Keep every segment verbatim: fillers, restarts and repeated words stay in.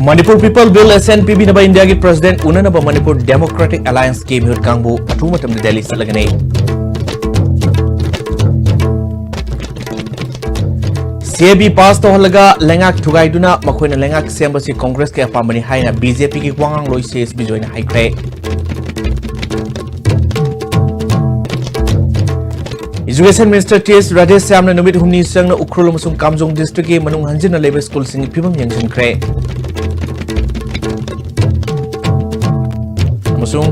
Manipur People Bill assent ꯄꯤꯕꯤꯅꯕ ꯏꯟꯗꯤꯌꯥꯒꯤ president ꯎꯅꯅꯕ Manipur democratic ꯑꯦꯂꯥꯌꯟꯁꯀꯤ ꯃꯤꯍꯨꯠ ꯀꯥꯡꯕꯨ ꯑꯊꯨꯕ ꯃꯇꯝꯗ ꯗꯦꯜꯂꯤ ꯆꯠꯂꯒꯅꯤ꯫ ꯁꯤ ꯑꯦ ꯕꯤ ꯄꯥꯁ ꯇꯧꯍꯜꯂꯒ ꯂꯩꯉꯥꯛ ꯊꯨꯒꯥꯏꯗꯨꯅ ꯃꯈꯣꯏꯅ ꯂꯩꯉꯥꯛ ꯁꯦꯝꯕꯁꯤ ꯀꯣꯡꯒ꯭ꯔꯦꯁꯀꯤ ꯑꯄꯥꯝꯕꯅꯤ ꯍꯥꯏꯅ ꯕꯤ ꯖꯦ ꯄꯤꯒꯤ ꯋꯥꯉꯥꯡꯂꯣꯏ ꯁꯤ ꯑꯦꯁ ꯕꯤꯖꯣꯏꯅ ꯍꯥꯏꯈ꯭ꯔꯦ꯫ ꯏꯖꯨꯀꯦꯁꯟ ꯃꯤꯅꯤꯁꯇꯔ ꯇꯤ ꯑꯦꯁ ꯔꯥꯙꯦꯁ꯭ꯌꯥꯝꯅ ꯅꯨꯃꯤꯠ ꯍꯨꯝꯅꯤ ꯆꯪꯅ ꯎꯈ꯭ꯔꯨꯜ ꯑꯃꯁꯨꯡ ꯀꯥꯝꯖꯣꯡ ꯗꯤꯁꯇ꯭ꯔꯤꯛꯀꯤ ꯃꯅꯨꯡ ꯍꯟꯖꯤꯟꯅ ꯂꯩꯕ ꯁ꯭ꯀꯨꯜꯁꯤꯡꯒꯤ ꯐꯤꯕꯝ ꯌꯦꯡꯁꯤꯟꯈ꯭ꯔꯦ꯫ ꯑꯃꯁꯨꯡ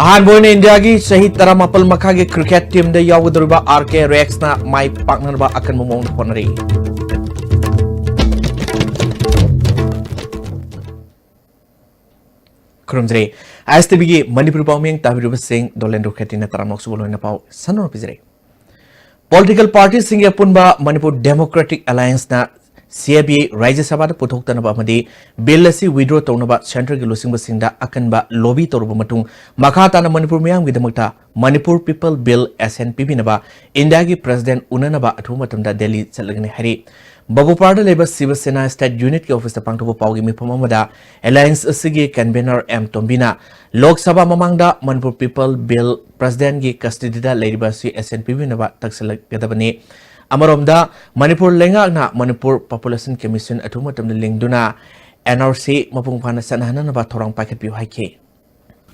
ꯑꯍꯥꯟꯕ ꯑꯣꯏꯅ ꯏꯟꯗꯤꯌꯥꯒꯤ ꯆꯍꯤ ꯇꯔꯥꯃꯥꯄꯜ ꯃꯈꯥꯒꯤ ꯀ꯭ꯔꯤꯀꯦꯠ ꯇꯤꯝꯗ ꯌꯥꯎꯒꯗꯧꯔꯤꯕ ꯑꯥꯔ ꯀꯦ ꯔꯦꯛꯁꯅ ꯃꯥꯏ ꯄꯥꯛꯅꯅꯕ ꯑꯀꯟꯕ ꯃꯑꯣꯡꯗ ꯍꯣꯠꯅꯔꯤ꯫ ꯈꯨꯔꯨꯝꯖꯔꯤ꯫ ꯑꯥꯏ ꯑꯦꯁ ꯇꯤ ꯚꯤꯒꯤ ꯃꯅꯤꯄꯨꯔꯤ ꯄꯥꯎꯃꯤꯡ ꯇꯥꯕꯤꯔꯤꯕꯁꯤꯡ ꯗꯣꯂꯦꯟꯗ꯭ꯔꯣ ꯈꯦꯇ꯭ꯔꯤꯅ ꯇꯔꯥꯝꯅ ꯑꯣꯛꯆꯕ ꯂꯣꯏꯅ ꯄꯥꯎ ꯁꯟꯗꯣꯛꯅ ꯄꯤꯖꯔꯤ꯫ ꯄꯣꯂꯤꯇꯤꯀꯦꯜ ꯄꯥꯔꯇꯤꯁꯤꯡꯒꯤ ꯑꯄꯨꯟꯕ ꯃꯅꯤꯄꯨꯔ ꯗꯦꯃꯣꯀ꯭ꯔꯦꯇꯤꯛ ꯑꯦꯂꯥꯌꯟꯁꯅ ꯁꯤ ꯑꯦ ꯕꯤ ꯔꯥꯖ꯭ꯌ ꯁꯚꯥꯗ ꯄꯨꯊꯣꯛꯇꯅꯕ ꯑꯃꯗꯤ ꯕꯤꯜ ꯑꯁꯤ ꯋꯤꯗ꯭ꯔꯣ ꯇꯧꯅꯕ ꯁꯦꯟꯇꯔꯒꯤ ꯂꯨꯆꯤꯡꯕꯁꯤꯡꯗ ꯑꯀꯟꯕ ꯂꯣꯕꯤ ꯇꯧꯔꯕ ꯃꯇꯨꯡ, ꯃꯈꯥ ꯇꯥꯅ ꯃꯅꯤꯄꯨꯔ ꯃꯤꯌꯥꯝꯒꯤꯗꯃꯛꯇ ꯃꯅꯤꯄꯨꯔ ꯄꯤꯄꯜ ꯕꯤꯜ ꯑꯦꯁꯦꯟ ꯄꯤꯕꯤꯅꯕ ꯏꯟꯗꯤꯌꯥꯒꯤ ꯄ꯭ꯔꯁꯤꯗꯦꯟꯠ ꯎꯅꯅꯕ ꯑꯊꯨꯕ ꯃꯇꯝꯗ ꯗꯦꯜꯂꯤ ꯆꯠꯂꯒꯅꯤ ꯍꯥꯏꯔꯤ꯫ ꯕꯕꯨꯄꯥꯔꯗ ꯂꯩꯕ ꯁꯤꯕ ꯁꯦꯅꯥ ꯁ꯭ꯇꯦꯠ ꯌꯨꯅꯤꯠꯀꯤ ꯑꯣꯐꯤꯁꯇ ꯄꯥꯡꯊꯣꯛꯄ ꯄꯥꯎꯒꯤ ꯃꯤꯐꯝ ꯑꯃꯗ ꯑꯦꯂꯥꯌꯟꯁ ꯑꯁꯤꯒꯤ ꯀꯟꯚꯦꯅꯔ ꯑꯦꯝ ꯇꯣꯝꯕꯤꯅ ꯂꯣꯛ ꯁꯚꯥ ꯃꯃꯥꯡꯗ ꯃꯅꯤꯄꯨꯔ ꯄꯤꯄꯜ ꯕꯤꯜ ꯄ꯭ꯔꯁꯤꯗꯦꯟꯠꯒꯤ ꯀꯁꯇꯗꯤꯗ ꯂꯩꯔꯤꯕ ꯑꯁꯤ ꯑꯦꯁꯦꯟ ꯄꯤꯕꯤꯅꯕ ꯇꯛꯁꯤꯜꯂꯛꯀꯗꯕꯅꯤ꯫ ꯑꯃꯔꯣꯝꯗ ꯃꯅꯤꯄꯨꯔ ꯂꯩꯉꯥꯛꯅ ꯃꯅꯤꯄꯨꯔ ꯄꯣꯄꯨꯂꯦꯁꯟ ꯀꯃꯤꯁꯟ ꯑꯊꯨꯕ ꯃꯇꯝꯗ ꯂꯤꯡꯗꯨꯅ ꯑꯦꯟ ꯑꯥꯔ ꯁꯤ ꯃꯄꯨꯡ ꯐꯥꯅ ꯆꯠꯅꯍꯟꯅꯅꯕ ꯊꯧꯔꯥꯡ ꯄꯥꯏꯈꯠꯄꯤꯌꯨ ꯍꯥꯏꯈꯤ꯫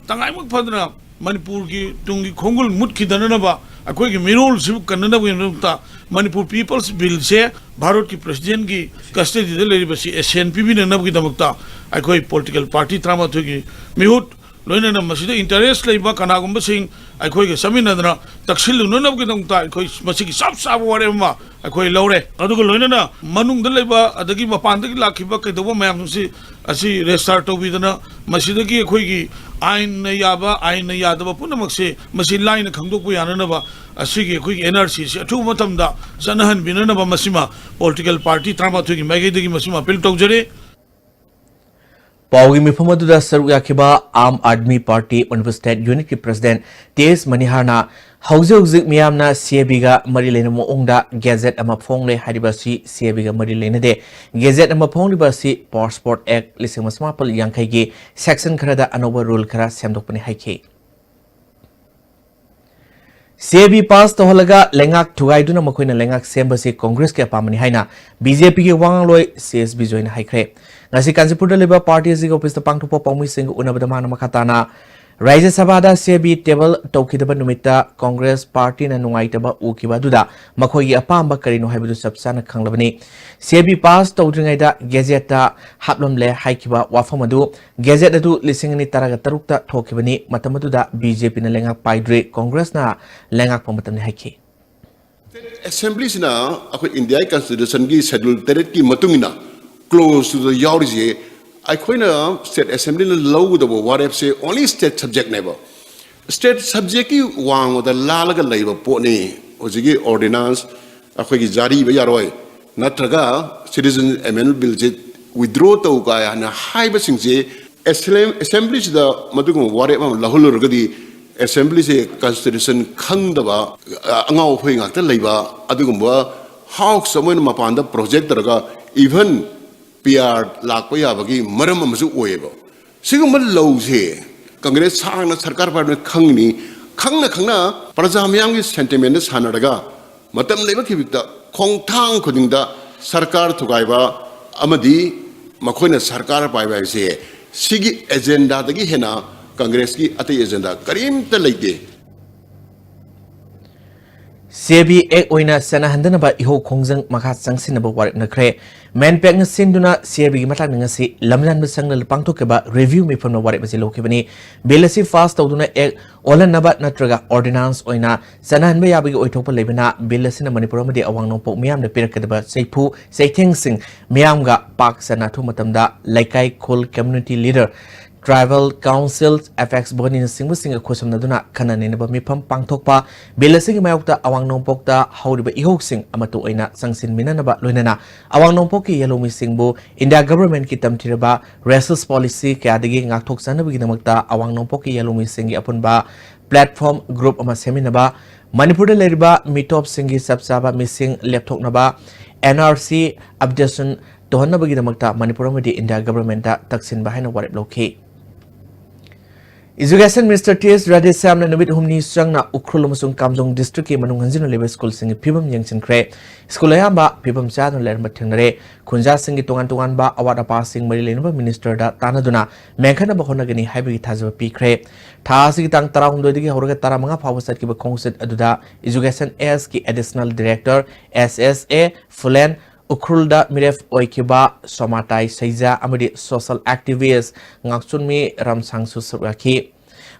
ꯇꯉꯥꯏꯃꯛ ꯐꯗꯅ ꯃꯅꯤꯄꯨꯔꯒꯤ ꯇꯨꯡꯒꯤ ꯈꯣꯡꯒꯨꯜ ꯃꯨꯠꯈꯤꯗꯅꯅꯕ, ꯑꯩꯈꯣꯏꯒꯤ ꯃꯤꯔꯣꯜꯁꯤꯕꯨ ꯀꯟꯅꯅꯕꯒꯤꯗꯃꯛꯇ ꯃꯅꯤꯄꯨꯔ ꯄꯤꯄꯜꯁ ꯕꯤꯜꯁꯦ ꯚꯥꯔꯠꯀꯤ ꯄ꯭ꯔꯁꯤꯗꯦꯟꯠꯒꯤ ꯀꯁꯇꯗꯤꯗ ꯂꯩꯔꯤꯕꯁꯤ ꯑꯦꯁꯦꯟ ꯄꯤꯕꯤꯅꯅꯕꯒꯤꯗꯃꯛꯇ ꯑꯩꯈꯣꯏ ꯄꯣꯂꯤꯇꯤꯀꯦꯜ ꯄꯥꯔꯇꯤ ꯇꯔꯥꯃꯥꯊꯣꯏꯒꯤ ꯃꯤꯍꯨꯠ, ꯂꯣꯏꯅꯅ ꯃꯁꯤꯗ ꯏꯟꯇꯔꯦꯁ ꯂꯩꯕ ꯀꯅꯥꯒꯨꯝꯕꯁꯤꯡ ꯑꯩꯈꯣꯏꯒ ꯆꯠꯃꯤꯟꯅꯗꯅ ꯇꯛꯁꯤꯜꯂꯨꯅꯅꯕꯒꯤꯗꯃꯛꯇ ꯑꯩꯈꯣꯏ ꯃꯁꯤꯒꯤ ꯆꯞ ꯆꯥꯕ ꯋꯥꯔꯦꯞ ꯑꯃ ꯑꯩꯈꯣꯏ ꯂꯧꯔꯦ꯫ ꯑꯗꯨꯒ ꯂꯣꯏꯅꯅ ꯃꯅꯨꯡꯗ ꯂꯩꯕ ꯑꯗꯒꯤ ꯃꯄꯥꯟꯗꯒꯤ ꯂꯥꯛꯈꯤꯕ ꯀꯩꯗꯧꯕ ꯃꯌꯥꯝꯁꯤ ꯑꯁꯤ ꯔꯦꯖꯤꯁꯇꯥꯔ ꯇꯧꯕꯤꯗꯅ ꯃꯁꯤꯗꯒꯤ ꯑꯩꯈꯣꯏꯒꯤ ꯑꯥꯏꯟꯅ ꯌꯥꯕ, ꯑꯥꯏꯟꯅ ꯌꯥꯗꯕ ꯄꯨꯝꯅꯃꯛꯁꯦ ꯃꯁꯤ ꯂꯥꯏꯅ ꯈꯪꯗꯣꯛꯄ ꯌꯥꯅꯅꯕ ꯑꯁꯤꯒꯤ ꯑꯩꯈꯣꯏꯒꯤ ꯑꯦꯟ ꯑꯥꯔ ꯁꯤꯁꯤ ꯑꯊꯨꯕ ꯃꯇꯝꯗ ꯆꯠꯅꯍꯟꯕꯤꯅꯅꯕ ꯃꯁꯤꯃ ꯄꯣꯂꯤꯇꯤꯀꯦꯜ ꯄꯥꯔꯇꯤ ꯇꯔꯥꯃꯥꯊꯣꯏꯒꯤ ꯃꯥꯏꯀꯩꯗꯒꯤ ꯃꯁꯤꯃ ꯑꯄꯤꯜ ꯇꯧꯖꯔꯤ꯫ ꯄꯥꯎꯒꯤ ꯃꯤꯐꯝ ꯑꯗꯨꯗ ꯁꯔꯨꯛ ꯌꯥꯈꯤꯕ ꯑꯥꯝ ꯑꯥꯗꯃꯤ ꯄꯥꯔꯇꯤ ꯃꯅꯤꯄꯨꯔ ꯁ꯭ꯇꯦꯠ ꯌꯨꯅꯤꯠꯀꯤ ꯄ꯭ꯔꯁꯤꯗꯦꯟꯠ ꯇꯤ ꯑꯦꯁ ꯃꯅꯤꯍꯥꯔꯅ ꯍꯧꯖꯤꯛ ꯍꯧꯖꯤꯛ ꯃꯤꯌꯥꯝꯅ ꯁꯤ ꯑꯦ ꯕꯤꯒ ꯃꯔꯤ ꯂꯩꯅꯕ ꯃꯑꯣꯡꯗ ꯒꯦꯖꯦꯠ ꯑꯃ ꯐꯣꯡꯂꯦ ꯍꯥꯏꯔꯤꯕ ꯑꯁꯤ ꯁꯤ ꯑꯦ ꯕꯤꯒ ꯃꯔꯤ ꯂꯩꯅꯗꯦ꯫ ꯒꯦꯖꯦꯠ ꯑꯃ ꯐꯣꯡꯂꯤꯕ ꯑꯁꯤ ꯄꯥꯁꯄꯣꯔꯠ ꯑꯦꯛ ꯂꯤꯁꯤꯡ ꯑꯃ ꯆꯃꯥꯄꯜ ꯌꯥꯡꯈꯩꯒꯤ ꯁꯦꯛꯁꯟ ꯈꯔꯗ ꯑꯅꯧꯕ ꯔꯨꯜ ꯈꯔ ꯁꯦꯝꯗꯣꯛꯄꯅꯤ ꯍꯥꯏꯈꯤ꯫ ꯁꯤ ꯑꯦ ꯕꯤ ꯄꯥꯁ ꯇꯧꯍꯜꯂꯒ ꯂꯩꯉꯥꯛ ꯊꯨꯒꯥꯏꯗꯨꯅ ꯃꯈꯣꯏꯅ ꯂꯩꯉꯥꯛ ꯁꯦꯝꯕꯁꯤ ꯀꯣꯡꯒ꯭ꯔꯦꯁꯀꯤ ꯑꯄꯥꯝꯕꯅꯤ ꯍꯥꯏꯅ ꯕꯤ ꯖꯦ ꯄꯤꯒꯤ ꯋꯥ ꯉꯥꯡꯂꯣꯏ ꯁꯤ ꯑꯦꯁ ꯕꯤꯖꯣꯏꯅ ꯍꯥꯏꯈ꯭ꯔꯦ꯫ ꯉꯁꯤ ꯀꯥꯟꯆꯤꯄꯨꯔꯗ ꯂꯩꯕ ꯄꯥꯔꯇꯤ ꯑꯁꯤꯒꯤ ꯑꯣꯐꯤꯁꯇ ꯄꯥꯡꯊꯣꯛꯄ ꯄꯥꯎꯃꯤꯁꯤꯡꯒ ꯎꯅꯕꯗ ꯃꯥꯅ ꯃꯈꯥ ꯇꯥꯅ ꯔꯥꯖ꯭ꯌ ꯁꯚꯥꯗ ꯁꯤ ꯑꯦ ꯕꯤ ꯇꯦꯕꯜ ꯇꯧꯈꯤꯗꯕ ꯅꯨꯃꯤꯠꯇ ꯀꯣꯡꯒ꯭ꯔꯦꯁ ꯄꯥꯔꯇꯤꯅ ꯅꯨꯡꯉꯥꯏꯇꯕ ꯎꯈꯤꯕ ꯑꯗꯨꯗ ꯃꯈꯣꯏꯒꯤ ꯑꯄꯥꯝꯕ ꯀꯔꯤꯅꯣ ꯍꯥꯏꯕꯗꯨ ꯆꯞ ꯆꯥꯅ ꯈꯪꯂꯕꯅꯤ꯫ ꯁꯤ ꯑꯦ ꯕꯤ ꯄꯥꯁ ꯇꯧꯗ꯭ꯔꯤꯉꯩꯗ ꯒꯦꯖꯦꯠꯇ ꯍꯥꯞꯂꯝꯂꯦ ꯍꯥꯏꯈꯤꯕ ꯋꯥꯐꯝ ꯑꯗꯨ ꯒꯦꯖꯦꯠ ꯑꯗꯨ ꯂꯤꯁꯤꯡ ꯑꯅꯤ ꯇꯔꯥꯒ ꯇꯔꯨꯛꯇ ꯊꯣꯛꯈꯤꯕꯅꯤ꯫ ꯃꯇꯝ ꯑꯗꯨꯗ ꯕꯤ ꯖꯦ ꯄꯤꯅ ꯂꯩꯉꯥꯛ ꯄꯥꯏꯗ꯭ꯔꯤ, ꯀꯣꯡꯒ꯭ꯔꯦꯁꯅ ꯂꯩꯉꯥꯛꯄ ꯃꯇꯝꯅꯤ ꯍꯥꯏꯈꯤ꯫ ꯑꯦꯁꯦꯝꯕ꯭ꯂꯤꯁꯤꯅ ꯑꯩꯈꯣꯏ ꯏꯟꯗꯤꯌꯥꯒꯤ ꯀꯟꯁꯇꯤꯇ꯭ꯌꯨꯁꯟꯒꯤ ꯁꯦꯗ꯭ꯌꯨꯜ ꯇꯔꯦꯠꯀꯤ ꯃꯇꯨꯡ ꯏꯟꯅ ꯀ꯭ꯂꯣꯖꯇꯨꯗ ꯌꯥꯎꯔꯤꯁꯦ, ꯑꯩꯈꯣꯏꯅ ꯁ꯭ꯇꯦꯠ ꯑꯦꯁꯦꯝꯕ꯭ꯂꯤꯅ ꯂꯧꯒꯗꯕ ꯋꯥꯔꯦꯞꯁꯦ ꯑꯣꯟꯂꯤ ꯁ꯭ꯇꯦꯠ ꯁꯕꯖꯦꯛꯅꯦꯕ꯫ ꯁ꯭ꯇꯦꯠ ꯁꯕꯖꯦꯛꯀꯤ ꯋꯥꯡꯃꯗ ꯂꯥꯜꯂꯒ ꯂꯩꯕ ꯄꯣꯠꯅꯤ꯫ ꯍꯧꯖꯤꯛꯀꯤ ꯑꯣꯔꯗꯤꯅꯥꯟꯁ ꯑꯩꯈꯣꯏꯒꯤ ꯖꯥꯔꯤ ꯏꯕ ꯌꯥꯔꯣꯏ, ꯅꯠꯇ꯭ꯔꯒ ꯁꯤꯇꯤꯖꯟ ꯑꯦꯃꯦꯟꯗꯃꯦꯟ ꯕꯤꯜꯁꯦ ꯋꯤꯗ꯭ꯔꯣ ꯇꯧ ꯀꯥꯏ ꯍꯥꯏꯅ ꯍꯥꯏꯕꯁꯤꯡꯁꯦ ꯑꯦꯁꯦꯝ-, ꯑꯦꯁꯦꯝꯕ꯭ꯂꯤꯁꯤꯗ ꯃꯗꯨꯒꯨꯝꯕ ꯋꯥꯔꯦꯞ ꯑꯃ ꯂꯧꯍꯜꯂꯨꯔꯒꯗꯤ ꯑꯦꯁꯦꯝꯕ꯭ꯂꯤꯁꯦ ꯀꯟꯁꯇꯤꯇ꯭ꯌꯨꯁꯟ ꯈꯪꯗꯕ, ꯑ, ꯑꯉꯥꯎ ꯑꯐꯩ ꯉꯥꯛꯇ ꯂꯩꯕ ꯑꯗꯨꯒꯨꯝꯕ ꯍꯥꯎꯁ ꯑꯃ ꯑꯣꯏꯅ ꯃꯄꯥꯟꯗ ꯄ꯭ꯔꯣꯖꯦꯛ ꯇꯧꯔꯒ ꯏꯚꯟ ꯄꯤ ꯑꯥꯔ ꯂꯥꯛꯄ ꯌꯥꯕꯒꯤ ꯃꯔꯝ ꯑꯃꯁꯨ ꯑꯣꯏꯌꯦꯕ꯫ ꯁꯤꯒꯨꯝꯕ ꯂꯧꯁꯦ ꯀꯪꯒ꯭ꯔꯦꯁ ꯁꯥꯡꯅ ꯁꯔꯀꯥꯔ ꯄꯥꯏꯕꯅ ꯈꯪꯉꯤꯅꯤ, ꯈꯪꯅ ꯈꯪꯅ ꯄ꯭ꯔꯖꯥ ꯃꯤꯌꯥꯝꯒꯤ ꯁꯦꯟꯇꯤꯃꯦꯟꯗ ꯁꯥꯟꯅꯔꯒ ꯃꯇꯝ ꯂꯩꯕ ꯈꯤꯕꯤꯛꯇ ꯈꯣꯡꯊꯥꯡ ꯈꯨꯗꯤꯡꯗ ꯁꯔꯀꯥꯔ ꯊꯨꯒꯥꯏꯕ ꯑꯃꯗꯤ ꯃꯈꯣꯏꯅ ꯁꯔꯀꯥꯔ ꯄꯥꯏꯕ ꯍꯥꯏꯕꯁꯦ ꯁꯤꯒꯤ ꯑꯦꯖꯦꯟꯗꯥꯗꯒꯤ ꯍꯦꯟꯅ ꯀꯪꯒ꯭ꯔꯦꯁꯀꯤ ꯑꯇꯩ ꯑꯦꯖꯦꯟꯗꯥ ꯀꯔꯤꯝꯇ ꯂꯩꯇꯦ꯫ ꯁꯤ ꯑꯦ ꯕꯤ ꯑꯦꯛ ꯑꯣꯏꯅ ꯆꯠꯅꯍꯟꯗꯅꯕ ꯏꯍꯧ ꯈꯣꯡꯖꯪ ꯃꯈꯥ ꯆꯪꯁꯤꯟꯅꯕ ꯋꯥꯔꯦꯞꯅꯈ꯭ꯔꯦ꯫ ꯃꯦꯟꯄꯦꯛꯅ ꯁꯤꯟꯗꯨꯅ ꯁꯤ ꯑꯦ ꯕꯤꯒꯤ ꯃꯇꯥꯡꯗ ꯉꯁꯤ ꯂꯝꯌꯥꯟꯕ ꯁꯪꯅ ꯄꯥꯡꯊꯣꯛꯈꯤꯕ ꯔꯤꯚ꯭ꯌꯨ ꯃꯤꯐꯝꯅ ꯋꯥꯔꯦꯞ ꯑꯁꯤ ꯂꯧꯈꯤꯕꯅꯤ꯫ ꯕꯤꯜ ꯑꯁꯤ ꯄꯥꯁ ꯇꯧꯗꯨꯅ ꯑꯦꯛ ꯑꯣꯜꯍꯟꯅꯕ ꯅꯠꯇ꯭ꯔꯒ ꯑꯣꯔꯗꯤꯅꯥꯟꯁ ꯑꯣꯏꯅ ꯆꯠꯅꯍꯟꯕ ꯌꯥꯕꯒꯤ ꯑꯣꯏꯊꯣꯛꯄ ꯂꯩꯕꯅ ꯕꯤꯜ ꯑꯁꯤꯅ ꯃꯅꯤꯄꯨꯔ ꯑꯃꯗꯤ ꯑꯋꯥꯡ ꯅꯣꯡꯄꯣꯛ ꯃꯤꯌꯥꯝꯗ ꯄꯤꯔꯛꯀꯗꯕ ꯆꯩꯐꯨ ꯆꯩꯊꯦꯡꯁꯤꯡ ꯃꯤꯌꯥꯝꯒ ꯄꯥꯛ ꯆꯟꯅꯊꯣꯛ ꯃꯇꯝꯗ ꯂꯩꯀꯥꯏ, ꯈꯨꯜ, community leader, Tribal Council, apex bodyꯅꯆꯤꯡꯕꯁꯤꯡꯒ ꯈꯨꯠꯁꯝꯅꯗꯨꯅ ꯈꯟꯅ ꯅꯩꯅꯕ ꯃꯤꯐꯝ ꯄꯥꯡꯊꯣꯛꯄ, ꯕꯤꯜ ꯑꯁꯤꯒꯤ ꯃꯥꯌꯣꯛꯇ ꯑꯋꯥꯡ ꯅꯣꯡꯄꯣꯛꯇ ꯍꯧꯔꯤꯕ ꯏꯍꯧꯁꯤꯡ ꯑꯃꯠꯇ ꯑꯣꯏꯅ ꯆꯪꯁꯤꯟꯃꯤꯟꯅꯅꯕ ꯂꯣꯏꯅꯅ ꯑꯋꯥꯡ ꯅꯣꯡꯄꯣꯛꯀꯤ ꯌꯦꯜꯍꯧꯃꯤꯁꯤꯡꯕꯨ ꯏꯟꯗꯤꯌꯥ ꯒꯚꯔꯟꯃꯦꯟꯠꯀꯤ ꯇꯝꯊꯤꯔꯕ racist policy ꯀꯌꯥꯗꯒꯤ ꯉꯥꯛꯊꯣꯛꯆꯅꯕꯒꯤꯗꯃꯛꯇ ꯑꯋꯥꯡ ꯅꯣꯡꯄꯣꯛꯀꯤ ꯌꯦꯜꯍꯧꯃꯤꯁꯤꯡꯒꯤ ꯑꯄꯨꯟꯕ platform group ꯑꯃ ꯁꯦꯝꯃꯤꯟꯅꯕ, ꯃꯅꯤꯄꯨꯔꯗ ꯂꯩꯔꯤꯕ ꯃꯤꯇꯣꯞꯁꯤꯡꯒꯤ ꯆꯞ ꯆꯥꯕ ꯃꯤꯁꯤꯡ ꯂꯦꯞꯊꯣꯛꯅꯕ, N R C updation ꯇꯧꯍꯟꯅꯕꯒꯤꯗꯃꯛꯇ Manipur ꯑꯃꯗꯤ ꯏꯟꯗꯤꯌꯥ ꯒꯚꯔꯟꯃꯦꯟꯠꯇ ꯇꯛꯁꯤꯟꯕ ꯍꯥꯏꯅ ꯋꯥꯔꯦꯞ ꯂꯧꯈꯤ꯫ Education Minister T S Radheshyamꯅ ꯅꯨꯃꯤꯠ ꯍꯨꯝꯅꯤ ꯆꯪꯅ ꯎꯈ꯭ꯔꯨꯜ ꯑꯃꯁꯨꯡ ꯀꯥꯝꯖꯣꯡ districtꯀꯤ ꯃꯅꯨꯡ ꯍꯟꯖꯤꯟꯅ ꯂꯩꯕ ꯁ꯭ꯀꯨꯜꯁꯤꯡꯒꯤ ꯐꯤꯕꯝ ꯌꯦꯡꯁꯤꯟꯈ꯭ꯔꯦ꯫ ꯁ꯭ꯀꯨꯜ ꯑꯌꯥꯝꯕ ꯐꯤꯕꯝ ꯆꯥꯗꯅ ꯂꯩꯔꯝꯕ ꯊꯦꯡꯅꯔꯦ꯫ ꯈꯨꯟꯖꯥꯁꯤꯡꯒꯤ ꯇꯣꯉꯥꯟ ꯇꯣꯉꯥꯟꯕ ꯑꯋꯥꯠ ꯑꯄꯥꯁꯤꯡ ꯃꯔꯤ ꯂꯩꯅꯕ ministerꯗ ꯇꯥꯟꯅꯗꯨꯅ ꯃꯦꯟꯈꯠꯅꯕ ꯍꯣꯠꯅꯒꯅꯤ ꯍꯥꯏꯕꯒꯤ ꯊꯥꯖꯕ ꯄꯤꯈ꯭ꯔꯦ꯫ ꯊꯥ ꯑꯁꯤꯒꯤ ꯇꯥꯡ ꯇꯔꯥꯍꯨꯝꯗꯣꯏꯗꯒꯤ ꯍꯧꯔꯒ ꯇꯔꯥꯃꯉꯥ ꯐꯥꯎꯕ ꯆꯠꯈꯤꯕ ꯈꯣꯡꯆꯠ ꯑꯗꯨꯗ Education Sꯀꯤ Additional Director S S A ꯐꯨꯂꯦꯟ, ꯎꯈ꯭ꯔꯨꯜꯗ ꯃꯤꯔꯦꯞ ꯑꯣꯏꯈꯤꯕ ꯁꯣꯃꯥꯇꯥꯏ ꯁꯩꯖꯥ ꯑꯃꯗꯤ social activist ꯉꯥꯛꯆꯨꯟꯃꯤ ꯔꯝꯁꯥꯡꯁꯨ ꯁꯔꯨꯛ ꯌꯥꯈꯤ꯫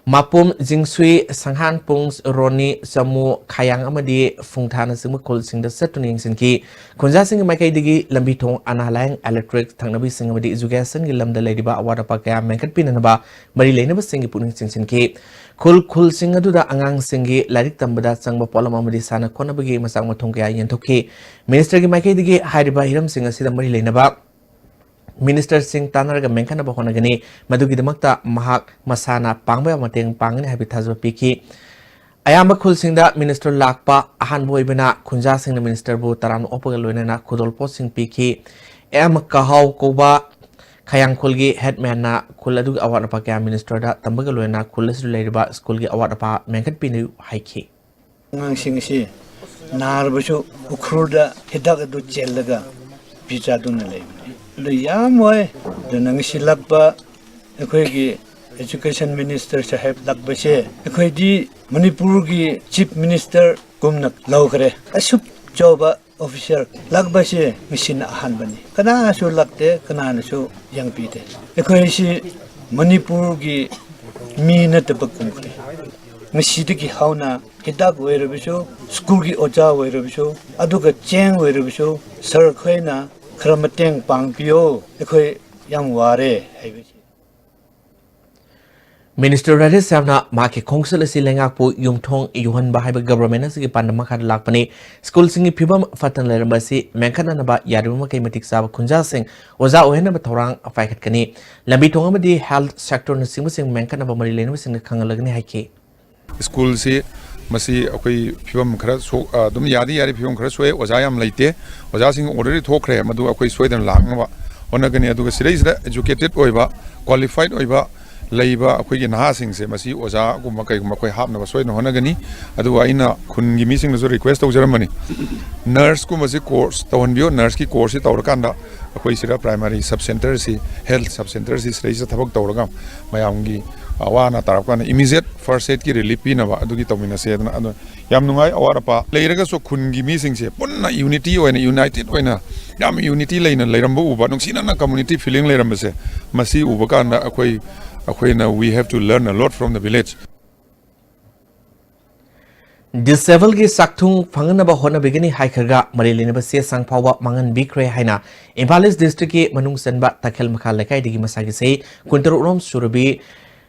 ꯃꯥꯄꯨꯝ, ꯖꯤꯡꯁꯨꯏ, ꯁꯪꯍꯥꯟꯄꯨꯡ, ꯔꯣꯅꯤ, ꯆꯃꯨ, ꯈꯥꯌꯥꯡ ꯑꯃꯗꯤ ꯐꯨꯡꯊꯥꯅꯆꯤꯡꯕ ꯈꯨꯜꯁꯤꯡꯗ ꯆꯠꯇꯨꯅ ꯌꯦꯡꯁꯤꯟꯈꯤ꯫ ꯈꯨꯟꯖꯥꯁꯤꯡꯒꯤ ꯃꯥꯏꯀꯩꯗꯒꯤ ꯂꯝꯕꯤ ꯊꯣꯡ, ꯑꯅꯥ ꯂꯥꯌꯦꯡ, electric, ꯊꯛꯅꯕ ꯏꯁꯤꯡ ꯑꯃꯗꯤ educationꯒꯤ ꯂꯝꯗ ꯂꯩꯔꯤꯕ ꯑꯋꯥꯠ ꯑꯄꯥ ꯀꯌꯥ ꯃꯦꯟꯈꯠꯄꯤꯅꯅꯕ ꯃꯔꯤ ꯂꯩꯅꯕꯁꯤꯡꯒꯤ ꯄꯨꯛꯅꯤꯡ ꯆꯤꯡꯁꯤꯟꯈꯤ꯫ ꯈꯨꯜ ꯈꯨꯜꯁꯤꯡ ꯑꯗꯨꯗ ꯑꯉꯥꯡꯁꯤꯡꯒꯤ ꯂꯥꯏꯔꯤꯛ ꯇꯝꯕꯗ ꯆꯪꯕ ꯄꯣꯠꯂꯝ ꯑꯃꯗꯤ ꯁꯥꯟꯅ ꯈꯣꯠꯅꯕꯒꯤ ꯃꯆꯥꯛ ꯃꯊꯨꯝ ꯀꯌꯥ ꯌꯦꯟꯊꯣꯛꯈꯤ꯫ ministerꯒꯤ ꯃꯥꯏꯀꯩꯗꯒꯤ ꯍꯥꯏꯔꯤꯕ ꯍꯤꯔꯝꯁꯤꯡ ꯑꯁꯤꯗ ꯃꯔꯤ ꯂꯩꯅꯕ ministerꯁꯤꯡ ꯇꯥꯟꯅꯔꯒ ꯃꯦꯟꯈꯠꯅꯕ ꯍꯣꯠꯅꯒꯅꯤ꯫ ꯃꯗꯨꯒꯤꯗꯃꯛꯇ ꯃꯍꯥꯛ ꯃꯁꯥꯅ ꯄꯥꯡꯕ ꯌꯥꯕ ꯃꯇꯦꯡ ꯄꯥꯡꯒꯅꯤ ꯍꯥꯏꯕꯒꯤ ꯊꯥꯖꯕ ꯄꯤꯈꯤ꯫ ꯑꯌꯥꯝꯕ ꯈꯨꯜꯁꯤꯡꯗ minister ꯂꯥꯛꯄ ꯑꯍꯥꯟꯕ ꯑꯣꯏꯕꯅ ꯈꯨꯟꯖꯥꯁꯤꯡꯅ ministerꯕꯨ ꯇꯔꯥꯝꯅ ꯑꯣꯛꯄꯒ ꯂꯣꯏꯅꯅ ꯈꯨꯗꯣꯜ ꯄꯣꯠꯁꯤꯡ ꯄꯤꯈꯤ꯫ ꯑꯦꯝ ꯀꯍꯥꯎ ꯀꯧꯕ ꯈꯥꯌꯥꯡ ꯈꯨꯜꯒꯤ headmanꯅ ꯈꯨꯜ ꯑꯗꯨꯒꯤ ꯑꯋꯥꯠ ꯑꯄꯥ ꯀꯌꯥ ministerꯗ ꯇꯝꯕꯒ ꯂꯣꯏꯅꯅ ꯈꯨꯜ ꯑꯁꯤꯗ ꯂꯩꯔꯤꯕ ꯁ꯭ꯀꯨꯜꯒꯤ ꯑꯋꯥꯠ ꯑꯄꯥ ꯃꯦꯟꯈꯠꯄꯤꯅꯕ ꯍꯥꯏꯈꯤ꯫ ꯑꯉꯥꯡꯁꯤꯡ ꯑꯁꯤ ꯅꯥꯔꯕꯁꯨ ꯎꯈ꯭ꯔꯨꯜꯗ ꯍꯤꯗꯥꯛ ꯑꯗꯨ ꯆꯦꯜꯂꯒ ꯄꯤꯖꯗꯨꯅ ꯂꯩꯕꯅꯤ꯫ ꯑꯗꯨ ꯌꯥꯝ ꯋꯥꯏ꯫ ꯑꯗꯨꯅ ꯉꯁꯤ ꯂꯥꯛꯄ ꯑꯩꯈꯣꯏꯒꯤ education minister ꯁꯥꯍꯦꯕ ꯂꯥꯛꯄꯁꯦ ꯑꯩꯈꯣꯏꯗꯤ ꯃꯅꯤꯄꯨꯔꯒꯤ chief ministerꯒꯨꯝꯅ ꯂꯧꯈ꯭ꯔꯦ꯫ ꯑꯁꯨꯛ ꯆꯥꯎꯕ officer ꯂꯥꯛꯄꯁꯦ ꯉꯁꯤꯅ ꯑꯍꯥꯟꯕꯅꯤ꯫ ꯀꯅꯥꯁꯨ ꯂꯥꯛꯇꯦ, ꯀꯅꯥꯅꯁꯨ ꯌꯦꯡꯕꯤꯗꯦ꯫ ꯑꯩꯈꯣꯏꯁꯤ ꯃꯅꯤꯄꯨꯔꯒꯤ ꯃꯤ ꯅꯠꯇꯕ ꯀꯨꯝꯈ꯭ꯔꯦ꯫ ꯉꯁꯤꯗꯒꯤ ꯍꯧꯅ ꯍꯤꯗꯥꯛ ꯑꯣꯏꯔꯕꯁꯨ, ꯁ꯭ꯀꯨꯜꯒꯤ ꯑꯣꯖꯥ ꯑꯣꯏꯔꯕꯁꯨ, ꯑꯗꯨꯒ ꯆꯦꯡ ꯑꯣꯏꯔꯕꯁꯨ, ꯁꯔ ꯈꯣꯏꯅ ꯈꯔ ꯃꯇꯦꯡ ꯄꯥꯡꯕꯤꯌꯣ, ꯑꯩꯈꯣꯏ ꯌꯥꯝ ꯋꯥꯔꯦ ꯍꯥꯏꯕꯁꯤ꯫ ꯃꯤꯅꯤꯁꯇꯔ ꯔꯥꯙꯦꯁ꯭ꯌꯥꯝꯅ ꯃꯍꯥꯛꯀꯤ ꯈꯣꯡꯆꯠ ꯑꯁꯤ ꯂꯩꯉꯥꯛꯄꯨ ꯌꯨꯝꯊꯣꯡ ꯌꯧꯍꯟꯕ ꯍꯥꯏꯕ ꯒꯕꯔꯃꯦꯟ ꯑꯁꯤꯒꯤ ꯄꯥꯟꯗꯝ ꯃꯈꯥꯗ ꯂꯥꯛꯄꯅꯤ꯫ ꯁ꯭ꯀꯨꯜꯁꯤꯡꯒꯤ ꯐꯤꯕꯝ ꯐꯠꯇꯅ ꯂꯩꯔꯝꯕ ꯑꯁꯤ ꯃꯦꯟꯈꯠꯅꯅꯕ ꯌꯥꯔꯤꯕ ꯃꯈꯩ ꯃꯇꯤꯛ ꯆꯥꯕ ꯈꯨꯟꯖꯥꯁꯤꯡ ꯑꯣꯖꯥ ꯑꯣꯏꯍꯟꯅꯕ ꯊꯧꯔꯥꯡ ꯄꯥꯏꯈꯠꯀꯅꯤ꯫ ꯂꯝꯕꯤ ꯊꯣꯡ ꯑꯃꯗꯤ health sectorꯅꯆꯤꯡꯕꯁꯤꯡ ꯃꯦꯟꯈꯠꯅꯕ ꯃꯔꯤ ꯂꯩꯅꯕꯁꯤꯡꯒ ꯈꯪꯍꯜꯂꯒꯅꯤ ꯍꯥꯏꯈꯤ꯫ ꯁ꯭ꯀꯨꯜꯁꯤ ꯃꯁꯤ ꯑꯩꯈꯣꯏ ꯐꯤꯕꯝ ꯈꯔ ꯁꯣꯛ-, ꯑ, ꯑꯗꯨꯝ ꯌꯥꯗꯤ ꯌꯥꯔꯤ, ꯐꯤꯕꯝ ꯈꯔ ꯁꯣꯛꯑꯦ, ꯑꯣꯖꯥ ꯌꯥꯝ ꯂꯩꯇꯦ꯫ ꯑꯣꯖꯥꯁꯤꯡ already ꯊꯣꯛꯈ꯭ꯔꯦ, ꯃꯗꯨ ꯑꯩꯈꯣꯏ ꯁꯣꯏꯗꯅ ꯂꯥꯛꯅꯕ ꯍꯣꯠꯅꯒꯅꯤ꯫ ꯑꯗꯨꯒ ꯁꯤꯗꯩꯁꯤꯗ educated ꯑꯣꯏꯕ, qualified ꯑꯣꯏꯕ ꯂꯩꯕ ꯑꯩꯈꯣꯏꯒꯤ ꯅꯍꯥꯁꯤꯡꯁꯦ ꯃꯁꯤ ꯑꯣꯖꯥꯒꯨꯝꯕ ꯀꯩꯒꯨꯝꯕ ꯑꯩꯈꯣꯏ ꯍꯥꯞꯅꯕ ꯁꯣꯏꯗꯅ ꯍꯣꯠꯅꯒꯅꯤ꯫ ꯑꯗꯨꯒ ꯑꯩꯅ ꯈꯨꯟꯒꯤ ꯃꯤꯁꯤꯡꯗꯁꯨ request ꯇꯧꯖꯔꯝꯕꯅꯤ, nurseꯀꯨꯝꯕꯁꯤ course ꯇꯧꯍꯟꯕꯤꯌꯨ, nurseꯀꯤ courseꯁꯤ ꯇꯧꯔꯀꯥꯟꯗ ꯑꯩꯈꯣꯏ ꯁꯤꯗ primary sub centreꯁꯤ, health sub centreꯁꯤ ꯁꯤꯗꯩꯁꯤꯗ ꯊꯕꯛ ꯇꯧꯔꯒ ꯃꯌꯥꯝꯒꯤ ꯑꯋꯥ ꯑꯅꯥ ꯇꯥꯔꯛꯄ ꯀꯥꯟꯗ immediate first aidꯀꯤ relief ꯄꯤꯅꯕ ꯑꯗꯨꯒꯤ ꯇꯧꯃꯤꯟꯅꯁꯦ꯫ ꯑꯗꯨꯅ, ꯑꯗꯨ ꯌꯥꯝ ꯅꯨꯡꯉꯥꯏ꯫ ꯑꯋꯥꯠ ꯑꯄꯥ ꯂꯩꯔꯒꯁꯨ ꯈꯨꯟꯒꯤ ꯃꯤꯁꯤꯡꯁꯦ ꯄꯨꯟꯅ unity ꯑꯣꯏꯅ, united ꯑꯣꯏꯅ, ꯌꯥꯝ unity ꯂꯩꯅ ꯂꯩꯔꯝꯕ ꯎꯕ, ꯅꯨꯡꯁꯤꯅꯅ community feeling ꯂꯩꯔꯝꯕꯁꯦ, ꯃꯁꯤ ꯎꯕ ꯀꯥꯟꯗ ꯑꯩꯈꯣꯏ, ꯑꯩꯈꯣꯏꯅ we have to learn a lot from the village꯫ Disableꯒꯤ ꯆꯥꯛꯊꯨꯡ ꯐꯪꯅꯅꯕ ꯍꯣꯠꯅꯕꯤꯒꯅꯤ ꯍꯥꯏꯈ꯭ꯔꯒ ꯃꯔꯤ ꯂꯩꯅꯕ ꯆꯦ ꯆꯥꯡ ꯐꯥꯎꯕ ꯃꯥꯡꯍꯟꯕꯤꯈ꯭ꯔꯦ ꯍꯥꯏꯅ ꯏꯝꯐꯥꯜ ꯏꯁ ꯗꯤꯁꯇ꯭ꯔꯤꯛꯀꯤ ꯃꯅꯨꯡ ꯆꯟꯕ ꯇꯈꯦꯜ ꯃꯈꯥ ꯂꯩꯀꯥꯏꯗꯒꯤ ꯃꯁꯥꯒꯤ ꯆꯍꯤ ꯀꯨꯟꯇꯔꯨꯛ ꯔꯣꯝ ꯁꯨꯔꯕꯤ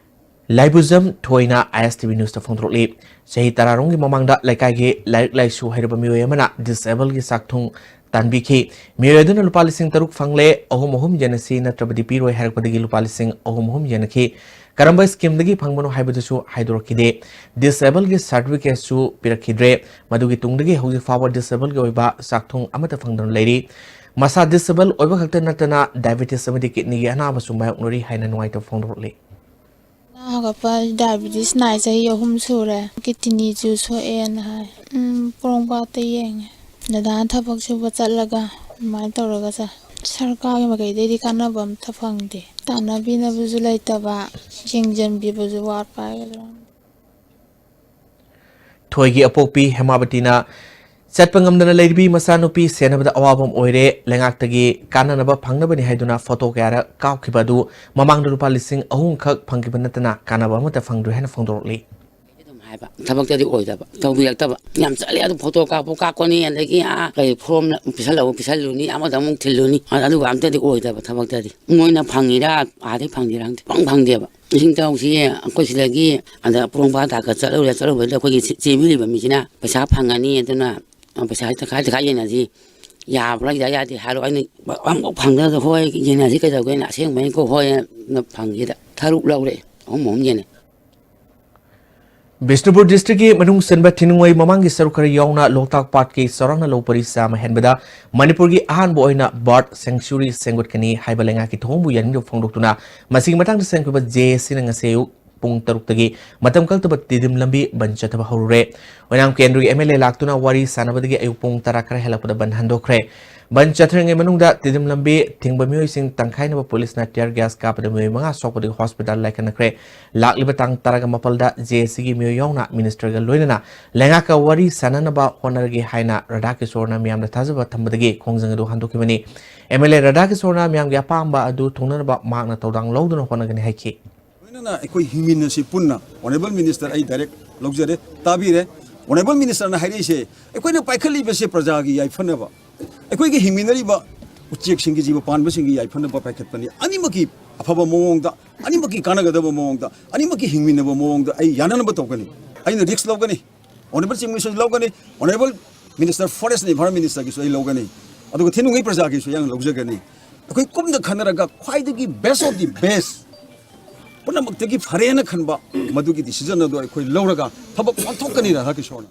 ꯂꯥꯏꯕꯨꯖꯝ ꯊꯣꯏꯅ ISTV Newsꯇ ꯐꯣꯡꯗꯣꯔꯛꯂꯤ꯫ ꯆꯍꯤ ꯇꯔꯥ ꯔꯣꯝꯒꯤ ꯃꯃꯥꯡꯗ ꯂꯩꯀꯥꯏꯒꯤ ꯂꯥꯏꯔꯤꯛ ꯂꯥꯏꯁꯨ ꯍꯩꯔꯕ ꯃꯤꯑꯣꯏ ꯑꯃꯅ disableꯒꯤ ꯆꯥꯛꯊꯨꯡ ꯇꯥꯟꯕꯤꯈꯤ꯫ ꯃꯤꯑꯣꯏ ꯑꯗꯨꯅ ꯂꯨꯄꯥ ꯂꯤꯁꯤꯡ ꯇꯔꯨꯛ ꯐꯪꯂꯦ, ꯑꯍꯨꯝ ꯑꯍꯨꯝ ꯌꯦꯟꯅꯁꯤ ꯅꯠꯇ꯭ꯔꯕꯗꯤ ꯄꯤꯔꯣꯏ ꯍꯥꯏꯔꯛꯄꯗꯒꯤ ꯂꯨꯄꯥ ꯂꯤꯁꯤꯡ ꯑꯍꯨꯝ ꯑꯍꯨꯝ ꯌꯦꯟꯅꯈꯤ꯫ ꯀꯔꯝꯕ schemeꯗꯒꯤ ꯐꯪꯕꯅꯣ ꯍꯥꯏꯕꯗꯨꯁꯨ ꯍꯥꯏꯗꯣꯔꯛꯈꯤꯗꯦ꯫ Disableꯒꯤ certificateꯁꯨ ꯄꯤꯔꯛꯈꯤꯗ꯭ꯔꯦ꯫ ꯃꯗꯨꯒꯤ ꯇꯨꯡꯗꯒꯤ ꯍꯧꯖꯤꯛ ꯐꯥꯎꯕ disableꯒꯤ ꯑꯣꯏꯕ ꯆꯥꯛꯊꯨꯡ ꯑꯃꯠꯇ ꯐꯪꯗꯅ ꯂꯩꯔꯤ꯫ ꯃꯁꯥ disable ꯑꯣꯏꯕ ꯈꯛꯇ ꯅꯠꯇꯅ diabetes ꯑꯃꯗꯤ kidneyꯒꯤ ꯑꯅꯥꯕꯁꯨ ꯃꯥꯌꯣꯛꯅꯔꯤ ꯍꯥꯏꯅ ꯅꯨꯡꯉꯥꯏꯇꯕ ꯐꯣꯡꯗꯣꯔꯛꯂꯤ꯫ ꯑꯅꯥ ꯍꯧꯒꯠꯄ diabetes ꯅꯥꯏ, ꯆꯍꯤ ꯑꯍꯨꯝ ꯁꯨꯔꯦ꯫ Kidneyꯁꯨ ꯁꯣꯛꯑꯦꯅ ꯍꯥꯏ꯫ ꯎꯝ, ꯄꯣꯔꯣꯝꯄꯥꯠꯇ ꯌꯦꯡꯉꯦ꯫ ꯗꯗꯥꯅ ꯊꯕꯛ ꯁꯨꯕ ꯆꯠꯂꯒ ꯑꯗꯨꯃꯥꯏꯅ ꯇꯧꯔꯒ ꯆꯥꯏ꯫ ꯁꯔꯀꯥꯔꯒꯤ ꯃꯥꯏꯀꯩꯗꯒꯤꯗꯤ ꯀꯥꯟꯅꯕ ꯑꯝꯇ ꯐꯪꯗꯦ꯫ ꯇꯥꯟꯅꯕꯤꯅꯕꯁꯨ ꯂꯩꯇꯕ, ꯌꯦꯡꯁꯤꯟꯕꯤꯕꯁꯨ ꯋꯥꯠꯄ ꯍꯥꯏꯒꯗ꯭ꯔꯥ꯫ ꯊꯣꯏꯒꯤ ꯑꯄꯣꯛꯄꯤ ꯍꯦꯃꯥꯕꯇꯤꯅ ꯆꯠꯄ ꯉꯝꯗꯅ ꯂꯩꯔꯤꯕꯤ ꯃꯆꯥꯅꯨꯄꯤ ꯁꯦꯟꯅꯕꯗ ꯑꯋꯥꯕ ꯑꯃ ꯑꯣꯏꯔꯦ꯫ ꯂꯩꯉꯥꯛꯇꯒꯤ ꯀꯥꯟꯅꯅꯕ ꯐꯪꯅꯕꯅꯤ ꯍꯥꯏꯗꯨꯅ photo ꯀꯌꯥꯔꯛ ꯀꯥꯞꯈꯤꯕ ꯑꯗꯨ ꯃꯃꯥꯡꯗ ꯂꯨꯄꯥ ꯂꯤꯁꯤꯡ ꯑꯍꯨꯝ ꯈꯛ ꯐꯪꯈꯤꯕ ꯅꯠꯇꯅ ꯀꯥꯟꯅꯕ ꯑꯃꯠꯇ ꯐꯪꯗ꯭ꯔꯦ ꯍꯥꯏꯅ ꯐꯣꯡꯗꯣꯔꯛꯂꯤ꯫ ꯍꯥꯏꯕ ꯊꯕꯛꯇꯗꯤ ꯑꯣꯏꯗꯕ, ꯇꯧꯕꯤꯔꯛꯇꯕ꯫ ꯌꯥꯝ ꯆꯠꯂꯦ, ꯑꯗꯨ ꯐꯣꯇꯣ ꯀꯥꯞꯄꯨ ꯀꯥꯞꯀꯅꯤ, ꯑꯗꯒꯤ ꯑꯥ ꯀꯩ ꯐꯣꯔꯝ ꯄꯤꯁꯜꯂꯛꯎ ꯄꯤꯁꯜꯂꯨꯅꯤ, ꯑꯃꯗ ꯑꯃꯨꯛ ꯊꯤꯜꯂꯨꯅꯤ, ꯑꯗꯨꯒ ꯑꯝꯇꯗꯤ ꯑꯣꯏꯗꯕ ꯊꯕꯛꯇꯗꯤ꯫ ꯃꯣꯏꯅ ꯐꯪꯉꯤꯔꯥ ꯑꯥꯗꯩ ꯐꯪꯉꯤꯔꯥ ꯈꯪꯗꯦ, ꯄꯪ ꯐꯪꯗꯦꯕ꯫ ꯏꯁꯤꯡ ꯏꯆꯥꯎꯁꯤ ꯑꯩꯈꯣꯏ ꯁꯤꯗꯒꯤ ꯑꯗ ꯄꯣꯔꯣꯝꯄꯥꯠ ꯇꯥꯛꯀ ꯆꯠꯂꯨꯔꯦ, ꯆꯠꯂꯨꯕꯗ ꯑꯩꯈꯣꯏꯒꯤ ꯆꯦ-, ꯆꯦꯟꯕꯤꯔꯤꯕ ꯃꯤꯁꯤꯅ ꯄꯩꯁꯥ ꯐꯪꯉꯅꯤ, ꯑꯗꯨꯅ ꯄꯩꯁꯥ ꯇꯪꯈꯥꯏ ꯇꯪꯈꯥꯏ ꯌꯦꯟꯅꯁꯤ, ꯌꯥꯕ꯭ꯔꯥ ꯌꯥ-, ꯌꯥꯗꯦ ꯍꯥꯏꯔꯣ꯫ ꯑꯩꯅ ꯑꯃꯐꯥꯎ ꯐꯪꯗꯅ, "ꯍꯣꯏ, ꯌꯦꯟꯅꯁꯤ, ꯀꯩꯗꯧꯒꯦꯅ?" ꯑꯁꯦꯡꯕꯩꯅꯀꯣ, "ꯍꯣꯏ"ꯅ ꯐꯪꯈꯤꯗ ꯇꯔꯨꯛ ꯂꯧꯔꯦ, ꯑꯍꯨꯝ ꯑꯍꯨꯝ ꯌꯦꯟꯅꯩ꯫ ꯕꯤꯁꯅꯨꯄꯨꯔ ꯗꯤꯁꯇ꯭ꯔꯤꯛꯀꯤ ꯃꯅꯨꯡ ꯆꯟꯕ ꯊꯤꯅꯨꯡꯉꯩ ꯃꯃꯥꯡꯒꯤ ꯁꯔꯨꯛ ꯈꯔ ꯌꯥꯎꯅ ꯂꯣꯛꯇꯥꯛ ꯄꯥꯠꯀꯤ ꯆꯥꯎꯔꯥꯛꯅ ꯂꯧ ꯄꯔꯤ ꯆꯥꯝꯃ ꯍꯦꯟꯕꯗ ꯃꯅꯤꯄꯨꯔꯒꯤ ꯑꯍꯥꯟꯕ ꯑꯣꯏꯅ ꯕꯥꯔꯗ ꯁꯦꯡꯆꯨꯔꯤ ꯁꯦꯝꯒꯠꯀꯅꯤ ꯍꯥꯏꯕ ꯂꯩꯉꯥꯛꯀꯤ ꯊꯧꯑꯣꯡꯕꯨ ꯌꯥꯅꯤꯡꯗꯕ ꯐꯣꯡꯗꯣꯛꯇꯨꯅ ꯃꯁꯤꯒꯤ ꯃꯇꯥꯡꯗ ꯁꯦꯝꯈꯤꯕ ꯖꯦ ꯑꯦ ꯁꯤꯅ ꯉꯁꯤ ꯑꯌꯨꯛ ꯄꯨꯡ ꯇꯔꯨꯛꯇꯒꯤ ꯃꯇꯝ ꯀꯛꯇꯕ ꯇꯤꯗꯤꯝ ꯂꯝꯕꯤ ꯕꯟ ꯆꯠꯊꯕ ꯍꯧꯔꯨꯔꯦ꯫ ꯑꯣꯏꯅꯥꯝ ꯀꯦꯟꯗ꯭ꯔꯒꯤ ꯑꯦꯝ ꯑꯦꯜ ꯑꯦ ꯂꯥꯛꯇꯨꯅ ꯋꯥꯔꯤ ꯁꯥꯟꯅꯕꯗꯒꯤ ꯑꯌꯨꯛ ꯄꯨꯡ ꯇꯔꯥ ꯈꯔ ꯍꯦꯜꯂꯛꯄꯗ ꯕꯟ ꯍꯟꯗꯣꯛꯈ꯭ꯔꯦ꯫ ꯕꯟ ꯆꯠꯊꯔꯤꯉꯩ ꯃꯅꯨꯡꯗ ꯇꯤꯗꯤꯝ ꯂꯝꯕꯤ ꯊꯤꯡꯕ ꯃꯤꯑꯣꯏꯁꯤꯡ ꯇꯪꯈꯥꯏꯅꯕ ꯄꯨꯂꯤꯁꯅ ꯇꯤꯌꯔ ꯒ꯭ꯌꯥꯁ ꯀꯥꯞꯄꯗ ꯃꯤꯑꯣꯏ ꯃꯉꯥ ꯁꯣꯛꯄꯗꯒꯤ ꯍꯣꯁꯄꯤꯇꯥꯜ ꯂꯥꯏꯀꯠꯅꯈ꯭ꯔꯦ꯫ ꯂꯥꯛꯂꯤꯕ ꯇꯥꯡ ꯇꯔꯥꯒ ꯃꯥꯄꯜꯗ ꯖꯦ ꯑꯦ ꯁꯤꯒꯤ ꯃꯤꯑꯣꯏ ꯌꯥꯎꯅ ꯃꯤꯅꯤꯁꯇꯔꯒ ꯂꯣꯏꯅꯅ ꯂꯩꯉꯥꯛꯀ ꯋꯥꯔꯤ ꯁꯥꯟꯅꯅꯕ ꯍꯣꯠꯅꯔꯒꯦ ꯍꯥꯏꯅ ꯔꯥꯙꯥꯀꯤꯁꯣꯔꯅ ꯃꯤꯌꯥꯝꯗ ꯊꯥꯖꯕ ꯊꯝꯕꯗꯒꯤ ꯈꯣꯡꯖꯪ ꯑꯗꯨ ꯍꯟꯗꯣꯛꯈꯤꯕꯅꯤ꯫ ꯑꯦꯝ ꯑꯦꯜ ꯑꯦ ꯔꯥꯙꯥꯀꯤꯁꯣꯔꯅ ꯃꯤꯌꯥꯝꯒꯤ ꯑꯄꯥꯝꯕ ꯑꯗꯨ ꯊꯨꯡꯅꯅꯕ ꯃꯍꯥꯛꯅ ꯊꯧꯗꯥꯡ ꯂꯧꯗꯨꯅ ꯍꯣꯠꯅꯒꯅꯤ ꯍꯥꯏꯈꯤ꯫ ꯂꯣꯏꯅꯅ ꯑꯩꯈꯣꯏ ꯍꯤꯡꯃꯤꯟꯅꯁꯤ ꯄꯨꯟꯅ꯫ ꯑꯣꯅꯔꯦꯕꯜ ꯃꯤꯅꯤꯁꯇꯔ ꯑꯩ ꯗꯥꯏꯔꯦꯛ ꯂꯧꯖꯔꯦ, ꯇꯥꯕꯤꯔꯦ꯫ ꯑꯣꯅꯔꯦꯕꯜ ꯃꯤꯅꯤꯁꯇꯔꯅ ꯍꯥꯏꯔꯛꯏꯁꯦ, ꯑꯩꯈꯣꯏꯅ ꯄꯥꯏꯈꯠꯂꯤꯕꯁꯦ ꯄ꯭ꯔꯖꯥꯒꯤ ꯌꯥꯏꯐꯅꯕ, ꯑꯩꯈꯣꯏꯒꯤ ꯍꯤꯡꯃꯤꯟꯅꯔꯤꯕ ꯎꯆꯦꯛꯁꯤꯡꯒꯤ, ꯖꯤꯕ ꯄꯥꯟꯕꯁꯤꯡꯒꯤ ꯌꯥꯏꯐꯅꯕ ꯄꯥꯏꯈꯠꯄꯅꯤ꯫ ꯑꯅꯤꯃꯛꯀꯤ ꯑꯐꯕ ꯃꯑꯣꯡꯗ, ꯑꯅꯤꯃꯛꯀꯤ ꯀꯥꯟꯅꯒꯗꯕ ꯃꯑꯣꯡꯗ, ꯑꯅꯤꯃꯛꯀꯤ ꯍꯤꯡꯃꯤꯟꯅꯕ ꯃꯑꯣꯡꯗ ꯑꯩ ꯌꯥꯅꯅꯕ ꯇꯧꯒꯅꯤ꯫ ꯑꯩꯅ ꯔꯤꯛꯁ ꯂꯧꯒꯅꯤ꯫ ꯑꯣꯅꯔꯦꯕꯜ ꯆꯤꯐ ꯃꯤꯅꯤꯁꯇꯔꯁꯨ ꯂꯧꯒꯅꯤ, honourable minister forest and environment ꯃꯤꯅꯤꯁꯇꯔꯒꯤꯁꯨ ꯑꯩ ꯂꯧꯒꯅꯤ, ꯑꯗꯨꯒ ꯊꯤꯅꯨꯡꯒꯩ ꯄ꯭ꯔꯖꯥꯒꯤꯁꯨ ꯑꯩ ꯂꯧꯖꯒꯅꯤ꯫ ꯑꯩꯈꯣꯏ ꯀꯨꯞꯅ ꯈꯟꯅꯔꯒ ꯈ꯭ꯋꯥꯏꯗꯒꯤ best of the best, ꯄꯨꯝꯅꯃꯛꯇꯒꯤ ꯐꯔꯦꯅ ꯈꯟꯕ ꯃꯗꯨꯒꯤ ꯗꯤꯁꯤꯖꯟ ꯑꯗꯨ ꯑꯩꯈꯣꯏ ꯂꯧꯔꯒ ꯊꯕꯛ ꯄꯥꯡꯊꯣꯛꯀꯅꯤ, ꯔꯥꯙꯥ ꯀꯤꯁꯣꯔꯅ꯫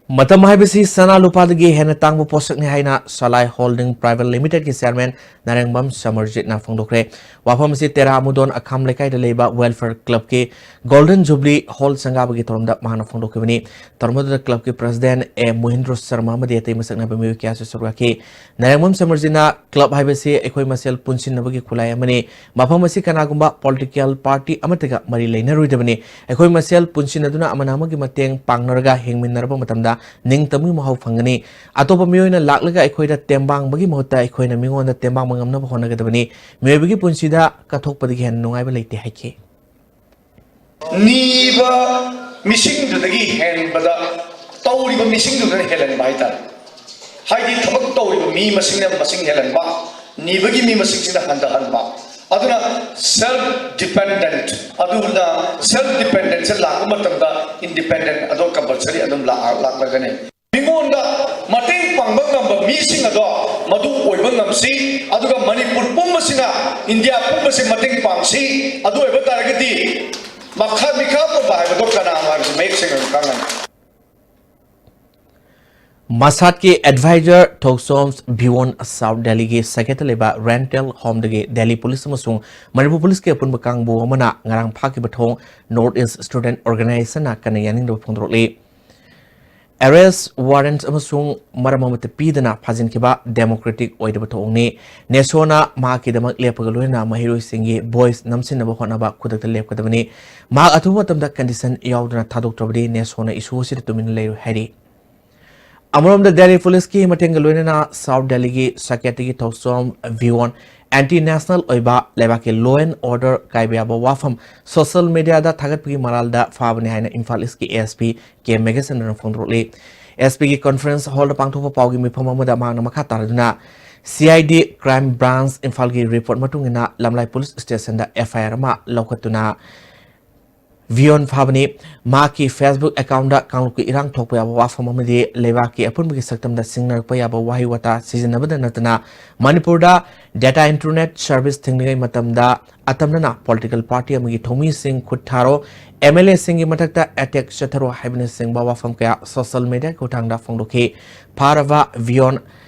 ꯃꯇꯝ ꯍꯥꯏꯕꯁꯤ ꯁꯅꯥ ꯂꯨꯄꯥꯗꯒꯤ ꯍꯦꯟꯅ ꯇꯥꯡꯕ ꯄꯣꯠꯁꯛꯅꯤ ꯍꯥꯏꯅ ꯁꯂꯥꯏ ꯍꯣꯜꯗꯤꯡ ꯄ꯭ꯔꯥꯏꯚꯦꯠ ꯂꯤꯃꯤꯇꯦꯗꯀꯤ ꯆꯤꯌꯥꯔꯃꯦꯟ ꯅꯥꯔꯦꯡꯕꯝ ꯁꯃꯔꯖꯤꯠꯅ ꯐꯣꯡꯗꯣꯛꯈ꯭ꯔꯦ꯫ ꯋꯥꯐꯝ ꯑꯁꯤ ꯇꯦꯔꯥ ꯑꯃꯨꯗꯣꯟ ꯑꯈꯥꯝ ꯂꯩꯀꯥꯏꯗ ꯂꯩꯕ ꯋꯦꯜꯐꯤꯌꯔ ꯀ꯭ꯂꯕꯀꯤ ꯒꯣꯜꯗꯟ ꯖꯨꯕ꯭ꯂꯤ ꯍꯣꯜ ꯁꯪꯒꯥꯕꯒꯤ ꯊꯧꯔꯝꯗ ꯃꯍꯥꯛꯅ ꯐꯣꯡꯗꯣꯛꯈꯤꯕꯅꯤ꯫ ꯊꯧꯔꯝ ꯑꯗꯨꯗ ꯀ꯭ꯂꯕꯀꯤ ꯄ꯭ꯔꯁꯤꯗꯦꯟ ꯑꯦ ꯃꯣꯍꯤꯟꯗ꯭ꯔꯣ ꯁꯔꯃ ꯑꯃꯗꯤ ꯑꯇꯩ ꯃꯁꯛ ꯅꯥꯏꯕ ꯃꯤꯑꯣꯏ ꯀꯌꯥꯁꯨ ꯁꯔꯨꯛ ꯌꯥꯈꯤ꯫ ꯅꯥꯔꯦꯡꯕꯝ ꯁꯃꯔꯖꯤꯠꯅ ꯀ꯭ꯂꯕ ꯍꯥꯏꯕꯁꯤ ꯑꯩꯈꯣꯏ ꯃꯁꯦꯜ ꯄꯨꯟꯁꯤꯟꯅꯕꯒꯤ ꯈꯨꯠꯂꯥꯏ ꯑꯃꯅꯤ꯫ ꯃꯐꯝ ꯑꯁꯤ ꯀꯅꯥꯒꯨꯝꯕ ꯄꯣꯂꯤꯇꯤꯀꯦꯜ ꯄꯥꯔꯇꯤ ꯑꯃꯠꯇꯒ ꯃꯔꯤ ꯂꯩꯅꯔꯣꯏꯗꯕꯅꯤ꯫ ꯑꯩꯈꯣꯏ ꯃꯁꯦꯜ ꯄꯨꯟꯁꯤꯟꯅꯗꯨꯅ ꯑꯃꯅ ꯑꯃꯒꯤ ꯃꯇꯦꯡ ꯄꯥꯡꯅꯔꯒ ꯍꯤꯡꯃꯤꯟꯅꯔꯕ ꯃꯇꯝꯗ ꯅꯤꯡꯇꯝꯕꯒꯤ ꯃꯍꯥꯎ ꯐꯪꯒꯅꯤ꯫ ꯑꯇꯣꯞꯄ ꯃꯤꯑꯣꯏꯅ ꯂꯥꯛꯂꯒ ꯑꯩꯈꯣꯏꯗ ꯇꯦꯡꯕꯥꯡꯕꯒꯤ ꯃꯍꯨꯠꯇ ꯑꯩꯈꯣꯏꯅ ꯃꯤꯉꯣꯟꯗ ꯇꯦꯡꯕꯥꯡꯕ ꯉꯝꯅꯕ ꯍꯣꯠꯅꯒꯗꯕꯅꯤ꯫ ꯃꯤꯑꯣꯏꯕꯒꯤ ꯄꯨꯟꯁꯤꯗ ꯀꯠꯊꯣꯛꯄꯗꯒꯤ ꯍꯦꯟꯅ ꯅꯨꯡꯉꯥꯏꯕ ꯂꯩꯇꯦ ꯍꯥꯏꯈꯤ꯫ ꯅꯤꯕ ꯃꯤꯁꯤꯡꯗꯨꯗꯒꯤ ꯍꯦꯟꯕꯗ ꯇꯧꯔꯤꯕ ꯃꯤꯁꯤꯡꯗꯨꯗꯅ ꯍꯦꯜꯍꯟꯕ ꯍꯥꯏꯇꯥꯔꯦ꯫ ꯍꯥꯏꯗꯤ ꯊꯕꯛ ꯇꯧꯔꯤꯕ ꯃꯤ ꯃꯁꯤꯡꯅ ꯃꯁꯤꯡ ꯍꯦꯜꯍꯟꯕ, ꯅꯤꯕꯒꯤ ꯃꯤ ꯃꯁꯤꯡꯁꯤꯅ ꯍꯟꯊꯍꯟꯕ꯫ ꯑꯗꯨꯅ self dependent, ꯑꯗꯨꯅ self dependence ꯂꯥꯛꯄ ꯃꯇꯝꯗ independent ꯑꯗꯣ compulsory ꯑꯗꯨꯝ ꯂꯥꯛ-, ꯂꯥꯛꯂꯒꯅꯤ꯫ ꯃꯤꯉꯣꯟꯗ ꯃꯇꯦꯡ ꯄꯥꯡꯕ ꯉꯝꯕ ꯃꯤꯁꯤꯡ ꯑꯗꯣ ꯃꯗꯨ ꯑꯣꯏꯕ ꯉꯝꯁꯤ, ꯑꯗꯨꯒ ꯃꯅꯤꯄꯨꯔ ꯄꯨꯝꯕꯁꯤꯅ, ꯏꯟꯗꯤꯌꯥ ꯄꯨꯝꯕꯁꯤ ꯃꯇꯦꯡ ꯄꯥꯡꯁꯤ꯫ ꯑꯗꯨ ꯑꯣꯏꯕ ꯇꯥꯔꯒꯗꯤ ꯃꯈꯥ ꯃꯤꯈꯥ ꯄꯣꯟꯕ ꯍꯥꯏꯕꯗꯣ ꯀꯅꯥꯅꯣ ꯍꯥꯏꯕꯁꯤ ꯃꯌꯦꯛ ꯁꯦꯡꯅ ꯈꯪꯒꯅꯤ꯫ ꯃꯁꯥꯗꯀꯤ ꯑꯦꯗꯚꯥꯏꯖꯔ ꯊꯣꯛꯆꯣꯝ ꯚꯤꯋꯣꯟ ꯁꯥꯎꯠ ꯗꯦꯜꯂꯤꯒꯤ ꯁꯦꯀꯦꯠꯇ ꯂꯩꯕ ꯔꯦꯟꯇꯦꯜ ꯍꯣꯝꯗꯒꯤ ꯗꯦꯜꯂꯤ ꯄꯨꯂꯤꯁ ꯑꯃꯁꯨꯡ ꯃꯅꯤꯄꯨꯔ ꯄꯨꯂꯤꯁꯀꯤ ꯑꯄꯨꯟꯕ ꯀꯥꯡꯕꯨ ꯑꯃꯅ ꯉꯔꯥꯡ ꯐꯥꯈꯤꯕ ꯊꯣꯡ ꯅꯣꯔꯠ ꯏꯁ ꯁ꯭ꯇꯨꯗꯦꯟꯠ ꯑꯣꯔꯒꯅꯥꯏꯖꯦꯁꯟꯅ ꯀꯟꯅ ꯌꯥꯅꯤꯡꯗꯕ ꯐꯣꯡꯗꯣꯔꯛꯂꯤ꯫ ꯑꯦꯔꯦꯁ꯭ꯠ ꯋꯥꯔꯦꯟꯠ ꯑꯃꯁꯨꯡ ꯃꯔꯝ ꯑꯃꯠꯇ ꯄꯤꯗꯅ ꯐꯥꯖꯤꯟꯈꯤꯕ ꯗꯦꯃꯣꯀ꯭ꯔꯦꯇꯤꯛ ꯑꯣꯏꯗꯕ ꯊꯧꯑꯣꯡꯅꯤ꯫ ꯅꯦꯁꯣꯅ ꯃꯍꯥꯛꯀꯤꯗꯃꯛ ꯂꯦꯞꯄꯒ ꯂꯣꯏꯅꯅ ꯃꯍꯩꯔꯣꯏꯁꯤꯡꯒꯤ ꯚꯣꯏꯁ ꯅꯝꯁꯤꯟꯅꯕ ꯍꯣꯠꯅꯕ ꯈꯨꯗꯛꯇ ꯂꯦꯞꯀꯗꯕꯅꯤ꯫ ꯃꯍꯥꯛ ꯑꯊꯨꯕ ꯃꯇꯝꯗ ꯀꯟꯗꯤꯁꯟ ꯌꯥꯎꯗꯅ ꯊꯥꯗꯣꯛꯇ꯭ꯔꯕꯗꯤ ꯅꯦꯁꯣꯅ ꯏꯁꯨ ꯑꯁꯤꯗ ꯇꯨꯃꯤꯟꯅ ꯂꯩꯔꯣꯏ ꯍꯥꯏꯔꯤ꯫ ꯑꯃꯔꯣꯝꯗ ꯗꯦꯜꯂꯤ ꯄꯨꯂꯤꯁꯀꯤ ꯃꯇꯦꯡꯒ ꯂꯣꯏꯅꯅ ꯁꯥꯎꯠ ꯗꯦꯜꯂꯤꯒꯤ ꯁꯦꯀꯦꯠꯇꯒꯤ ꯊꯧꯆꯣꯝ ꯚꯤꯋꯣꯟ ꯑꯦꯟꯇꯤ ꯅꯦꯁꯅꯦꯜ ꯑꯣꯏꯕ ꯂꯩꯕꯥꯛꯀꯤ law and order ꯀꯥꯏꯕ ꯌꯥꯕ ꯋꯥꯐꯝ ꯁꯣꯁꯤꯌꯦꯜ ꯃꯤꯗꯤꯌꯥꯗ ꯊꯥꯒꯠꯄꯒꯤ ꯃꯔꯥꯜꯗ ꯐꯥꯕꯅꯤ ꯍꯥꯏꯅ ꯏꯝꯐꯥꯜ ꯏꯁꯀꯤ ꯑꯦ ꯑꯦꯁ ꯄꯤ ꯀꯦ ꯃꯦꯒꯁꯟꯗꯅ ꯐꯣꯡꯗꯣꯔꯛꯂꯤ꯫ ꯑꯦꯁ ꯄꯤꯒꯤ ꯀꯣꯟꯐꯔꯦꯟꯁ ꯍꯣꯜꯗ ꯄꯥꯡꯊꯣꯛꯄ ꯄꯥꯎꯒꯤ ꯃꯤꯐꯝ ꯑꯃꯗ ꯃꯍꯥꯛꯅ ꯃꯈꯥ ꯇꯥꯔꯗꯨꯅ, C I D crime branch ꯏꯝꯐꯥꯜꯒꯤ ꯔꯤꯄꯣꯔꯠ ꯃꯇꯨꯡ ꯏꯟꯅ ꯂꯝꯂꯥꯏ ꯄꯨꯂꯤꯁ ꯁ꯭ꯇꯦꯁꯟꯗ ꯑꯦꯐ ꯑꯥꯏ ꯑꯥꯔ ꯑꯃ ꯂꯧꯈꯠꯇꯨꯅ ꯚꯤꯌꯣꯟ ꯐꯥꯕꯅꯤ꯫ ꯃꯍꯥꯛꯀꯤ ꯐꯦꯁꯕꯨꯛ ꯑꯦꯀꯥꯎꯟꯗ ꯀꯥꯡꯂꯨꯞꯀꯤ ꯏꯔꯥꯡ ꯊꯣꯛꯄ ꯌꯥꯕ ꯋꯥꯐꯝ ꯑꯃꯗꯤ ꯂꯩꯕꯥꯛꯀꯤ ꯑꯄꯨꯟꯕꯒꯤ ꯁꯛꯇꯝꯗ ꯁꯤꯡꯅꯔꯛꯄ ꯌꯥꯕ ꯋꯥꯍꯩ ꯋꯥꯇꯥ ꯁꯤꯖꯤꯟꯅꯕꯗ ꯅꯠꯇꯅ ꯃꯅꯤꯄꯨꯔꯗ data internet service ꯊꯤꯡꯂꯤꯉꯩ ꯃꯇꯝꯗ ꯑꯇꯝꯅꯅ political party ꯑꯃꯒꯤ ꯊꯧꯃꯤꯁꯤꯡ ꯈꯨꯠ ꯊꯥꯔꯣ, ꯑꯦꯝ ꯑꯦꯜ ꯑꯦꯁꯤꯡꯒꯤ ꯃꯊꯛꯇ ꯑꯦꯇꯦꯛ ꯆꯠꯊꯔꯣ ꯍꯥꯏꯕꯅꯆꯤꯡꯕ ꯋꯥꯐꯝ ꯀꯌꯥ ꯁꯣꯁꯤꯌꯦꯜ ꯃꯤꯗꯤꯌꯥꯒꯤ ꯈꯨꯠꯊꯥꯡꯗ ꯐꯣꯡꯗꯣꯛꯈꯤ꯫ ꯐꯥꯔꯕ ꯚꯤꯌꯣꯟ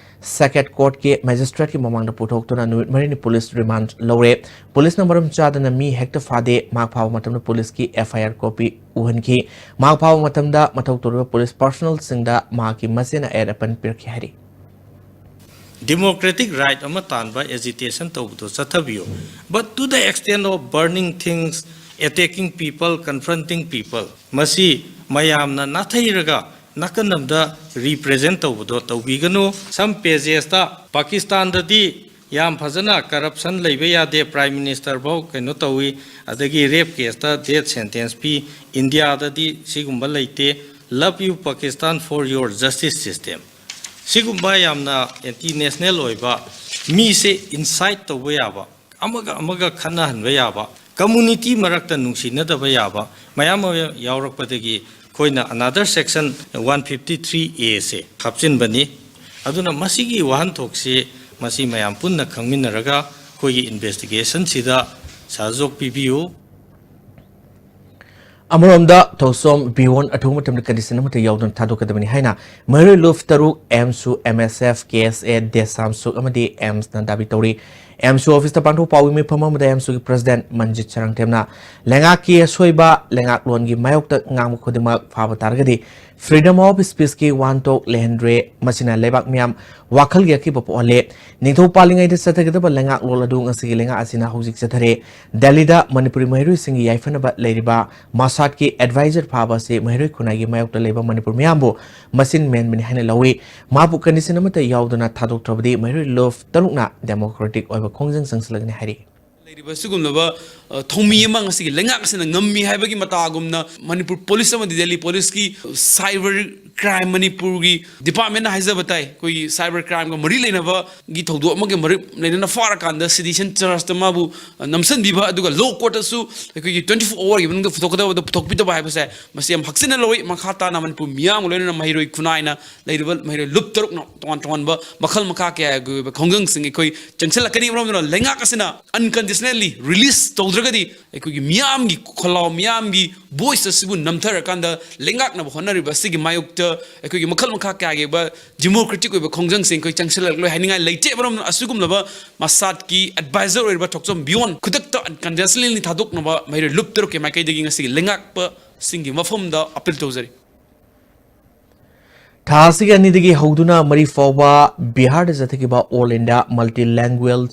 ꯁꯦꯀꯦꯠ ꯀꯣꯔꯠꯀꯤ ꯃꯦꯖꯤꯁꯇ꯭ꯔꯦꯠꯀꯤ ꯃꯃꯥꯡꯗ ꯄꯨꯊꯣꯛꯇꯨꯅ ꯅꯨꯃꯤꯠ ꯃꯔꯤꯅꯤ ꯄꯨꯂꯤꯁ ꯔꯤꯃꯥꯟꯗ ꯂꯧꯔꯦ꯫ ꯄꯨꯂꯤꯁꯅ ꯃꯔꯝ ꯆꯥꯗꯅ ꯃꯤ ꯍꯦꯛꯇ ꯐꯥꯗꯦ꯫ ꯃꯍꯥꯛ ꯐꯥꯕ ꯃꯇꯝꯗ ꯄꯨꯂꯤꯁꯀꯤ ꯑꯦꯐ ꯑꯥꯏ ꯑꯥꯔ ꯀꯣꯄꯤ ꯎꯍꯟꯈꯤ꯫ ꯃꯍꯥꯛ ꯐꯥꯕ ꯃꯇꯝꯗ ꯃꯊꯧ ꯇꯧꯔꯤꯕ ꯄꯨꯂꯤꯁ ꯄꯥꯔꯁꯣꯅꯦꯜꯁꯤꯡꯗ ꯃꯍꯥꯛꯀꯤ ꯃꯆꯦꯅ ꯑꯌꯦꯠ ꯑꯄꯟ ꯄꯤꯔꯛꯈꯤ ꯍꯥꯏꯔꯤ꯫ Democratic right ꯑꯃ ꯇꯥꯟꯕ agitation ꯇꯧꯕꯗꯣ ꯆꯠꯊꯕꯤꯌꯨ, but to the extent of burning things, attacking people, confronting people, ꯃꯁꯤ ꯃꯌꯥꯝꯅ ꯅꯥꯊꯩꯔꯒ ꯅꯥꯀꯟ ꯑꯃꯗ represent ꯇꯧꯕꯗꯣ ꯇꯧꯕꯤꯒꯅꯨ꯫ Some pagesꯇ ꯄꯥꯀꯤꯁꯇꯥꯟꯗꯗꯤ ꯌꯥꯝ ꯐꯖꯅ ꯀꯔꯞꯁꯟ ꯂꯩꯕ ꯌꯥꯗꯦ, ꯄ꯭ꯔꯥꯏꯝ ꯃꯤꯅꯤꯁꯇꯔ ꯐꯥꯎ ꯀꯩꯅꯣ ꯇꯧꯏ, ꯑꯗꯒꯤ ꯔꯦꯞ ꯀꯦꯁꯇ ꯗꯦꯠ ꯁꯦꯟꯇꯦꯟꯁ ꯄꯤ꯫ ꯏꯟꯗꯤꯌꯥꯗꯗꯤ ꯁꯤꯒꯨꯝꯕ ꯂꯩꯇꯦ꯫ Love you Pakistan for your justice system꯫ ꯁꯤꯒꯨꯝꯕ ꯌꯥꯝꯅ ꯑꯦꯟꯇꯤ ꯅꯦꯁꯅꯦꯜ ꯑꯣꯏꯕ, ꯃꯤꯁꯦ ꯏꯟꯁꯥꯏꯠ ꯇꯧꯕ ꯌꯥꯕ, ꯑꯃꯒ ꯑꯃꯒ ꯈꯠꯅꯍꯟꯕ ꯌꯥꯕ, ꯀꯝꯃꯨꯅꯤꯇꯤ ꯃꯔꯛꯇ ꯅꯨꯡꯁꯤꯅꯗꯕ ꯌꯥꯕ ꯃꯌꯥꯝ ꯑꯃ ꯌꯥꯎꯔꯛꯄꯗꯒꯤ ꯑꯩꯈꯣꯏꯅ another section one fifty three A ꯁꯦ ꯍꯥꯞꯆꯤꯟꯕꯅꯤ꯫ ꯑꯗꯨꯅ ꯃꯁꯤꯒꯤ ꯋꯥꯍꯟꯊꯣꯛꯁꯤ, ꯃꯁꯤ ꯃꯌꯥꯝ ꯄꯨꯟꯅ ꯈꯪꯃꯤꯟꯅꯔꯒ ꯑꯩꯈꯣꯏꯒꯤ ꯏꯟꯚꯦꯁꯇꯤꯒꯦꯁꯟꯁꯤꯗ ꯁꯍꯖꯣꯛ ꯄꯤꯕꯤꯌꯨ꯫ ꯑꯃꯔꯣꯝꯗ ꯊꯧꯁꯣꯝ ꯕꯤꯌꯣꯟ ꯑꯊꯨꯕ ꯃꯇꯝꯗ ꯀꯟꯗꯤꯁꯟ ꯑꯃꯠꯇ ꯌꯥꯎꯗꯅ ꯊꯥꯗꯣꯛꯀꯗꯕꯅꯤ ꯍꯥꯏꯅ ꯃꯍꯩꯔꯣꯏ ꯂꯨꯞ ꯇꯔꯨꯛ, ꯑꯦꯝꯁꯨ, ꯑꯦꯝ ꯑꯦꯁ ꯑꯦꯐ, ꯀꯦ ꯑꯦꯁ ꯑꯦ, ꯗꯦꯁꯥꯝꯁꯨꯛ ꯑꯃꯗꯤ ꯑꯦꯝꯁꯅ ꯗꯥꯕꯤ ꯇꯧꯔꯤ꯫ ꯑꯦꯝꯁꯨ ꯑꯣꯐꯤꯁꯇ ꯄꯥꯡꯊꯣꯛꯄ ꯄꯥꯎꯃꯤ ꯃꯤꯐꯝ ꯑꯃꯗ ꯑꯦꯝꯁꯨꯒꯤ ꯄ꯭ꯔꯁꯤꯗꯦꯟꯠ ꯃꯟꯖꯤꯠ ꯁꯔꯪꯊꯦꯝꯅ ꯂꯩꯉꯥꯛꯀꯤ ꯑꯁꯣꯏꯕ, ꯂꯩꯉꯥꯛꯂꯣꯟꯒꯤ ꯃꯥꯌꯣꯛꯇ ꯉꯥꯡꯕ ꯈꯨꯗꯤꯡꯃꯛ ꯐꯥꯕ ꯇꯥꯔꯒꯗꯤ freedom of speechꯀꯤ ꯋꯥꯍꯟꯊꯣꯛ ꯂꯩꯍꯟꯗ꯭ꯔꯦ, ꯃꯁꯤꯅ ꯂꯩꯕꯥꯛ ꯃꯤꯌꯥꯝ ꯋꯥꯈꯜꯒꯤ ꯑꯀꯤꯕ ꯄꯣꯛꯍꯜꯂꯦ꯫ ꯅꯤꯡꯊꯧ ꯄꯥꯜꯂꯤꯉꯩꯗ ꯆꯠꯊꯒꯗꯕ ꯂꯩꯉꯥꯛꯂꯣꯟ ꯑꯗꯨ ꯉꯁꯤꯒꯤ ꯂꯩꯉꯥꯛ ꯑꯁꯤꯅ ꯍꯧꯖꯤꯛ ꯆꯠꯊꯔꯦ꯫ ꯗꯦꯜꯂꯤꯗ ꯃꯅꯤꯄꯨꯔꯤ ꯃꯍꯩꯔꯣꯏꯁꯤꯡꯒꯤ ꯌꯥꯏꯐꯅꯕ ꯂꯩꯔꯤꯕ ꯃꯁꯥꯠꯀꯤ ꯑꯦꯗꯚꯥꯏꯖꯔ ꯐꯥꯕ ꯑꯁꯤ ꯃꯍꯩꯔꯣꯏ ꯈꯨꯟꯅꯥꯏꯒꯤ ꯃꯥꯌꯣꯛꯇ ꯂꯩꯕ ꯃꯅꯤꯄꯨꯔ ꯃꯤꯌꯥꯝꯕꯨ ꯃꯆꯤꯟ ꯃꯦꯟꯕꯅꯤ ꯍꯥꯏꯅ ꯂꯧꯏ꯫ ꯃꯍꯥꯛꯄꯨ ꯀꯟꯗꯤꯁꯟ ꯑꯃꯠꯇ ꯌꯥꯎꯗꯅ ꯊꯥꯗꯣꯛꯇ꯭ꯔꯕꯗꯤ ꯃꯍꯩꯔꯣꯏ ꯂꯨꯞ ꯇꯔꯨꯛꯅ ꯗꯦꯃꯣꯀ꯭ꯔꯦꯇꯤꯛ ꯑꯣꯏꯕ ꯈꯣꯡꯖꯪ ꯆꯪꯁꯤꯜꯂꯒꯅꯤ ꯍꯥꯏꯔꯤ꯫ ꯂꯩꯔꯤꯕ ꯑꯁꯤꯒꯨꯝꯂꯕ, ꯑ, ꯊꯧꯃꯤ ꯑꯃ ꯉꯁꯤꯒꯤ ꯂꯩꯉꯥꯛ ꯑꯁꯤꯅ ꯉꯝꯃꯤ ꯍꯥꯏꯕꯒꯤ ꯃꯇꯥꯒꯨꯝꯅ ꯃꯅꯤꯄꯨꯔ ꯄꯨꯂꯤꯁ ꯑꯃꯗꯤ ꯗꯦꯜꯂꯤ ꯄꯨꯂꯤꯁꯀꯤ ꯁꯥꯏꯕꯔ ꯀ꯭ꯔꯥꯏꯝ ꯃꯅꯤꯄꯨꯔꯒꯤ ꯗꯤꯄꯥꯔꯠꯃꯦꯟꯅ ꯍꯥꯏꯖꯕ ꯇꯥꯏ, ꯑꯩꯈꯣꯏꯒꯤ ꯁꯥꯏꯕꯔ ꯀ꯭ꯔꯥꯏꯝꯒ ꯃꯔꯤ ꯂꯩꯅꯕꯒꯤ ꯊꯧꯗꯣꯛ ꯑꯃꯒ ꯃꯔꯤ ꯂꯩꯅꯅ ꯐꯥꯔꯀꯥꯟꯗ ꯁꯤꯇꯤꯖꯟ ꯆꯥꯔꯖꯇ ꯃꯥꯕꯨ, ꯑ, ꯅꯝꯁꯤꯟꯕꯤꯕ, ꯑꯗꯨꯒ ꯂꯣ ꯀꯣꯔꯠꯇꯁꯨ ꯑꯩꯈꯣꯏꯒꯤ twenty four hourꯒꯤ ꯃꯅꯨꯡꯗ ꯄꯨꯊꯣꯛꯀꯗꯕꯗ ꯄꯨꯊꯣꯛꯄꯤꯗꯕ ꯍꯥꯏꯕꯁꯦ ꯃꯁꯤ ꯌꯥꯝ ꯍꯛꯆꯤꯟꯅ ꯂꯧꯏ꯫ ꯃꯈꯥ ꯇꯥꯅ ꯃꯅꯤꯄꯨꯔ ꯃꯤꯌꯥꯝꯒ ꯂꯣꯏꯅꯅ ꯃꯍꯩꯔꯣꯏ ꯈꯨꯟꯅꯥꯏꯅ ꯂꯩꯔꯤꯕ ꯃꯍꯩꯔꯣꯏ ꯂꯨꯞ ꯇꯔꯨꯛꯅ ꯇꯣꯉꯥꯟ ꯇꯣꯉꯥꯟꯕ ꯃꯈꯜ ꯃꯈꯥ ꯀꯌꯥꯒꯤ ꯑꯣꯏꯕ ꯈꯣꯡꯖꯪꯁꯤꯡ ꯑꯩꯈꯣꯏ ꯆꯪꯁꯤꯜꯂꯛꯀꯅꯤ꯫ ꯃꯔꯝ ꯑꯗꯨꯅ ꯂꯩꯉꯥꯛ ꯑꯁꯤꯅ unconditionally release ꯇꯧꯗ꯭ꯔꯒꯗꯤ ꯑꯩꯈꯣꯏꯒꯤ ꯃꯤꯌꯥꯝꯒꯤ ꯈꯣꯜꯂꯥꯎ, ꯃꯤꯌꯥꯝꯒꯤ ꯚꯣꯏꯁ ꯑꯁꯤꯕꯨ ꯅꯝꯊꯔꯀꯥꯟꯗ ꯂꯩꯉꯥꯛꯅꯕ ꯍꯣꯠꯅꯔꯤꯕ ꯑꯁꯤꯒꯤ ꯃꯥꯌꯣꯛꯇ ꯑꯩꯈꯣꯏꯒꯤ ꯃꯈꯜ ꯃꯈꯥ ꯀꯌꯥꯒꯤ ꯑꯣꯏꯕ ꯗꯤꯃꯣꯀ꯭ꯔꯦꯇꯤꯛ ꯑꯣꯏꯕ ꯈꯣꯡꯖꯪꯁꯤꯡ ꯑꯩꯈꯣꯏ ꯆꯪꯁꯤꯜꯂꯛꯂꯣꯏ ꯍꯥꯏꯅꯤꯡꯉꯥꯏ ꯂꯩꯇꯦ꯫ ꯃꯔꯝ ꯑꯗꯨꯅ ꯑꯁꯤꯒꯨꯝꯂꯕ ꯃꯁꯥꯠꯀꯤ ꯑꯦꯗꯚꯥꯏꯖꯔ ꯑꯣꯏꯔꯤꯕ ꯊꯣꯛꯆꯣꯝ ꯕꯤꯌꯣꯟ ꯈꯨꯗꯛꯇ unconditionally ꯊꯥꯗꯣꯛꯅꯕ ꯃꯍꯩꯔꯣꯏ ꯂꯨꯞ ꯇꯔꯨꯛꯀꯤ ꯃꯥꯏꯀꯩꯗꯒꯤ ꯉꯁꯤꯒꯤ ꯂꯩꯉꯥꯛꯄꯁꯤꯡꯒꯤ ꯃꯐꯝꯗ ꯑꯄꯤꯜ ꯇꯧꯖꯔꯤ꯫ ꯊꯥ ꯑꯁꯤꯒꯤ ꯑꯅꯤꯗꯒꯤ ꯍꯧꯗꯨꯅ ꯃꯔꯤ ꯐꯥꯎꯕ ꯕꯤꯍꯥꯔꯗ ꯆꯠꯊꯈꯤꯕ All India Multilingual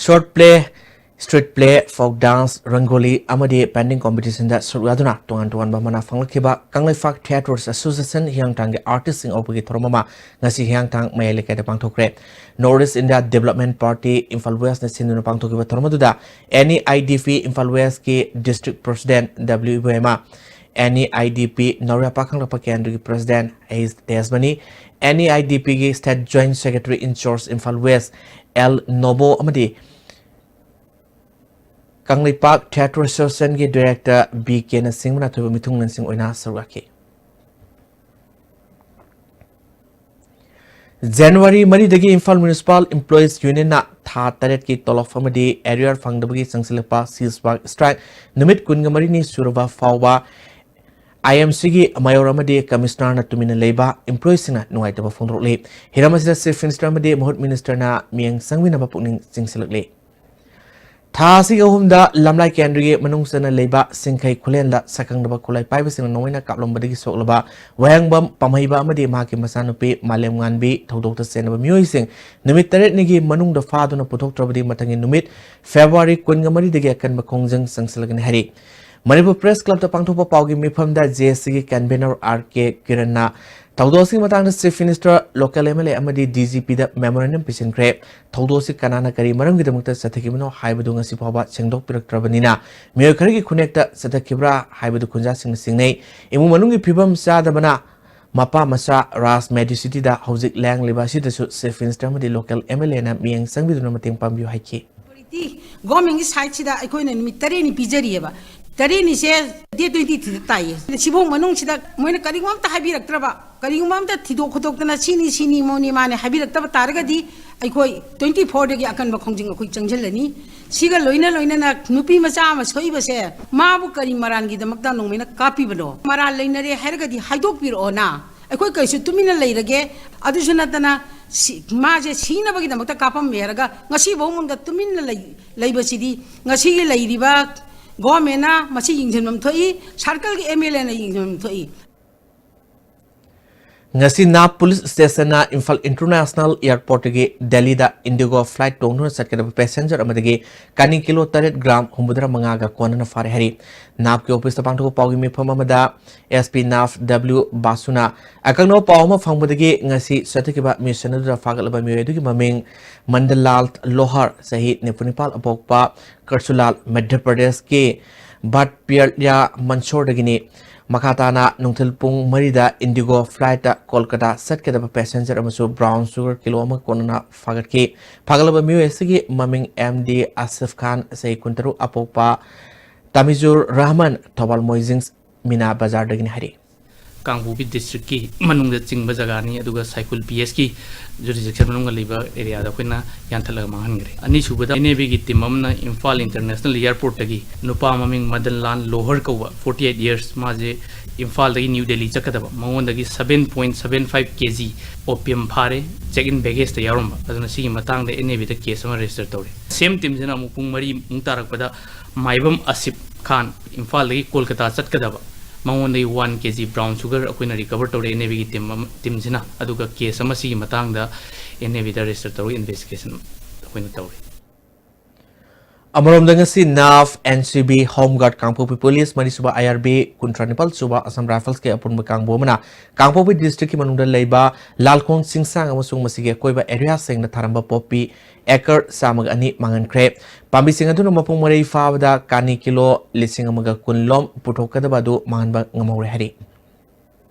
Short Play Street play, folk dance, rangoli ꯑꯃꯗꯤ painting competitionꯗ ꯁꯔꯨꯛ ꯌꯥꯗꯨꯅ ꯇꯣꯉꯥꯟ ꯇꯣꯉꯥꯟꯕ ꯃꯅꯥ ꯐꯪꯂꯛꯈꯤꯕ ꯀꯪꯂꯩꯄꯥꯛ Theatres Association ꯍꯤꯌꯥꯡꯊꯥꯡꯒꯤ artistꯁꯤꯡ ꯎꯠꯄꯒꯤ ꯊꯧꯔꯝ ꯑꯃ ꯉꯁꯤ ꯍꯤꯌꯥꯡꯊꯥꯡ ꯃꯌꯥꯏ ꯂꯩꯀꯥꯏꯗ ꯄꯥꯡꯊꯣꯛꯈ꯭ꯔꯦ꯫ North East India Development Party Imphal Westꯅ ꯁꯤꯟꯗꯨꯅ ꯄꯥꯡꯊꯣꯛꯈꯤꯕ ꯊꯧꯔꯝ ꯑꯗꯨꯗ N E I D P Imphal Westꯀꯤ District President W Iboyaima, N E I D P ꯅꯧꯔꯤꯌꯥ ꯄꯥꯈꯪꯂꯛꯄ ꯀꯦꯟꯗ꯭ꯔꯒꯤ President H ꯇꯦꯖꯃꯅꯤ, N E I D Pꯒꯤ State Joint Secretary in Charge Imphal West L ꯅꯣꯕꯣ ꯑꯃꯗꯤ Kangleipak Theatre Associationꯒꯤ Director B Kꯅꯆꯤꯡꯕꯅ ꯑꯊꯣꯏꯕ ꯃꯤꯊꯨꯡꯂꯦꯟꯁꯤꯡ ꯑꯣꯏꯅ ꯁꯔꯨꯛ ꯌꯥꯈꯤ꯫ January ꯃꯔꯤꯗꯒꯤ Imphal Municipal Employees Unionꯅ ꯊꯥ ꯇꯔꯦꯠꯀꯤ ꯇꯣꯂꯣꯞ ꯑꯃꯗꯤ arrear ꯐꯪꯗꯕꯒꯤ ꯆꯪꯁꯤꯜꯂꯛꯄ ceasefire strike ꯅꯨꯃꯤꯠ ꯀꯨꯟꯒ ꯃꯔꯤꯅꯤ ꯁꯨꯔꯕ ꯐꯥꯎꯕ IMCꯒꯤ Mayor ꯑꯃꯗꯤ Commissionerꯅ ꯇꯨꯃꯤꯟꯅ ꯂꯩꯕ employeeꯁꯤꯡꯅ ꯅꯨꯡꯉꯥꯏꯇꯕ ꯐꯣꯡꯗꯣꯔꯛꯂꯤ꯫ ꯍꯤꯔꯝ ꯑꯁꯤꯗ Chief Minister ꯑꯃꯗꯤ ꯃꯍꯨꯠ Ministerꯅ ꯃꯤꯠꯌꯦꯡ ꯆꯪꯕꯤꯅꯕ ꯄꯨꯛꯅꯤꯡ ꯆꯤꯡꯁꯤꯜꯂꯛꯂꯤ꯫ ꯊꯥ ꯑꯁꯤꯒꯤ ꯑꯍꯨꯝꯗ ꯂꯝꯂꯥꯏ ꯀꯦꯟꯗ꯭ꯔꯒꯤ ꯃꯅꯨꯡ ꯆꯟꯅ ꯂꯩꯕ ꯁꯤꯡꯈꯩ ꯈꯨꯂꯦꯟꯗ ꯁꯛꯈꯪꯗꯕ ꯈꯨꯠꯂꯥꯏ ꯄꯥꯏꯕꯁꯤꯡꯅ ꯅꯣꯡꯃꯩꯅ ꯀꯥꯞꯂꯝꯕꯗꯒꯤ ꯁꯣꯛꯂꯕ ꯋꯥꯍꯦꯡꯕꯝ ꯄꯥꯝꯍꯩꯕ ꯑꯃꯗꯤ ꯃꯍꯥꯛꯀꯤ ꯃꯆꯥꯅꯨꯄꯤ ꯃꯥꯂꯦꯝꯉꯥꯟꯕꯤ ꯊꯧꯗꯣꯛꯇ ꯆꯦꯟꯅꯕ ꯃꯤꯑꯣꯏꯁꯤꯡ ꯅꯨꯃꯤꯠ ꯇꯔꯦꯠꯅꯤꯒꯤ ꯃꯅꯨꯡꯗ ꯐꯥꯗꯨꯅ ꯄꯨꯊꯣꯛꯇ꯭ꯔꯕꯗꯤ ꯃꯊꯪꯒꯤ ꯅꯨꯃꯤꯠ February ꯀꯨꯟꯒ ꯃꯔꯤꯗꯒꯤ ꯑꯀꯟꯕ ꯈꯣꯡꯖꯪ ꯆꯪꯁꯤꯜꯂꯒꯅꯤ ꯍꯥꯏꯔꯤ꯫ ꯃꯅꯤꯄꯨꯔ Press Clubꯇ ꯄꯥꯡꯊꯣꯛꯄ ꯄꯥꯎꯒꯤ ꯃꯤꯐꯝꯗ JACꯒꯤ convener R K Kiranꯅ ꯊꯧꯗꯣꯛ ꯑꯁꯤꯒꯤ ꯃꯇꯥꯡꯗ Chief Minister, local MLA ꯑꯃꯗꯤ DGPꯗ memorandum ꯄꯤꯁꯤꯟꯈ꯭ꯔꯦ꯫ ꯊꯧꯗꯣꯛ ꯑꯁꯤ ꯀꯅꯥꯅ ꯀꯔꯤ ꯃꯔꯝꯒꯤꯗꯃꯛꯇ ꯆꯠꯊꯈꯤꯕꯅꯣ ꯍꯥꯏꯕꯗꯨ ꯉꯁꯤ ꯐꯥꯎꯕ ꯁꯦꯡꯗꯣꯛꯄꯤꯔꯛꯇ꯭ꯔꯕꯅꯤꯅ ꯃꯤꯑꯣꯏ ꯈꯔꯒꯤ ꯈꯨꯅꯦꯛꯇ ꯆꯠꯊꯈꯤꯕ꯭ꯔꯥ ꯍꯥꯏꯕꯗꯨ ꯈꯨꯟꯖꯥꯁꯤꯡꯅ ꯆꯤꯡꯅꯩ꯫ ꯏꯃꯨꯡ ꯃꯅꯨꯡꯒꯤ ꯐꯤꯕꯝ ꯆꯥꯗꯕꯅ ꯃꯄꯥ ꯃꯆꯥ ꯔꯥꯖ ꯃꯦꯗꯤꯁꯤꯇꯤꯗ ꯍꯧꯖꯤꯛ ꯂꯥꯡꯂꯤꯕ ꯑꯁꯤꯗꯁꯨ Chief Minister ꯑꯃꯗꯤ local MLAꯅ ꯃꯤꯠꯌꯦꯡ ꯆꯪꯕꯤꯗꯨꯅ ꯃꯇꯦꯡ ꯄꯥꯡꯕꯤꯌꯨ ꯍꯥꯏꯈꯤ꯫ Governmentꯀꯤ sideꯁꯤꯗ ꯑꯩꯈꯣꯏꯅ ꯅꯨꯃꯤꯠ ꯇꯔꯦꯠꯅꯤ ꯄꯤꯖꯔꯤꯑꯕ꯫ ꯇꯔꯦꯠꯅꯤꯁꯦ date twenty threeꯗ ꯇꯥꯏꯌꯦ꯫ ꯁꯤꯐꯧ ꯃꯅꯨꯡꯁꯤꯗ ꯃꯣꯏꯅ ꯀꯔꯤꯒꯨꯝꯕ ꯑꯝꯇ ꯍꯥꯏꯕꯤꯔꯛꯇ꯭ꯔꯕ, ꯀꯔꯤꯒꯨꯝꯕ ꯑꯝꯇ ꯊꯤꯗꯣꯛ ꯈꯣꯠꯇꯣꯛꯇꯅ ꯁꯤꯅꯤ, ꯁꯤꯅꯤ, ꯃꯣꯅꯤ, ꯃꯥꯅꯤ ꯍꯥꯏꯕꯤꯔꯛꯇꯕ ꯇꯥꯔꯒꯗꯤ ꯑꯩꯈꯣꯏ twenty fourꯗꯒꯤ ꯑꯀꯟꯕ ꯈꯣꯡꯖꯪ ꯑꯩꯈꯣꯏ ꯆꯪꯁꯤꯜꯂꯅꯤ꯫ ꯁꯤꯒ ꯂꯣꯏꯅ ꯂꯣꯏꯅꯅ ꯅꯨꯄꯤ ꯃꯆꯥ ꯑꯃ ꯁꯣꯛꯏꯕꯁꯦ ꯃꯥꯕꯨ ꯀꯔꯤ ꯃꯔꯥꯜꯒꯤꯗꯃꯛꯇ ꯅꯣꯡꯃꯩꯅ ꯀꯥꯞꯄꯤꯕꯅꯣ? ꯃꯔꯥꯜ ꯂꯩꯅꯔꯦ ꯍꯥꯏꯔꯒꯗꯤ ꯍꯥꯏꯗꯣꯛꯄꯤꯔꯛꯑꯣꯅ꯫ ꯑꯩꯈꯣꯏ ꯀꯩꯁꯨ ꯇꯨꯃꯤꯟꯅ ꯂꯩꯔꯒꯦ꯫ ꯑꯗꯨꯁꯨ ꯅꯠꯇꯅ ꯁꯤ-, ꯃꯥꯁꯦ ꯁꯤꯅꯕꯒꯤꯗꯃꯛꯇ ꯀꯥꯞꯄꯝꯃꯦ ꯍꯥꯏꯔꯒ ꯉꯁꯤꯐꯥꯎ ꯃꯅꯨꯡꯗ ꯇꯨꯃꯤꯟꯅ ꯂꯩ-, ꯂꯩꯕꯁꯤꯗꯤ ꯉꯁꯤꯒꯤ ꯂꯩꯔꯤꯕ governmentꯅ ꯃꯁꯤ ꯌꯦꯡꯁꯤꯟꯐꯝ ꯊꯣꯛꯏ, circleꯒꯤ MLAꯅ ꯌꯦꯡꯁꯤꯟꯐꯝ ꯊꯣꯛꯏ꯫ ꯉꯁꯤ ꯅꯥꯞ ꯄꯨꯂꯤꯁ ꯁ꯭ꯇꯦꯁꯟꯅ ꯏꯝꯐꯥꯜ ꯏꯟꯇꯔꯅꯦꯁꯅꯦꯜ ꯑꯦꯌꯔꯄꯣꯔꯠꯇꯒꯤ ꯗꯦꯜꯂꯤꯗ ꯏꯟꯗꯤꯒꯣ ꯐ꯭ꯂꯥꯏꯠ ꯇꯣꯡꯗꯨꯅ ꯆꯠꯀꯗꯕ ꯄꯦꯁꯦꯟꯖꯔ ꯑꯃꯗꯒꯤ ꯀꯥꯅꯤ ꯀꯤꯂꯣ ꯇꯔꯦꯠ ꯒ꯭ꯔꯥꯝ ꯍꯨꯝꯐꯨꯇꯔꯥ ꯃꯉꯥꯒ ꯀꯣꯟꯅꯅ ꯐꯥꯔꯦ ꯍꯥꯏꯔꯤ꯫ ꯅꯥꯞꯀꯤ ꯑꯣꯐꯤꯁꯇ ꯄꯥꯡꯊꯣꯛꯄ ꯄꯥꯎꯒꯤ ꯃꯤꯐꯝ ꯑꯃꯗ ꯑꯦꯁ ꯄꯤ ꯅꯥꯞ ꯗꯕ꯭ꯂꯤꯎ ꯕꯥꯁꯨꯅ ꯑꯀꯛꯅꯕ ꯄꯥꯎ ꯑꯃ ꯐꯪꯕꯗꯒꯤ ꯉꯁꯤ ꯆꯠꯊꯈꯤꯕ ꯃꯤꯁꯟ ꯑꯗꯨꯗ ꯐꯥꯒꯠꯂꯕ ꯃꯤꯑꯣꯏ ꯑꯗꯨꯒꯤ ꯃꯃꯤꯡ ꯃꯟꯗꯂꯥꯜ ꯂꯣꯍꯔ, ꯆꯍꯤ ꯅꯤꯐꯨ ꯅꯤꯄꯥꯜ ꯑꯄꯣꯛꯄ, ꯀꯔꯁꯨꯂꯥꯜ, ꯃꯙ꯭ꯌ ꯄ꯭ꯔꯗꯦꯁꯀꯤ ꯚꯠꯄꯤꯌꯔꯂꯤꯌꯥ ꯃꯟꯁꯣꯔꯗꯒꯤꯅꯤ꯫ ꯃꯈꯥ ꯇꯥꯅ ꯅꯨꯡꯊꯤꯜ ꯄꯨꯡ ꯃꯔꯤꯗ ꯏꯟꯗꯤꯒꯣ ꯐ꯭ꯂꯥꯏꯠꯇ ꯀꯣꯜꯀꯇꯥ ꯆꯠꯀꯗꯕ ꯄꯦꯁꯦꯟꯖꯔ ꯑꯃꯁꯨ ꯕ꯭ꯔꯥꯎꯟ ꯁꯨꯒꯔ ꯀꯤꯂꯣ ꯑꯃ ꯀꯣꯟꯅꯅ ꯐꯥꯒꯠꯈꯤ꯫ ꯐꯥꯒꯠꯂꯕ ꯃꯤꯑꯣꯏ ꯑꯁꯤꯒꯤ ꯃꯃꯤꯡ ꯑꯦꯝ ꯗꯤ ꯑꯁꯤꯐ ꯈꯥꯟ, ꯆꯍꯤ ꯀꯨꯟꯇꯔꯨꯛ ꯑꯄꯣꯛꯄ, ꯇꯥꯃꯤꯖꯨꯔ ꯔꯍꯃꯟ, ꯊꯧꯕꯥꯜ ꯃꯣꯏꯖꯤꯡ ꯃꯤꯅꯥ ꯕꯖꯥꯔꯗꯒꯤꯅꯤ ꯍꯥꯏꯔꯤ꯫ ꯀꯥꯡꯄꯣꯛꯄꯤ ꯗꯤꯁꯇ꯭ꯔꯤꯛꯀꯤ ꯃꯅꯨꯡꯗ ꯆꯤꯡꯕ ꯖꯒꯥꯅꯤ, ꯑꯗꯨꯒ ꯁꯥꯏꯀꯨꯜ ꯄꯤ ꯑꯦꯁꯀꯤ ꯖꯨꯔꯤꯁꯗꯤꯛꯁꯟ ꯃꯅꯨꯡꯗ ꯂꯩꯕ ꯑꯦꯔꯤꯌꯥꯗ ꯑꯩꯈꯣꯏꯅ ꯌꯥꯟꯊꯠꯂꯒ ꯃꯥꯡꯍꯟꯈ꯭ꯔꯦ꯫ ꯑꯅꯤꯁꯨꯕꯗ, ꯑꯦꯟ ꯑꯦ ꯕꯤꯒꯤ ꯇꯤꯝ ꯑꯃꯅ ꯏꯝꯐꯥꯜ ꯏꯟꯇꯔꯅꯦꯁꯅꯦꯜ ꯑꯦꯌꯔꯄꯣꯔꯠꯇꯒꯤ ꯅꯨꯄꯥ ꯃꯃꯤꯡ ꯃꯗꯟ ꯂꯥꯜ ꯂꯣꯍꯔ ꯀꯧꯕ, ꯐꯣꯔꯇꯤ ꯑꯩꯠ ꯌꯔꯁ, ꯃꯥꯁꯦ ꯏꯝꯐꯥꯜꯗꯒꯤ ꯅ꯭ꯌꯨ ꯗꯦꯜꯂꯤ ꯆꯠꯀꯗꯕ, ꯃꯉꯣꯟꯗꯒꯤ ꯁꯚꯦꯟ ꯄꯣꯏꯟꯠ ꯁꯚꯦꯟ ꯐꯥꯏꯚ ꯀꯦ ꯖꯤ ꯑꯣꯄꯤꯌꯝ ꯐꯥꯔꯦ, ꯆꯦꯛ ꯏꯟ ꯕꯦꯒꯦꯖꯇ ꯌꯥꯎꯔꯝꯕ꯫ ꯑꯗꯨꯅ ꯁꯤꯒꯤ ꯃꯇꯥꯡꯗ ꯑꯦꯟ ꯑꯦ ꯕꯤꯗ ꯀꯦꯁ ꯑꯃ ꯔꯦꯖꯤꯁꯇꯔ ꯇꯧꯔꯦ꯫ ꯁꯦꯝ ꯇꯤꯝꯁꯤꯅ ꯑꯃꯨꯛ ꯄꯨꯡ ꯃꯔꯤꯃꯨꯛ ꯇꯥꯔꯛꯄꯗ ꯃꯥꯏꯕꯝ ꯑꯁꯤꯐ ꯈꯥꯟ, ꯏꯝꯐꯥꯜꯗꯒꯤ ꯀꯣꯜꯀꯇꯥ ꯆꯠꯀꯗꯕ, ꯃꯉꯣꯟꯗꯒꯤ ꯋꯥꯟ ꯀꯦ ꯖꯤ ꯕ꯭ꯔꯥꯎꯟ ꯁꯨꯒꯔ ꯑꯩꯈꯣꯏꯅ ꯔꯤꯀꯚꯔ ꯇꯧꯔꯦ ꯑꯦꯟ ꯑꯦ ꯕꯤꯒꯤ ꯇꯤꯝ ꯑꯃ, ꯇꯤꯝꯁꯤꯅ꯫ ꯑꯗꯨꯒ ꯀꯦꯁ ꯑꯃ ꯁꯤꯒꯤ ꯃꯇꯥꯡꯗ ꯑꯦꯟ ꯑꯦ ꯕꯤꯗ ꯔꯦꯖꯤꯁꯇꯔ ꯇꯧꯔꯒ ꯏꯟꯚꯦꯁꯇꯤꯒꯦꯁꯟ ꯑꯩꯈꯣꯏꯅ ꯇꯧꯔꯤ꯫ ꯑꯃꯔꯣꯝꯗ ꯉꯁꯤ ꯅꯥꯞ, ꯑꯦꯟ ꯁꯤ ꯕꯤ, ꯍꯣꯝ ꯒꯥꯔꯗ ꯀꯥꯡꯄꯣꯛꯄꯤ ꯄꯨꯂꯤꯁ, ꯃꯔꯤꯁꯨꯕ ꯑꯥꯏ ꯑꯥꯔ ꯕꯤ, ꯀꯨꯟꯊ꯭ꯔꯥ ꯅꯤꯄꯥꯜ ꯁꯨꯕ ꯑꯁꯥꯝ ꯔꯥꯏꯐꯜꯁꯀꯤ ꯑꯄꯨꯟꯕ ꯀꯥꯡꯕꯨ ꯑꯃꯅ ꯀꯥꯡꯄꯣꯛꯄꯤ ꯗꯤꯁꯇ꯭ꯔꯤꯛꯀꯤ ꯃꯅꯨꯡꯗ ꯂꯩꯕ ꯂꯥꯜꯈꯣꯡ ꯆꯤꯡꯁꯥꯡ ꯑꯃꯁꯨꯡ ꯃꯁꯤꯒꯤ ꯑꯀꯣꯏꯕ ꯑꯦꯔꯤꯌꯥꯁꯤꯡꯗ ꯊꯥꯔꯝꯕ ꯄꯣꯄꯤ ꯑꯦꯀꯔ ꯆꯥꯝꯃꯒ ꯑꯅꯤ ꯃꯥꯡꯍꯟꯈ꯭ꯔꯦ꯫ ꯄꯥꯝꯕꯤꯁꯤꯡ ꯑꯗꯨꯅ ꯃꯄꯨꯡ ꯃꯔꯩ ꯐꯥꯕꯗ ꯀꯥꯅꯤ ꯀꯤꯂꯣ ꯂꯤꯁꯤꯡ ꯑꯃꯒ ꯀꯨꯟ ꯂꯣꯝ ꯄꯨꯊꯣꯛꯀꯗꯕ ꯑꯗꯨ ꯃꯥꯡꯍꯟꯕ ꯉꯝꯍꯧꯔꯦ ꯍꯥꯏꯔꯤ꯫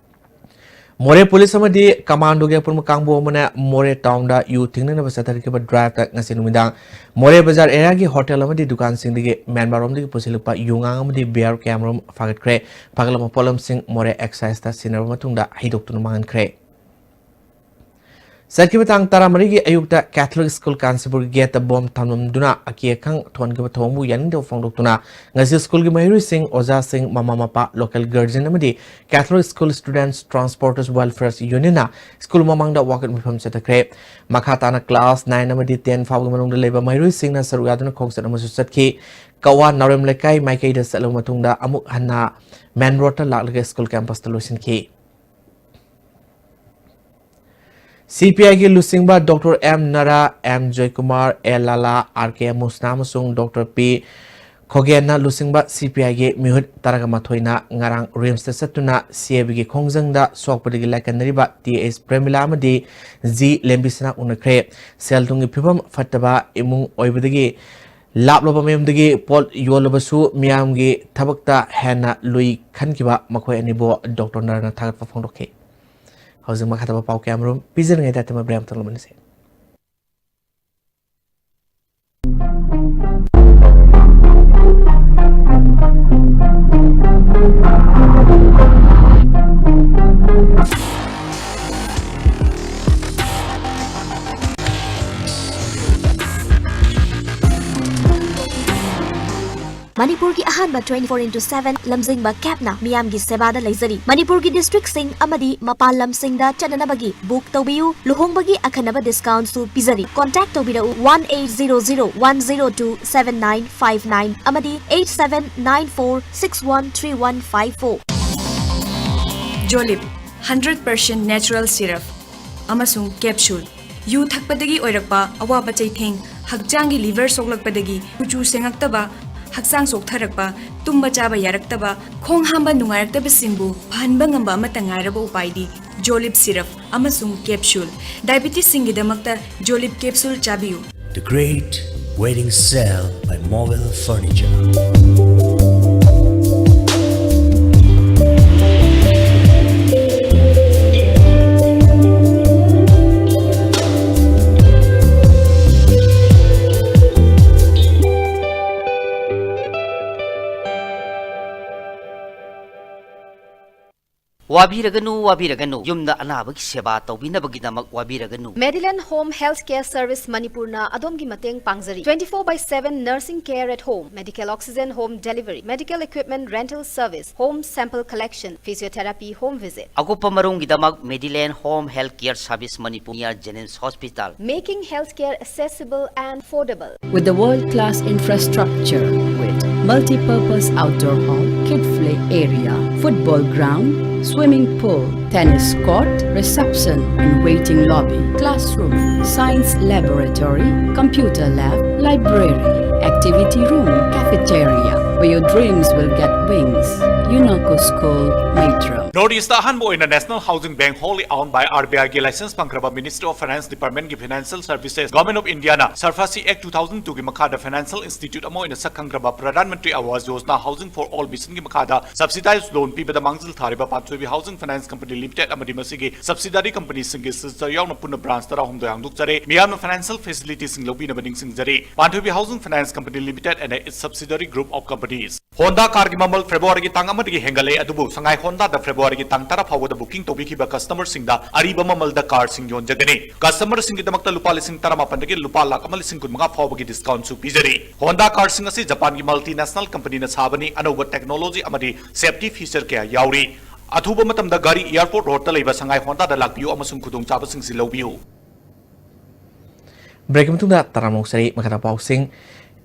ꯃꯣꯔꯦ ꯄꯨꯂꯤꯁ ꯑꯃꯗꯤ ꯀꯃꯥꯟꯗꯣꯒꯤ ꯑꯄꯨꯟꯕ ꯀꯥꯡꯕꯨ ꯑꯃꯅ ꯃꯣꯔꯦ ꯇꯥꯎꯟꯗ ꯌꯨ ꯊꯤꯡꯅꯅꯕ ꯆꯠꯊꯔꯛꯈꯤꯕ ꯗ꯭ꯔꯥꯏꯚꯇ ꯉꯁꯤ ꯅꯨꯃꯤꯗꯥꯡ ꯃꯣꯔꯦ ꯕꯖꯥꯔ ꯑꯦꯔꯤꯌꯥꯒꯤ ꯍꯣꯇꯦꯜ ꯑꯃꯗꯤ ꯗꯨꯀꯥꯟꯁꯤꯡꯗꯒꯤ ꯃ꯭ꯌꯥꯟꯃꯥꯔꯔꯣꯝꯗꯒꯤ ꯄꯨꯁꯤꯜꯂꯛꯄ ꯌꯨ ꯉꯥ ꯑꯃꯗꯤ ꯕꯤꯌꯔ ꯀꯌꯥꯃꯔꯨꯝ ꯐꯥꯒꯠꯈ꯭ꯔꯦ꯫ ꯐꯥꯒꯠꯂꯕ ꯄꯣꯠꯂꯝꯁꯤꯡ ꯃꯣꯔꯦ ꯑꯦꯛꯁꯥꯏꯖꯇ ꯁꯤꯟꯅꯔꯕ ꯃꯇꯨꯡꯗ ꯍꯩꯗꯣꯛꯇꯨꯅ ꯃꯥꯡꯍꯟꯈ꯭ꯔꯦ꯫ ꯆꯠꯈꯤꯕ ꯇꯥꯡ ꯇꯔꯥꯃꯔꯤꯒꯤ ꯑꯌꯨꯛꯇ ꯀꯦꯊꯣꯂꯤꯛ ꯁ꯭ꯀꯨꯜ ꯀꯥꯟꯆꯤꯄꯨꯔꯒꯤ ꯒꯦꯠꯇ ꯕꯣꯝ ꯊꯝꯂꯝꯗꯨꯅ ꯑꯀꯤ ꯑꯈꯪ ꯊꯣꯛꯍꯟꯈꯤꯕ ꯊꯧꯑꯣꯡꯕꯨ ꯌꯥꯅꯤꯡꯗꯕ ꯐꯣꯡꯗꯣꯛꯇꯨꯅ ꯉꯁꯤ ꯁ꯭ꯀꯨꯜꯒꯤ ꯃꯍꯩꯔꯣꯏꯁꯤꯡ, ꯑꯣꯖꯥꯁꯤꯡ, ꯃꯃꯥ ꯃꯄꯥ, ꯂꯣꯀꯦꯜ ꯒꯥꯔꯖꯤꯌꯟ ꯑꯃꯗꯤ ꯀꯦꯊꯣꯂꯤꯛ ꯁ꯭ꯀꯨꯜ ꯁ꯭ꯇꯨꯗꯦꯟꯠꯁ ꯇ꯭ꯔꯥꯟꯁꯄꯣꯔꯇꯔꯁ ꯋꯦꯜꯐꯤꯌꯔ ꯌꯨꯅꯤꯌꯟꯅ ꯁ꯭ꯀꯨꯜ ꯃꯃꯥꯡꯗ ꯋꯥꯀꯠ ꯃꯤꯐꯝ ꯆꯠꯊꯈ꯭ꯔꯦ꯫ ꯃꯈꯥ ꯇꯥꯅ ꯀ꯭ꯂꯥꯁ ꯅꯥꯏꯟ ꯑꯃꯗꯤ ꯇꯦꯟ ꯐꯥꯎꯕꯒꯤ ꯃꯅꯨꯡꯗ ꯂꯩꯕ ꯃꯍꯩꯔꯣꯏꯁꯤꯡꯅ ꯁꯔꯨꯛ ꯌꯥꯗꯨꯅ ꯈꯣꯡꯆꯠ ꯑꯃꯁꯨ ꯆꯠꯈꯤ꯫ ꯀꯋꯥ ꯅꯥꯎꯔꯦꯝ ꯂꯩꯀꯥꯏ ꯃꯥꯏꯀꯩꯗ ꯆꯠꯂꯕ ꯃꯇꯨꯡꯗ ꯑꯃꯨꯛ ꯍꯟꯅ ꯃꯦꯟ ꯔꯣꯗꯇ ꯂꯥꯛꯂꯒ ꯁ꯭ꯀꯨꯜ ꯀꯦꯝꯄꯁꯇ ꯂꯣꯏꯁꯤꯟꯈꯤ꯫ ꯁꯤ ꯄꯤ ꯑꯥꯏꯒꯤ ꯂꯨꯆꯤꯡꯕ ꯗꯣꯛꯇꯔ ꯑꯦꯝ ꯅꯔꯥ, ꯑꯦꯝ ꯖꯣꯏꯀꯨꯃꯥꯔ, ꯑꯦ ꯂꯥꯂꯥ, ꯑꯥꯔ ꯀꯦ ꯃꯨꯁꯅꯥ ꯑꯃꯁꯨꯡ ꯗꯣꯛꯇꯔ ꯄꯤ ꯈꯣꯒꯦꯟꯅ ꯂꯨꯆꯤꯡꯕ ꯁꯤ ꯄꯤ ꯑꯥꯏꯒꯤ ꯃꯤꯍꯨꯠ ꯇꯔꯥꯃꯥꯊꯣꯏꯅ ꯉꯔꯥꯡ ꯔꯤꯝꯁꯇ ꯆꯠꯇꯨꯅ ꯁꯤ ꯑꯦ ꯕꯤꯒꯤ ꯈꯣꯡꯖꯪꯗ ꯁꯣꯛꯄꯗꯒꯤ ꯂꯥꯏꯀꯠꯅꯔꯤꯕ ꯇꯤ ꯑꯩꯆ ꯄ꯭ꯔꯦꯃꯤꯂꯥ ꯑꯃꯗꯤ ꯖꯤ ꯂꯦꯝꯕꯤꯁꯅꯥ ꯎꯅꯈ꯭ꯔꯦ꯫ ꯁꯦꯜ ꯊꯨꯝꯒꯤ ꯐꯤꯕꯝ ꯐꯠꯇꯕ ꯏꯃꯨꯡ ꯑꯣꯏꯕꯗꯒꯤ ꯂꯥꯞꯂꯕ ꯃꯌꯨꯝꯗꯒꯤ ꯄꯣꯠ ꯌꯣꯜꯂꯕꯁꯨ ꯃꯤꯌꯥꯝꯒꯤ ꯊꯕꯛꯇ ꯍꯦꯟꯅ ꯂꯨꯏ ꯈꯟꯈꯤꯕ ꯃꯈꯣꯏ ꯑꯅꯤꯕꯨ ꯗꯣꯛꯇꯔ ꯅꯔꯅ ꯊꯥꯒꯠꯄ ꯐꯣꯡꯗꯣꯛꯈꯤ꯫ ꯍꯧꯖꯤꯛ ꯃꯈꯥ ꯇꯥꯕ ꯄꯥꯎ ꯀꯌꯥꯃꯔꯨꯝ ꯄꯤꯖꯔꯤꯉꯩꯗ ꯑꯇꯝꯕ ꯕ꯭ꯔꯦꯛ ꯑꯃꯇꯪ ꯂꯧꯃꯤꯟꯅꯁꯤ꯫ ꯃꯅꯤꯄꯨꯔꯒꯤ ꯑꯍꯥꯟꯕ twenty four into seven ꯂꯝꯖꯤꯡꯕ ꯀꯦꯞꯅ ꯃꯤꯌꯥꯝꯒꯤ ꯁꯦꯕꯥꯗ ꯂꯩꯖꯔꯤ꯫ ꯃꯅꯤꯄꯨꯔꯒꯤ ꯗꯤꯁꯇ꯭ꯔꯤꯛꯁꯤꯡ ꯑꯃꯗꯤ ꯃꯄꯥꯟ ꯂꯝꯁꯤꯡꯗ ꯆꯠꯅꯅꯕꯒꯤ ꯕꯨꯛ ꯇꯧꯕꯤꯌꯨ꯫ ꯂꯨꯍꯣꯡꯕꯒꯤ ꯑꯈꯟꯅꯕ ꯗꯤꯁꯀꯥꯎꯟꯁꯨ ꯄꯤꯖꯔꯤ꯫ ꯀꯣꯟꯇꯦꯛ ꯇꯧꯕꯤꯔꯛꯎ one eight zero zero one zero two seven nine five nine ꯑꯃꯗꯤ eight seven nine four six one three one five four꯫ ꯖꯣꯂꯤꯞ, hundred percent natural syrup ꯑꯃꯁꯨꯡ capsule꯫ ꯌꯨ ꯊꯛꯄꯗꯒꯤ ꯑꯣꯏꯔꯛꯄ ꯑꯋꯥꯕ ꯆꯩꯊꯦꯡ, ꯍꯛꯆꯥꯡꯒꯤ liver ꯁꯣꯛꯂꯛꯄꯗꯒꯤ ꯀꯨꯆꯨ ꯁꯦꯡꯉꯛꯇꯕ, ꯍꯛꯆꯥꯡ ꯆꯣꯛꯊꯔꯛꯄ, ꯇꯨꯝꯕ ꯆꯥꯕ ꯌꯥꯔꯛꯇꯕ, ꯈꯣꯡ ꯍꯥꯝꯕ ꯅꯨꯡꯉꯥꯏꯔꯛꯇꯕꯁꯤꯡꯕꯨ ꯐꯍꯟꯕ ꯉꯝꯕ ꯑꯃꯠꯇ ꯉꯥꯏꯔꯕ ꯎꯄꯥꯏꯗꯤ ꯖꯣꯂꯤꯞ syrup ꯑꯃꯁꯨꯡ capsule꯫ Diabetesꯁꯤꯡꯒꯤꯗꯃꯛꯇ ꯖꯣꯂꯤꯞ capsule ꯆꯥꯕꯤꯌꯨ꯫ The Great Wedding Sale by Mobile Furniture. ꯋꯥꯕꯤꯔꯒꯅꯨ, ꯋꯥꯕꯤꯔꯒꯅꯨ꯫ ꯌꯨꯝꯗ ꯑꯅꯥꯕꯒꯤ ꯁꯦꯕꯥ ꯇꯧꯕꯤꯅꯕꯒꯤꯗꯃꯛ ꯋꯥꯕꯤꯔꯒꯅꯨ꯫ Mediland Home Health Care Service ꯃꯅꯤꯄꯨꯔꯅ ꯑꯗꯣꯝꯒꯤ ꯃꯇꯦꯡ ꯄꯥꯡꯖꯔꯤ꯫ Twenty four by seven nursing care at home, medical oxygen home delivery, medical equipment rental service, home sample collection, physiotherapy home visit. ꯑꯀꯨꯞꯄ ꯃꯔꯣꯜꯒꯤꯗꯃꯛ Mediland Home Health Care Service Manipur near Jenims Hospital. Making healthcare accessible and affordable. With the world-class infrastructure, with multi-purpose outdoor hall, kid-friendly area, football ground, swimming pool, tennis court, reception and waiting lobby, classroom, science laboratory, computer lab, library, activity room, cafeteria, where your dreams will get wings. UNOCO School, Meitram. North East ꯑꯍꯥꯟꯕ ꯑꯣꯏꯅ National Housing Bank, wholly owned by RBI ꯒꯤ license ꯐꯪꯈ꯭ꯔꯕ Ministry of Finance Department ꯀꯤ Financial Services, Government of India ꯅ SARFAESI Act two thousand two ꯒꯤ ꯃꯈꯥꯗ financial institute ꯑꯃ ꯑꯣꯏꯅ ꯁꯛ ꯈꯪꯈ꯭ꯔꯕ Pradhan Mantri Awas Yojana Housing for All Mission ꯒꯤ ꯃꯈꯥꯗ subsidized loan ꯄꯤꯕꯗ ꯃꯥꯡꯖꯤꯜ ꯊꯥꯔꯤꯕ ꯄꯥꯟꯊꯣꯏꯕꯤ Housing Finance Company Limited ꯑꯃꯗꯤ ꯃꯁꯤꯒꯤ subsidiary company ꯁꯤꯡꯒꯤ sister ꯌꯥꯎꯅ ꯄꯨꯟꯅ branch ꯇꯔꯥꯍꯨꯝꯗꯣꯏ ꯍꯥꯡꯗꯣꯛꯆꯔꯦ꯫ ꯃꯤꯌꯥꯝꯅ financial facility ꯁꯤꯡ ꯂꯧꯕꯤꯅꯕ ꯅꯤꯡꯁꯤꯡꯖꯔꯤ꯫ ꯄꯥꯟꯊꯣꯏꯕꯤ Housing Finance Company Limited and its subsidiary group of companies꯫ Honda car ꯒꯤ ꯃꯃꯜ February ꯒꯤ ꯇꯥꯡ ꯑꯃꯗꯒꯤ ꯍꯦꯟꯒꯠꯂꯦ, ꯑꯗꯨꯕꯨ ꯁꯉꯥꯏ Honda ꯗ February ꯒꯤ ꯇꯥꯡ ꯇꯔꯥ ꯐꯥꯎꯕꯗ booking ꯇꯧꯕꯤꯈꯤꯕ customer ꯁꯤꯡꯗ ꯑꯔꯤꯕ ꯃꯃꯜꯗ car ꯁꯤꯡ ꯌꯣꯟꯖꯒꯅꯤ꯫ Customer ꯁꯤꯡꯒꯤꯗꯃꯛꯇ ꯂꯨꯄꯥ ꯂꯤꯁꯤꯡ ꯇꯔꯥꯃꯥꯄꯟꯗꯒꯤ ꯂꯨꯄꯥ ꯂꯥꯈ ꯑꯃ ꯂꯤꯁꯤꯡ ꯀꯨꯟꯃꯉꯥ ꯐꯥꯎꯕꯒꯤ discount ꯁꯨ ꯄꯤꯖꯔꯤ꯫ Honda car ꯁꯤꯡ ꯑꯁꯤ Japan ꯒꯤ multinational company ꯅ ꯁꯥꯕꯅꯤ, ꯑꯅꯧꯕ technology ꯑꯃꯗꯤ safety feature ꯀꯌꯥ ꯌꯥꯎꯔꯤ꯫ ꯑꯊꯨꯕ ꯃꯇꯝꯗ ꯒꯥꯔꯤ airport road ꯇ ꯂꯩꯕ ꯁꯉꯥꯏ Honda ꯗ ꯂꯥꯛꯄꯤꯌꯨ ꯑꯃꯁꯨꯡ ꯈꯨꯗꯣꯡꯆꯥꯕꯁꯤꯡꯁꯤ ꯂꯧꯕꯤꯌꯨ꯫ Break ꯒꯤ ꯃꯇꯨꯡꯗ ꯇꯔꯥꯝꯅ ꯑꯣꯛꯆꯔꯤ꯫ ꯃꯈꯥꯗ ꯄꯥꯎꯁꯤꯡ꯫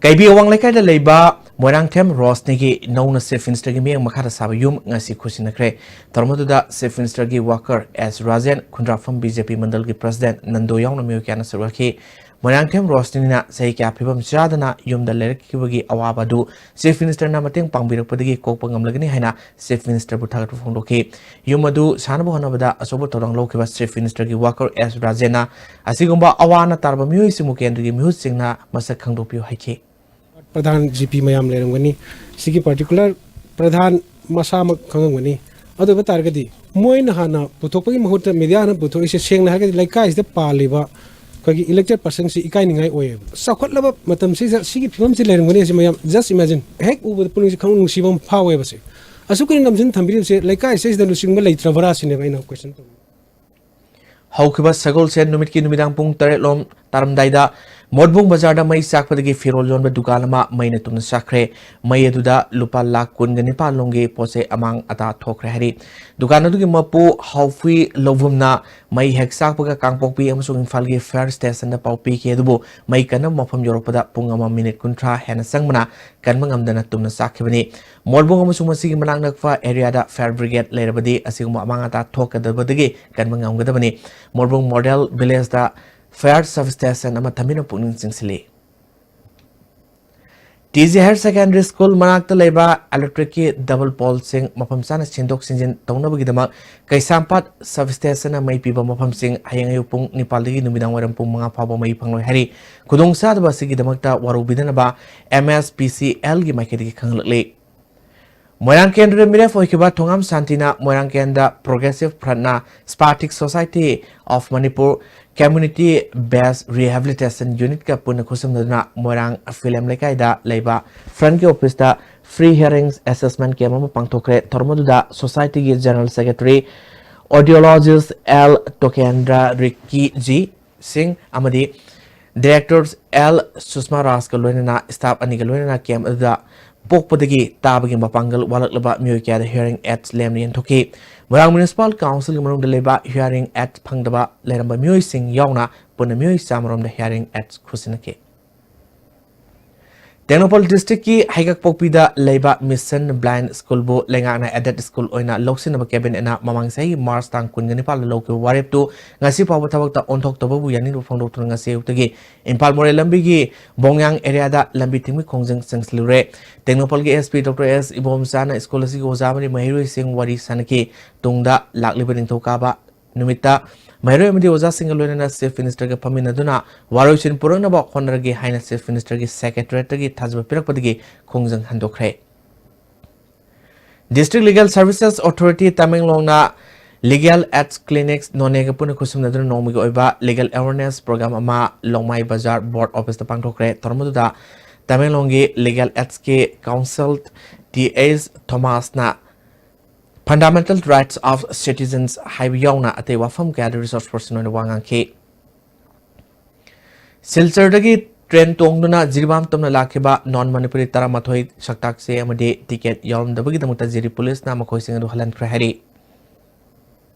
ꯀꯩꯕꯤ ꯑꯋꯥꯡ ꯂꯩꯀꯥꯏꯗ ꯂꯩꯕ ꯃꯣꯏꯔꯥꯡꯊꯦꯝ ꯔꯣꯁꯅꯤꯒꯤ ꯅꯧꯅ Chief Minister ꯒꯤ ꯃꯤꯠꯌꯦꯡ ꯃꯈꯥꯗ ꯁꯥꯕ ꯌꯨꯝ ꯉꯁꯤ ꯈꯨꯠꯁꯤꯟꯅꯈ꯭ꯔꯦ꯫ ꯊꯧꯔꯝ ꯑꯗꯨꯗ Chief Minister ꯒꯤ worker S Rajen, ꯈꯨꯟꯗ꯭ꯔꯥꯛꯐꯝ BJP ꯃꯟꯗꯜꯒꯤ President Nando ꯌꯥꯎꯅ ꯃꯤꯑꯣꯏ ꯀꯌꯥꯅ ꯁꯔꯨꯛ ꯌꯥꯈꯤ꯫ ꯃꯣꯏꯔꯥꯡꯊꯦꯝ ꯔꯣꯁꯅꯤꯅ ꯆꯍꯤ ꯀꯌꯥ ꯐꯤꯕꯝ ꯆꯥꯗꯅ ꯌꯨꯝꯗ ꯂꯩꯔꯛꯈꯤꯕꯒꯤ ꯑꯋꯥꯕ ꯑꯗꯨ Chief Minister ꯅ ꯃꯇꯦꯡ ꯄꯥꯡꯕꯤꯔꯛꯄꯗꯒꯤ ꯀꯣꯛꯄ ꯉꯝꯂꯒꯅꯤ ꯍꯥꯏꯅ Chief Minister ꯕꯨ ꯊꯥꯒꯠꯄ ꯐꯣꯡꯗꯣꯛꯈꯤ꯫ ꯌꯨꯝ ꯑꯗꯨ ꯁꯥꯅꯕ ꯍꯣꯠꯅꯕꯗ ꯑꯆꯧꯕ ꯊꯧꯗꯥꯡ ꯂꯧꯈꯤꯕ Chief Minister ꯒꯤ worker S ꯔꯥꯖꯦꯟꯅ ꯑꯁꯤꯒꯨꯝꯕ ꯑꯋꯥ ꯑꯅꯥ ꯇꯥꯔꯕ ꯃꯤꯑꯣꯏꯁꯤꯡꯕꯨ ꯀꯦꯟꯗ꯭ꯔꯒꯤ ꯃꯤꯍꯨꯠꯁꯤꯡꯅ ꯃꯁꯛ ꯈꯪꯗꯣꯛꯄꯤꯌꯨ ꯍꯥꯏꯈꯤ꯫ ꯄ꯭ꯔꯙꯥꯟ GP ꯃꯌꯥꯝ ꯂꯩꯔꯝꯒꯅꯤ꯫ ꯁꯤꯒꯤ particular ꯄ꯭ꯔꯙꯥꯟ ꯃꯁꯥꯃꯛ ꯈꯪꯉꯝꯒꯅꯤ꯫ ꯑꯗꯨ ꯑꯣꯏꯕ ꯇꯥꯔꯒꯗꯤ ꯃꯣꯏꯅ ꯍꯥꯟꯅ ꯄꯨꯊꯣꯛꯄꯒꯤ ꯃꯍꯨꯠꯇ media ꯍꯥꯟꯅ ꯄꯨꯊꯣꯛꯏꯁꯦ, ꯁꯦꯡꯅ ꯍꯥꯏꯔꯒꯗꯤ ꯂꯩꯀꯥꯏꯁꯤꯗ ꯄꯥꯜꯂꯤꯕ ꯑꯩꯈꯣꯏꯒꯤ elected person ꯁꯤ ꯏꯀꯥꯏꯅꯤꯡꯉꯥꯏ ꯑꯣꯏꯌꯦꯕ꯫ ꯆꯥꯎꯈꯠꯂꯕ ꯃꯇꯝꯁꯤꯗ ꯁꯤꯒꯤ ꯐꯤꯕꯝꯁꯤ ꯂꯩꯔꯝꯒꯅꯤ ꯍꯥꯏꯁꯦ ꯃꯌꯥꯝ just imagine꯫ ꯍꯦꯛ ꯎꯕꯗ ꯄꯨꯛꯅꯤꯡꯁꯦ ꯈꯪꯅꯨꯡ ꯅꯨꯡꯁꯤꯕ ꯑꯃ ꯐꯥꯎꯋꯦꯕ ꯁꯦ꯫ ꯑꯁꯨꯛ ꯀꯨꯏꯅ ꯅꯝꯁꯤꯟ ꯊꯝꯕꯤꯔꯤꯕꯁꯦ ꯂꯩꯀꯥꯏꯁꯤꯗꯩꯁꯤꯗ ꯂꯨꯆꯤꯡꯕ ꯂꯩꯇ꯭ꯔꯕ꯭ꯔꯥ ꯁꯤꯅꯦꯕ ꯑꯩꯅ question ꯇꯧꯅꯤꯡꯕ꯫ ꯍꯧꯈꯤꯕ ꯁꯒꯣꯜꯁꯦꯟ ꯅꯨꯃꯤꯠꯀꯤ ꯅꯨꯃꯤꯗꯥꯡ ꯄꯨꯡ ꯇꯔꯦꯠ ꯂꯣꯝ ꯇꯥꯔꯝꯗꯥꯏꯗ ꯃꯣꯠꯕꯨꯡ ꯕꯖꯥꯔꯗ ꯃꯩ ꯆꯥꯛꯄꯗꯒꯤ ꯐꯤꯔꯣꯜ ꯌꯣꯟꯕ ꯗꯨꯀꯥꯟ ꯑꯃ ꯃꯩꯅ ꯇꯨꯝꯅ ꯆꯥꯛꯈ꯭ꯔꯦ꯫ ꯃꯩ ꯑꯗꯨꯗ ꯂꯨꯄꯥ ꯂꯥꯈ ꯀꯨꯟꯒ ꯅꯤꯄꯥꯟ ꯂꯣꯝꯒꯤ ꯄꯣꯠ ꯆꯩ ꯑꯃꯥꯡ ꯑꯇꯥ ꯊꯣꯛꯈ꯭ꯔꯦ ꯍꯥꯏꯔꯤ꯫ ꯗꯨꯀꯥꯟ ꯑꯗꯨꯒꯤ ꯃꯄꯨ ꯍꯥꯎꯐꯤ ꯂꯧꯕꯨꯝꯅ ꯃꯩ ꯍꯦꯛ ꯆꯥꯛꯄꯒ ꯀꯥꯡꯄꯣꯛꯄꯤ ꯑꯃꯁꯨꯡ ꯏꯝꯐꯥꯜꯒꯤ ꯐꯥꯌꯔ ꯁ꯭ꯇꯦꯁꯟꯗ ꯄꯥꯎ ꯄꯤꯈꯤ, ꯑꯗꯨꯕꯨ ꯃꯩ ꯀꯟꯅꯕ ꯃꯐꯝ ꯌꯧꯔꯛꯄꯗ ꯄꯨꯡ ꯑꯃ ꯃꯤꯅꯤꯠ ꯀꯨꯟꯊ꯭ꯔꯥ ꯍꯦꯟꯅ ꯆꯪꯕꯅ ꯀꯟꯕ ꯉꯝꯗꯅ ꯇꯨꯝꯅ ꯆꯥꯛꯈꯤꯕꯅꯤ꯫ ꯃꯣꯠꯕꯨꯡ ꯑꯃꯁꯨꯡ ꯃꯁꯤꯒꯤ ꯃꯅꯥꯛ ꯅꯛꯄ ꯑꯦꯔꯤꯌꯥꯗ ꯐꯥꯌꯔ ꯕ꯭ꯔꯤꯒꯦꯗ ꯂꯩꯔꯕꯗꯤ ꯑꯁꯤꯒꯨꯝꯕ ꯑꯃꯥꯡ ꯑꯇꯥ ꯊꯣꯛꯀꯗꯕꯗꯒꯤ ꯀꯟꯕ ꯉꯝꯒꯗꯕꯅꯤ꯫ ꯃꯣꯠꯕꯨꯡ ꯃꯣꯗꯦꯜ ꯚꯤꯂꯦꯖꯗ ꯐꯥꯌꯔ ꯁꯕ ꯁ꯭ꯇꯦꯁꯟ ꯑꯃ ꯊꯝꯕꯤꯅ ꯄꯨꯛꯅꯤꯡ ꯆꯤꯡꯁꯤꯜꯂꯤ꯫ T G higher secondary school ꯃꯅꯥꯛꯇ ꯂꯩꯕ ꯏꯂꯦꯛꯇ꯭ꯔꯤꯛꯀꯤ ꯗꯕꯜ ꯄꯣꯜꯁꯤꯡ ꯃꯐꯝ ꯆꯥꯅ ꯁꯤꯟꯗꯣꯛ ꯁꯤꯟꯖꯤꯟ ꯇꯧꯅꯕꯒꯤꯗꯃꯛ ꯀꯩꯁꯥꯝꯄꯥꯠ ꯁꯕ ꯁ꯭ꯇꯦꯁꯟꯅ ꯃꯩ ꯄꯤꯕ ꯃꯐꯝꯁꯤꯡ ꯍꯌꯦꯡ ꯑꯌꯨꯛ ꯄꯨꯡ ꯅꯤꯄꯥꯜꯗꯒꯤ ꯅꯨꯃꯤꯗꯥꯡ ꯋꯥꯏꯔꯝ ꯄꯨꯡ ꯃꯉꯥ ꯐꯥꯎꯕ ꯃꯩ ꯐꯪꯂꯣꯏ ꯍꯥꯏꯔꯤ꯫ ꯈꯨꯗꯣꯡꯆꯥꯗꯕ ꯑꯁꯤꯒꯤꯗꯃꯛꯇ ꯋꯥꯔꯧꯕꯤꯗꯅꯕ ꯑꯦꯝ ꯑꯦꯁ ꯄꯤ ꯁꯤ ꯑꯦꯜꯒꯤ ꯃꯥꯏꯀꯩꯗꯒꯤ ꯈꯪꯍꯜꯂꯛꯂꯤ꯫ ꯃꯣꯏꯔꯥꯡ ꯀꯦꯟꯗ꯭ꯔꯗ ꯃꯤꯔꯦꯞ ꯑꯣꯏꯈꯤꯕ ꯊꯣꯉꯥꯝ ꯁꯥꯟꯇꯤꯅ ꯃꯣꯏꯔꯥꯡ ꯀꯦꯟꯗ꯭ꯔ ꯄ꯭ꯔꯣꯒ꯭ꯔꯦꯁꯤꯚ ꯐ꯭ꯔꯟꯠꯅ spastic society of Manipur community based rehabilitation ꯌꯨꯅꯤꯠꯀ ꯄꯨꯟꯅ ꯈꯨꯠꯁꯝꯅꯗꯨꯅ ꯃꯣꯏꯔꯥꯡ ꯐꯤꯂꯝ ꯂꯩꯀꯥꯏꯗ ꯂꯩꯕ ꯐ꯭ꯔꯟꯠꯀꯤ ꯑꯣꯐꯤꯁꯇ ꯐ꯭ꯔꯤ ꯍꯤꯌꯔꯤꯡ ꯑꯦꯁꯦꯁꯃꯦꯟꯠ ꯀꯦꯝꯞ ꯑꯃ ꯄꯥꯡꯊꯣꯛꯈ꯭ꯔꯦ꯫ ꯊꯧꯔꯝ ꯑꯗꯨꯗ ꯁꯣꯁꯥꯏꯇꯤꯒꯤ ꯖꯦꯅꯔꯦꯜ ꯁꯦꯀ꯭ꯔꯦꯇꯔꯤ, ꯑꯣꯗꯤꯑꯣꯂꯣꯖꯤꯁ ꯑꯦꯜ ꯇꯣꯀꯦꯟꯗ꯭ꯔ ꯔꯤꯛꯀꯤ ꯖꯤ ꯁꯤꯡ ꯑꯃꯗꯤ ꯗꯤꯔꯦꯛꯇꯔ ꯑꯦꯜ ꯁꯨꯁꯃꯥ ꯔꯥꯖꯀ ꯂꯣꯏꯅꯅ ꯁ꯭ꯇꯥꯐ ꯑꯅꯤꯒ ꯂꯣꯏꯅꯅ ꯀꯦꯝꯞ ꯑꯗꯨꯗ ꯄꯣꯛꯄꯗꯒꯤ ꯇꯥꯕꯒꯤ ꯃꯄꯥꯡꯒꯜ ꯋꯥꯠꯂꯛꯂꯕ ꯃꯤꯑꯣꯏ ꯀꯌꯥꯗ ꯍꯤꯌꯔꯤꯡ ꯑꯦꯗꯁ ꯂꯦꯝꯅ ꯌꯦꯟꯊꯣꯛꯈꯤ꯫ ꯃꯣꯏꯔꯥꯡ ꯃ꯭ꯌꯨꯅꯤꯁꯤꯄꯥꯜ ꯀꯥꯎꯟꯁꯤꯜꯒꯤ ꯃꯅꯨꯡꯗ ꯂꯩꯕ ꯍꯤꯌꯔꯤꯡ ꯑꯦꯗꯁ ꯐꯪꯗꯕ ꯂꯩꯔꯝꯕ ꯃꯤꯑꯣꯏꯁꯤꯡ ꯌꯥꯎꯅ ꯄꯨꯟꯅ ꯃꯤꯑꯣꯏ ꯆꯥꯃꯔꯣꯝꯗ ꯍꯤꯌꯔꯤꯡ ꯑꯦꯗꯁ ꯈꯨꯠꯁꯤꯟꯅꯈꯤ꯫ ꯇꯦꯡꯅꯧꯄꯜ ꯗꯤꯁꯇ꯭ꯔꯤꯛꯀꯤ ꯍꯩꯀꯛꯄꯣꯛꯄꯤꯗ ꯂꯩꯕ ꯃꯤꯁꯟ ꯕ꯭ꯂꯥꯏꯟ ꯁ꯭ꯀꯨꯜꯕꯨ ꯂꯩꯉꯥꯛꯅ ꯑꯦꯗꯦꯗ ꯁ꯭ꯀꯨꯜ ꯑꯣꯏꯅ ꯂꯧꯁꯤꯟꯅꯕ ꯀꯦꯕꯤꯅꯦꯠꯅ ꯃꯃꯥꯡ ꯆꯍꯤ ꯃꯥꯔꯆ ꯇꯥꯡ ꯀꯨꯟꯒ ꯅꯤꯄꯥꯜꯗ ꯂꯧꯈꯤꯕ ꯋꯥꯔꯦꯞꯇꯨ ꯉꯁꯤ ꯐꯥꯎꯕ ꯊꯕꯛꯇ ꯑꯣꯟꯊꯣꯛꯇꯕꯕꯨ ꯌꯥꯅꯤꯡꯗꯕ ꯐꯣꯡꯗꯣꯛꯇꯨꯅ ꯉꯁꯤ ꯑꯌꯨꯛꯇꯒꯤ ꯏꯝꯐꯥꯜ ꯃꯣꯔꯦ ꯂꯝꯕꯤꯒꯤ ꯕꯣꯡꯌꯥꯡ ꯑꯦꯔꯤꯌꯥꯗ ꯂꯝꯕꯤ ꯊꯤꯡꯕꯒꯤ ꯈꯣꯡꯖꯪ ꯆꯪꯁꯤꯜꯂꯨꯔꯦ꯫ ꯇꯦꯡꯅꯧꯄꯜꯒꯤ ꯑꯦꯁ ꯄꯤ ꯗꯣꯛꯇꯔ ꯑꯦꯁ ꯏꯕꯣꯝꯆꯥꯅ ꯁ꯭ꯀꯨꯜ ꯑꯁꯤꯒꯤ ꯑꯣꯖꯥ ꯑꯃꯗꯤ ꯃꯍꯩꯔꯣꯏꯁꯤꯡ ꯋꯥꯔꯤ ꯁꯥꯅꯈꯤ꯫ ꯇꯨꯡꯗ ꯂꯥꯛꯂꯤꯕ ꯅꯤꯡꯊꯧꯀꯥꯕ ꯅꯨꯃꯤꯠꯇ ꯃꯍꯩꯔꯣꯏ ꯑꯃꯗꯤ ꯑꯣꯖꯥꯁꯤꯡꯒ ꯂꯣꯏꯅꯅ ꯆꯤꯐ ꯃꯤꯅꯤꯁꯇꯔꯒ ꯐꯝꯃꯤꯟꯅꯗꯨꯅ ꯋꯥꯔꯣꯏꯁꯤꯟ ꯄꯨꯔꯛꯅꯕ ꯍꯣꯠꯅꯔꯒꯦ ꯍꯥꯏꯅ ꯆꯤꯐ ꯃꯤꯅꯤꯁꯇꯔꯒꯤ ꯁꯦꯀ꯭ꯔꯦꯇꯔꯤꯌꯦꯠꯇꯒꯤ ꯊꯥꯖꯕ ꯄꯤꯔꯛꯄꯗꯒꯤ ꯈꯣꯡꯖꯪ ꯍꯟꯗꯣꯛꯈ꯭ꯔꯦ꯫ ꯗꯤꯁꯇ꯭ꯔꯤꯛ ꯂꯤꯒꯦꯜ ꯁꯔꯚꯤꯁꯦꯁ ꯑꯣꯊꯣꯔꯤꯇꯤ ꯇꯃꯦꯡꯂꯣꯡꯅ ꯂꯤꯒꯦꯜ ꯑꯦꯗꯁ ꯀ꯭ꯂꯤꯅꯤꯛꯁ ꯅꯣꯅꯦꯒ ꯄꯨꯟꯅ ꯈꯨꯠꯁꯝꯅꯗꯨꯅ ꯅꯣꯡꯃꯒꯤ ꯑꯣꯏꯕ ꯂꯤꯒꯦꯜ ꯑꯦꯋꯦꯔꯅꯦꯁ ꯄ꯭ꯔꯣꯒ꯭ꯔꯥꯝ ꯑꯃ ꯂꯣꯡꯃꯥꯏ ꯕꯖꯥꯔ ꯕꯣꯔꯗ ꯑꯣꯐꯤꯁꯇ ꯄꯥꯡꯊꯣꯛꯈ꯭ꯔꯦ꯫ ꯊꯧꯔꯝ ꯑꯗꯨꯗ ꯇꯃꯦꯡꯂꯣꯡꯒꯤ ꯂꯤꯒꯦꯜ ꯑꯦꯗꯁꯀꯤ ꯀꯥꯎꯟꯁꯤꯜ ꯇꯤ ꯑꯦꯁ ꯊꯣꯃꯥꯁꯅ Fundamental Rights of Citizens ꯍꯥꯏꯕ ꯌꯥꯎꯅ ꯑꯇꯩ ꯋꯥꯐꯝ ꯀꯌꯥꯗ ꯔꯤꯁꯣꯔꯁ ꯄꯔꯁꯟ ꯑꯣꯏꯅ ꯋꯥ ꯉꯥꯡꯈꯤ꯫ ꯁꯤꯜꯆꯔꯗꯒꯤ ꯇ꯭ꯔꯦꯟ ꯇꯣꯡꯗꯨꯅ ꯖꯤꯔꯤꯕꯥꯝ ꯇꯝꯅ ꯂꯥꯛꯈꯤꯕ ꯅꯣꯟ ꯃꯅꯤꯄꯨꯔꯤ ꯇꯔꯥꯃꯥꯊꯣꯏ ꯁꯛꯇꯥꯛꯆꯩ ꯑꯃꯗꯤ ꯇꯤꯀꯦꯠ ꯌꯥꯎꯔꯝꯗꯕꯒꯤꯗꯃꯛꯇ ꯖꯤꯔꯤ ꯄꯨꯂꯤꯁꯅ ꯃꯈꯣꯏꯁꯤꯡ ꯑꯗꯨ ꯍꯜꯍꯟꯈ꯭ꯔꯦ ꯍꯥꯏꯔꯤ꯫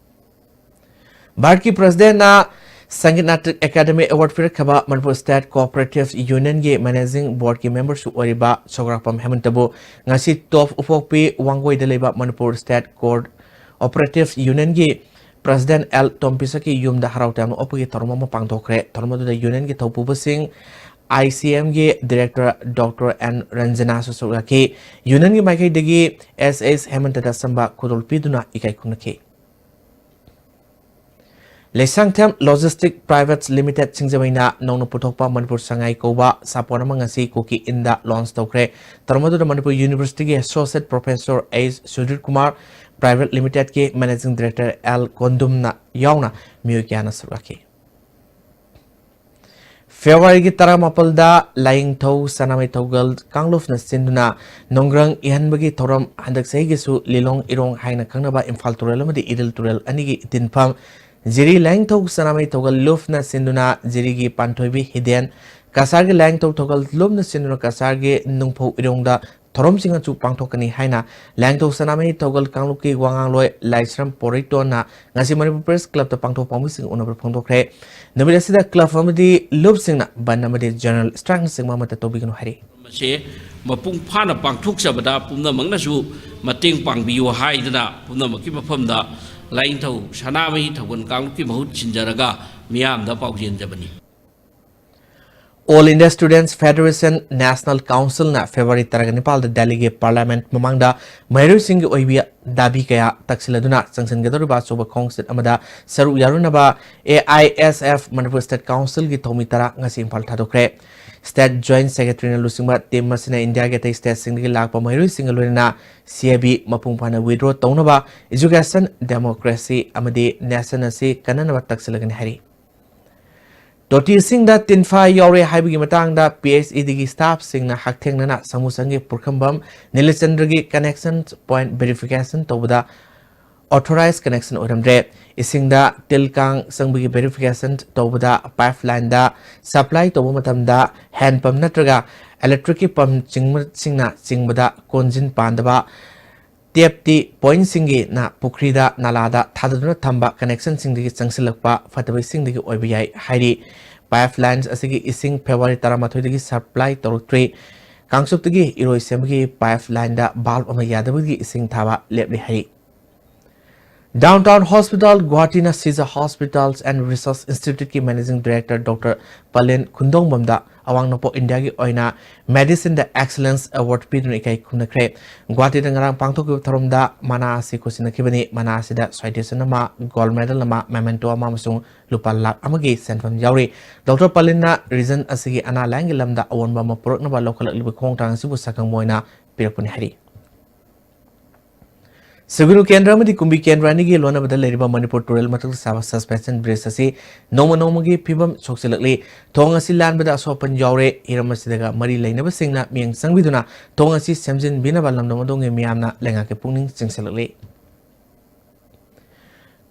ꯚꯥꯔꯠꯀꯤ ꯄ꯭ꯔꯁꯤꯗꯦꯟꯅ ꯁꯪꯒꯤꯠ ꯅꯥꯇꯛ ꯑꯦꯀꯥꯗꯃꯤ ꯑꯦꯋꯥꯔꯗ ꯄꯤꯔꯛꯈꯤꯕ ꯃꯅꯤꯄꯨꯔ ꯁ꯭ꯇꯦꯠ ꯀꯣꯑꯣꯄꯔꯦꯇꯤꯚ ꯌꯨꯅꯤꯌꯟꯒꯤ ꯃꯦꯅꯦꯖꯤꯡ ꯕꯣꯔꯗꯀꯤ ꯃꯦꯝꯕꯔꯁꯨ ꯑꯣꯏꯔꯤꯕ ꯁꯣꯒ꯭ꯔꯥꯛꯄꯝ ꯍꯦꯃꯟꯇꯕꯨ ꯉꯁꯤ ꯇꯣꯞ ꯎꯄꯣꯛꯄꯤ ꯋꯥꯡꯒꯣꯏꯗ ꯂꯩꯕ ꯃꯅꯤꯄꯨꯔ ꯁ꯭ꯇꯦꯠ ꯀꯣꯑꯣꯄꯔꯦꯇꯤꯚ ꯌꯨꯅꯤꯌꯟꯒꯤ ꯄ꯭ꯔꯁꯤꯗꯦꯟ ꯑꯦꯜ ꯇꯣꯝꯄꯤꯁꯛꯀꯤ ꯌꯨꯝꯗ ꯍꯔꯥꯎ ꯇꯌꯥꯝꯅ ꯑꯣꯛꯄꯒꯤ ꯊꯧꯔꯝ ꯑꯃ ꯄꯥꯡꯊꯣꯛꯈ꯭ꯔꯦ꯫ ꯊꯧꯔꯝ ꯑꯗꯨꯗ ꯌꯨꯅꯤꯌꯟꯒꯤ ꯊꯧꯄꯨꯕꯁꯤꯡ, ꯑꯥꯏ ꯁꯤ ꯑꯦꯝꯒꯤ ꯗꯤꯔꯦꯛꯇꯔ ꯗꯣꯛꯇꯔ ꯑꯦꯟ ꯔꯟꯖꯅꯥꯁꯨ ꯁꯔꯨꯛ ꯌꯥꯈꯤ꯫ ꯌꯨꯅꯤꯌꯟꯒꯤ ꯃꯥꯏꯀꯩꯗꯒꯤ ꯑꯦꯁ ꯑꯦꯁ ꯍꯦꯃꯟꯇꯗ ꯁꯝꯕ ꯈꯨꯗꯣꯜ ꯄꯤꯗꯨꯅ ꯏꯀꯥꯏ ꯈꯨꯝꯅꯈꯤ꯫ ꯂꯩꯁꯥꯡꯊꯦꯝ ꯂꯣꯖꯤꯁꯇꯤꯛ ꯄ꯭ꯔꯥꯏꯚꯦꯠ ꯂꯤꯃꯤꯇꯦꯗ ꯁꯤꯡꯖꯃꯩꯅ ꯅꯧꯅ ꯄꯨꯊꯣꯛꯄ ꯃꯅꯤꯄꯨꯔ ꯁꯉꯥꯏ ꯀꯧꯕ ꯁꯥꯄꯣꯟ ꯑꯃ ꯉꯁꯤ ꯀꯨꯀꯤ ꯏꯟꯗ ꯂꯣꯟꯆ ꯇꯧꯈ꯭ꯔꯦ꯫ ꯊꯧꯔꯝ ꯑꯗꯨꯗ ꯃꯅꯤꯄꯨꯔ ꯌꯨꯅꯤꯚꯔꯁꯤꯇꯤꯒꯤ associate professor H Sudhir Kumar, private ꯂꯤꯃꯤꯇꯦꯗꯀꯤ ꯃꯦꯅꯦꯖꯤꯡ ꯗꯤꯔꯦꯛꯇꯔ ꯑꯦꯜ ꯀꯣꯟꯗꯨꯝꯅ ꯌꯥꯎꯅ ꯃꯤꯑꯣꯏ ꯀꯌꯥꯅ ꯁꯔꯨꯛ ꯌꯥꯈꯤ꯫ ꯐꯦꯕ꯭ꯔꯨꯋꯥꯔꯤꯒꯤ ꯇꯔꯥꯃꯥꯄꯜꯗ ꯂꯥꯏꯅꯤꯡꯊꯧ ꯁꯅꯥꯃꯍꯤ ꯊꯧꯒꯜ ꯀꯥꯡꯂꯨꯞꯅ ꯁꯤꯟꯗꯨꯅ ꯅꯣꯡꯒ꯭ꯔꯪ ꯏꯍꯟꯕꯒꯤ ꯊꯧꯔꯝ ꯍꯟꯗꯛ ꯆꯍꯤꯒꯤꯁꯨ ꯂꯤꯂꯣꯡ ꯏꯔꯣꯡ ꯍꯥꯏꯅ ꯈꯪꯅꯕ ꯏꯝꯐꯥꯜ ꯇꯨꯔꯦꯜ ꯑꯃꯗꯤ ꯏꯔꯤꯜ ꯇꯨꯔꯦꯜ ꯑꯅꯤꯒꯤ ꯏꯇꯤꯟꯐꯝ ꯖꯤꯔꯤ ꯂꯥꯏꯅꯤꯡꯊꯧ ꯁꯅꯥꯃꯍꯤ ꯊꯧꯒꯜ ꯂꯨꯞꯅ ꯁꯤꯟꯗꯨꯅ ꯖꯤꯔꯤꯒꯤ ꯄꯥꯟꯊꯣꯏꯕꯤ ꯍꯤꯗꯦꯟ, ꯀꯁꯥꯔꯒꯤ ꯂꯥꯏꯅꯤꯡꯊꯧ ꯊꯧꯒꯜ ꯂꯨꯞꯅ ꯁꯤꯟꯗꯨꯅ ꯀꯁꯥꯔꯒꯤ ꯅꯨꯡꯐꯧ ꯏꯔꯣꯡꯗ ꯊꯧꯔꯝꯁꯤꯡ ꯑꯗꯨ ꯄꯥꯡꯊꯣꯛꯀꯅꯤ ꯍꯥꯏꯅ ꯂꯥꯏꯅꯤꯡꯊꯧ ꯁꯅꯥꯃꯍꯤ ꯊꯧꯒꯜ ꯀꯥꯡꯂꯨꯞꯀꯤ ꯋꯥꯉꯥꯡꯂꯣꯏ ꯂꯥꯏꯁ꯭ꯔꯝ ꯄꯣꯔꯩꯇꯣꯟꯅ ꯉꯁꯤ ꯃꯅꯤꯄꯨꯔ ꯄ꯭ꯔꯦꯁ ꯀ꯭ꯂꯕꯇ ꯄꯥꯡꯊꯣꯛꯄ ꯄꯥꯎꯃꯤꯁꯤꯡ ꯎꯅꯕꯗ ꯐꯣꯡꯗꯣꯛꯈ꯭ꯔꯦ꯫ ꯅꯨꯃꯤꯠ ꯑꯁꯤꯗ ꯀ꯭ꯂꯕ ꯑꯃꯗꯤ ꯂꯨꯞꯁꯤꯡꯅ ꯕꯟ ꯑꯃꯗꯤ ꯖꯦꯅꯔꯦꯜ ꯁ꯭ꯇ꯭ꯔꯥꯏꯛꯅꯆꯤꯡꯕ ꯑꯃꯠꯇ ꯇꯧꯕꯤꯒꯅꯨ ꯍꯥꯏꯔꯤ꯫ ꯃꯁꯤ ꯃꯄꯨꯡ ꯐꯥꯅ ꯄꯥꯡꯊꯣꯛꯆꯕꯗ ꯄꯨꯝꯅꯃꯛꯅꯁꯨ ꯃꯇꯦꯡ ꯄꯥꯡꯕꯤꯌꯨ ꯍꯥꯏꯗꯅ ꯄꯨꯝꯅꯃꯛꯀꯤ ꯃꯐꯝꯗ ꯂꯥꯏꯅꯤꯡꯊꯧ ꯁꯅꯥꯃꯍꯤ ꯊꯧꯒꯜ ꯀꯥꯡꯂꯨꯞꯀꯤ ꯃꯍꯨꯠ ꯁꯤꯟꯖꯔꯒ ꯃꯤꯌꯥꯝꯗ ꯄꯥꯎꯖꯦꯟꯖꯕꯅꯤ꯫ All India Students Federation National Councilꯅ ꯐꯦꯕ꯭ꯔꯨꯋꯥꯔꯤ ꯇꯔꯥꯅꯤꯄꯥꯜꯗ ꯗꯦꯜꯂꯤꯒꯤ ꯄꯥꯔꯂꯤꯌꯥꯃꯦꯟꯠ ꯃꯃꯥꯡꯗ ꯃꯍꯩꯔꯣꯏꯁꯤꯡꯒꯤ ꯑꯣꯏꯕ ꯗꯥꯕꯤ ꯀꯌꯥ ꯇꯛꯁꯤꯜꯂꯗꯨꯅ ꯆꯪꯁꯤꯟꯒꯗꯧꯔꯤꯕ ꯑꯆꯧꯕ ꯈꯣꯡꯆꯠ ꯑꯃꯗ ꯁꯔꯨꯛ ꯌꯥꯔꯨꯅꯕ A I S F Manipur state ꯀꯥꯎꯟꯁꯤꯜꯒꯤ ꯊꯧꯃꯤ ꯇꯔꯥ ꯉꯁꯤ ꯏꯝꯐꯥꯜ ꯊꯥꯗꯣꯛꯈ꯭ꯔꯦ꯫ ꯁ꯭ꯇꯦꯠ ꯖꯣꯏꯟꯠ ꯁꯦꯀ꯭ꯔꯦꯇꯔꯤꯅ ꯂꯨꯆꯤꯡꯕ ꯇꯤꯝ ꯑꯁꯤꯅ ꯏꯟꯗꯤꯌꯥꯒꯤ ꯑꯇꯩ ꯁ꯭ꯇꯦꯠꯁꯤꯡꯗꯒꯤ ꯂꯥꯛꯄ ꯃꯍꯩꯔꯣꯏꯁꯤꯡꯒ ꯂꯣꯏꯅꯅ ꯁꯤ ꯑꯦ ꯕꯤ ꯃꯄꯨꯡ ꯐꯥꯅ ꯋꯤꯗ꯭ꯔꯣ ꯇꯧꯅꯕ, ꯏꯖꯨꯀꯦꯁꯟ, ꯗꯦꯃꯣꯀ꯭ꯔꯦꯁꯤ ꯑꯃꯗꯤ ꯅꯦꯁꯟ ꯑꯁꯤ ꯀꯟꯅꯅꯕ ꯇꯛꯁꯤꯜꯂꯒꯅꯤ ꯍꯥꯏꯔꯤ꯫ ꯇꯣꯇꯤ ꯏꯁꯤꯡꯗ ꯇꯤꯟꯐꯥ ꯌꯥꯎꯔꯦ ꯍꯥꯏꯕꯒꯤ ꯃꯇꯥꯡꯗ ꯄꯤ ꯑꯩꯆ ꯏ ꯗꯤꯒꯤ ꯁ꯭ꯇꯥꯐꯁꯤꯡꯅ ꯍꯛꯊꯦꯡꯅꯅ ꯁꯃꯨꯁꯪꯒꯤ ꯄꯨꯈ꯭ꯔꯝꯕꯝ ꯅꯤꯂꯆꯟꯗ꯭ꯔꯒꯤ ꯀꯅꯦꯛꯁꯟ ꯄꯣꯏꯟꯠ ꯚꯦꯔꯤꯐꯤꯀꯦꯁꯟ ꯇꯧꯕꯗ ꯑꯣꯊꯣꯔꯥꯏꯖ ꯀꯅꯦꯛꯁꯟ ꯑꯣꯏꯔꯝꯗ꯭ꯔꯦ꯫ ꯏꯁꯤꯡꯗ ꯇꯤꯜ ꯀꯥꯡ ꯆꯪꯕꯒꯤ ꯚꯦꯔꯤꯐꯤꯀꯦꯁꯟ ꯇꯧꯕꯗ ꯄꯥꯏꯞ ꯂꯥꯏꯟꯗ ꯁꯄ꯭ꯂꯥꯏ ꯇꯧꯕ ꯃꯇꯝꯗ ꯍꯦꯟ ꯄꯝ ꯅꯠꯇ꯭ꯔꯒ ꯏꯂꯦꯛꯇ꯭ꯔꯤꯛꯀꯤ ꯄꯝ ꯆꯤꯡꯕꯁꯤꯡꯅ ꯆꯤꯡꯕꯗ ꯀꯣꯟꯖꯤꯟ ꯄꯥꯟꯗꯕ, ꯇꯦꯞꯇꯤ ꯄꯣꯏꯟꯠꯁꯤꯡꯒꯤꯅ ꯄꯨꯈ꯭ꯔꯤꯗ, ꯅꯥꯂꯥꯗ ꯊꯥꯗꯗꯨꯅ ꯊꯝꯕ ꯀꯅꯦꯛꯁꯟꯁꯤꯡꯗꯒꯤ ꯆꯪꯁꯤꯜꯂꯛꯄ ꯐꯠꯇꯕ ꯏꯁꯤꯡꯗꯒꯤ ꯑꯣꯏꯕ ꯌꯥꯏ ꯍꯥꯏꯔꯤ꯫ ꯄꯥꯏꯞ ꯂꯥꯏꯟꯁ ꯑꯁꯤꯒꯤ ꯏꯁꯤꯡ ꯐꯦꯕ꯭ꯔꯨꯋꯥꯔꯤ ꯇꯔꯥꯃꯥꯊꯣꯏꯗꯒꯤ ꯁꯄ꯭ꯂꯥꯏ ꯇꯧꯔꯛꯇ꯭ꯔꯤ꯫ ꯀꯥꯡꯆꯨꯞꯇꯒꯤ ꯏꯔꯣꯏ ꯁꯦꯝꯕꯒꯤ ꯄꯥꯏꯞ ꯂꯥꯏꯟꯗ ꯚꯥꯜꯕ ꯑꯃ ꯌꯥꯗꯕꯒꯤ ꯏꯁꯤꯡ ꯊꯥꯕ ꯂꯦꯞꯂꯤ ꯍꯥꯏꯔꯤ꯫ Downtown Hospital ꯒꯨꯋꯥꯍꯥꯇꯤꯅ Sija Hospitals and Research Instituteꯀꯤ Managing Director Doctor ꯄꯂꯦꯟ ꯈꯨꯟꯗꯣꯡꯕꯝꯗ ꯑꯋꯥꯡ ꯅꯣꯡꯄꯣꯛ ꯏꯟꯗꯤꯌꯥꯒꯤ ꯑꯣꯏꯅ Medicineꯗ Excellence Award ꯄꯤꯗꯨꯅ ꯏꯀꯥꯏ ꯈꯨꯝꯅꯈ꯭ꯔꯦ꯫ ꯒꯨꯋꯥꯍꯥꯇꯤꯗ ꯉꯔꯥꯡ ꯄꯥꯡꯊꯣꯛꯈꯤꯕ ꯊꯧꯔꯝꯗ ꯃꯅꯥ ꯑꯁꯤ ꯈꯨꯠꯁꯤꯟꯅꯈꯤꯕꯅꯤ꯫ ꯃꯅꯥ ꯑꯁꯤꯗ citation ꯑꯃ, gold medal ꯑꯃ, memento ꯑꯃ ꯑꯃꯁꯨꯡ ꯂꯨꯄꯥ ꯂꯥꯈ ꯑꯃꯒꯤ ꯁꯦꯟꯐꯝ ꯌꯥꯎꯔꯤ꯫ ꯗꯣꯛꯇꯔ ꯄꯂꯦꯟꯅ region ꯑꯁꯤꯒꯤ ꯑꯅꯥ ꯂꯥꯏꯌꯦꯡꯒꯤ ꯂꯝꯗ ꯑꯑꯣꯟꯕ ꯑꯃ ꯄꯨꯔꯛꯅꯕ ꯂꯧꯈꯠꯂꯛꯂꯤꯕ ꯈꯣꯡꯊꯥꯡ ꯑꯁꯤꯕꯨ ꯁꯛꯈꯪꯕ ꯑꯣꯏꯅ ꯄꯤꯔꯛꯄꯅꯤ ꯍꯥꯏꯔꯤ꯫ ꯁꯨꯒꯅꯨ ꯀꯦꯟꯗ꯭ꯔ ꯑꯃꯗꯤ ꯀꯨꯝꯕꯤ ꯀꯦꯟꯗ꯭ꯔ ꯑꯅꯤꯒꯤ ꯂꯣꯟꯅꯕꯗ ꯂꯩꯔꯤꯕ ꯃꯅꯤꯄꯨꯔ ꯇꯨꯔꯦꯜ ꯃꯊꯛꯇ ꯁꯥꯕ suspension bridge ꯑꯁꯤ ꯅꯣꯡꯃ ꯅꯣꯡꯃꯒꯤ ꯐꯤꯕꯝ ꯁꯣꯛꯆꯤꯜꯂꯛꯂꯤ꯫ ꯊꯣꯡ ꯑꯁꯤ ꯂꯥꯟꯕꯗ ꯑꯁꯣꯛ ꯑꯄꯟ ꯌꯥꯎꯔꯦ꯫ ꯍꯤꯔꯝ ꯑꯁꯤꯗꯒ ꯃꯔꯤ ꯂꯩꯅꯕꯁꯤꯡꯅ ꯃꯤꯠꯌꯦꯡ ꯆꯪꯕꯤꯗꯨꯅ ꯊꯣꯡ ꯑꯁꯤ ꯁꯦꯝꯖꯤꯟꯕꯤꯅꯕ ꯂꯝꯗꯝ ꯑꯗꯣꯝꯒꯤ ꯃꯤꯌꯥꯝꯅ ꯂꯩꯉꯥꯛꯀꯤ ꯄꯨꯛꯅꯤꯡ ꯆꯤꯡꯁꯤꯜꯂꯛꯂꯤ꯫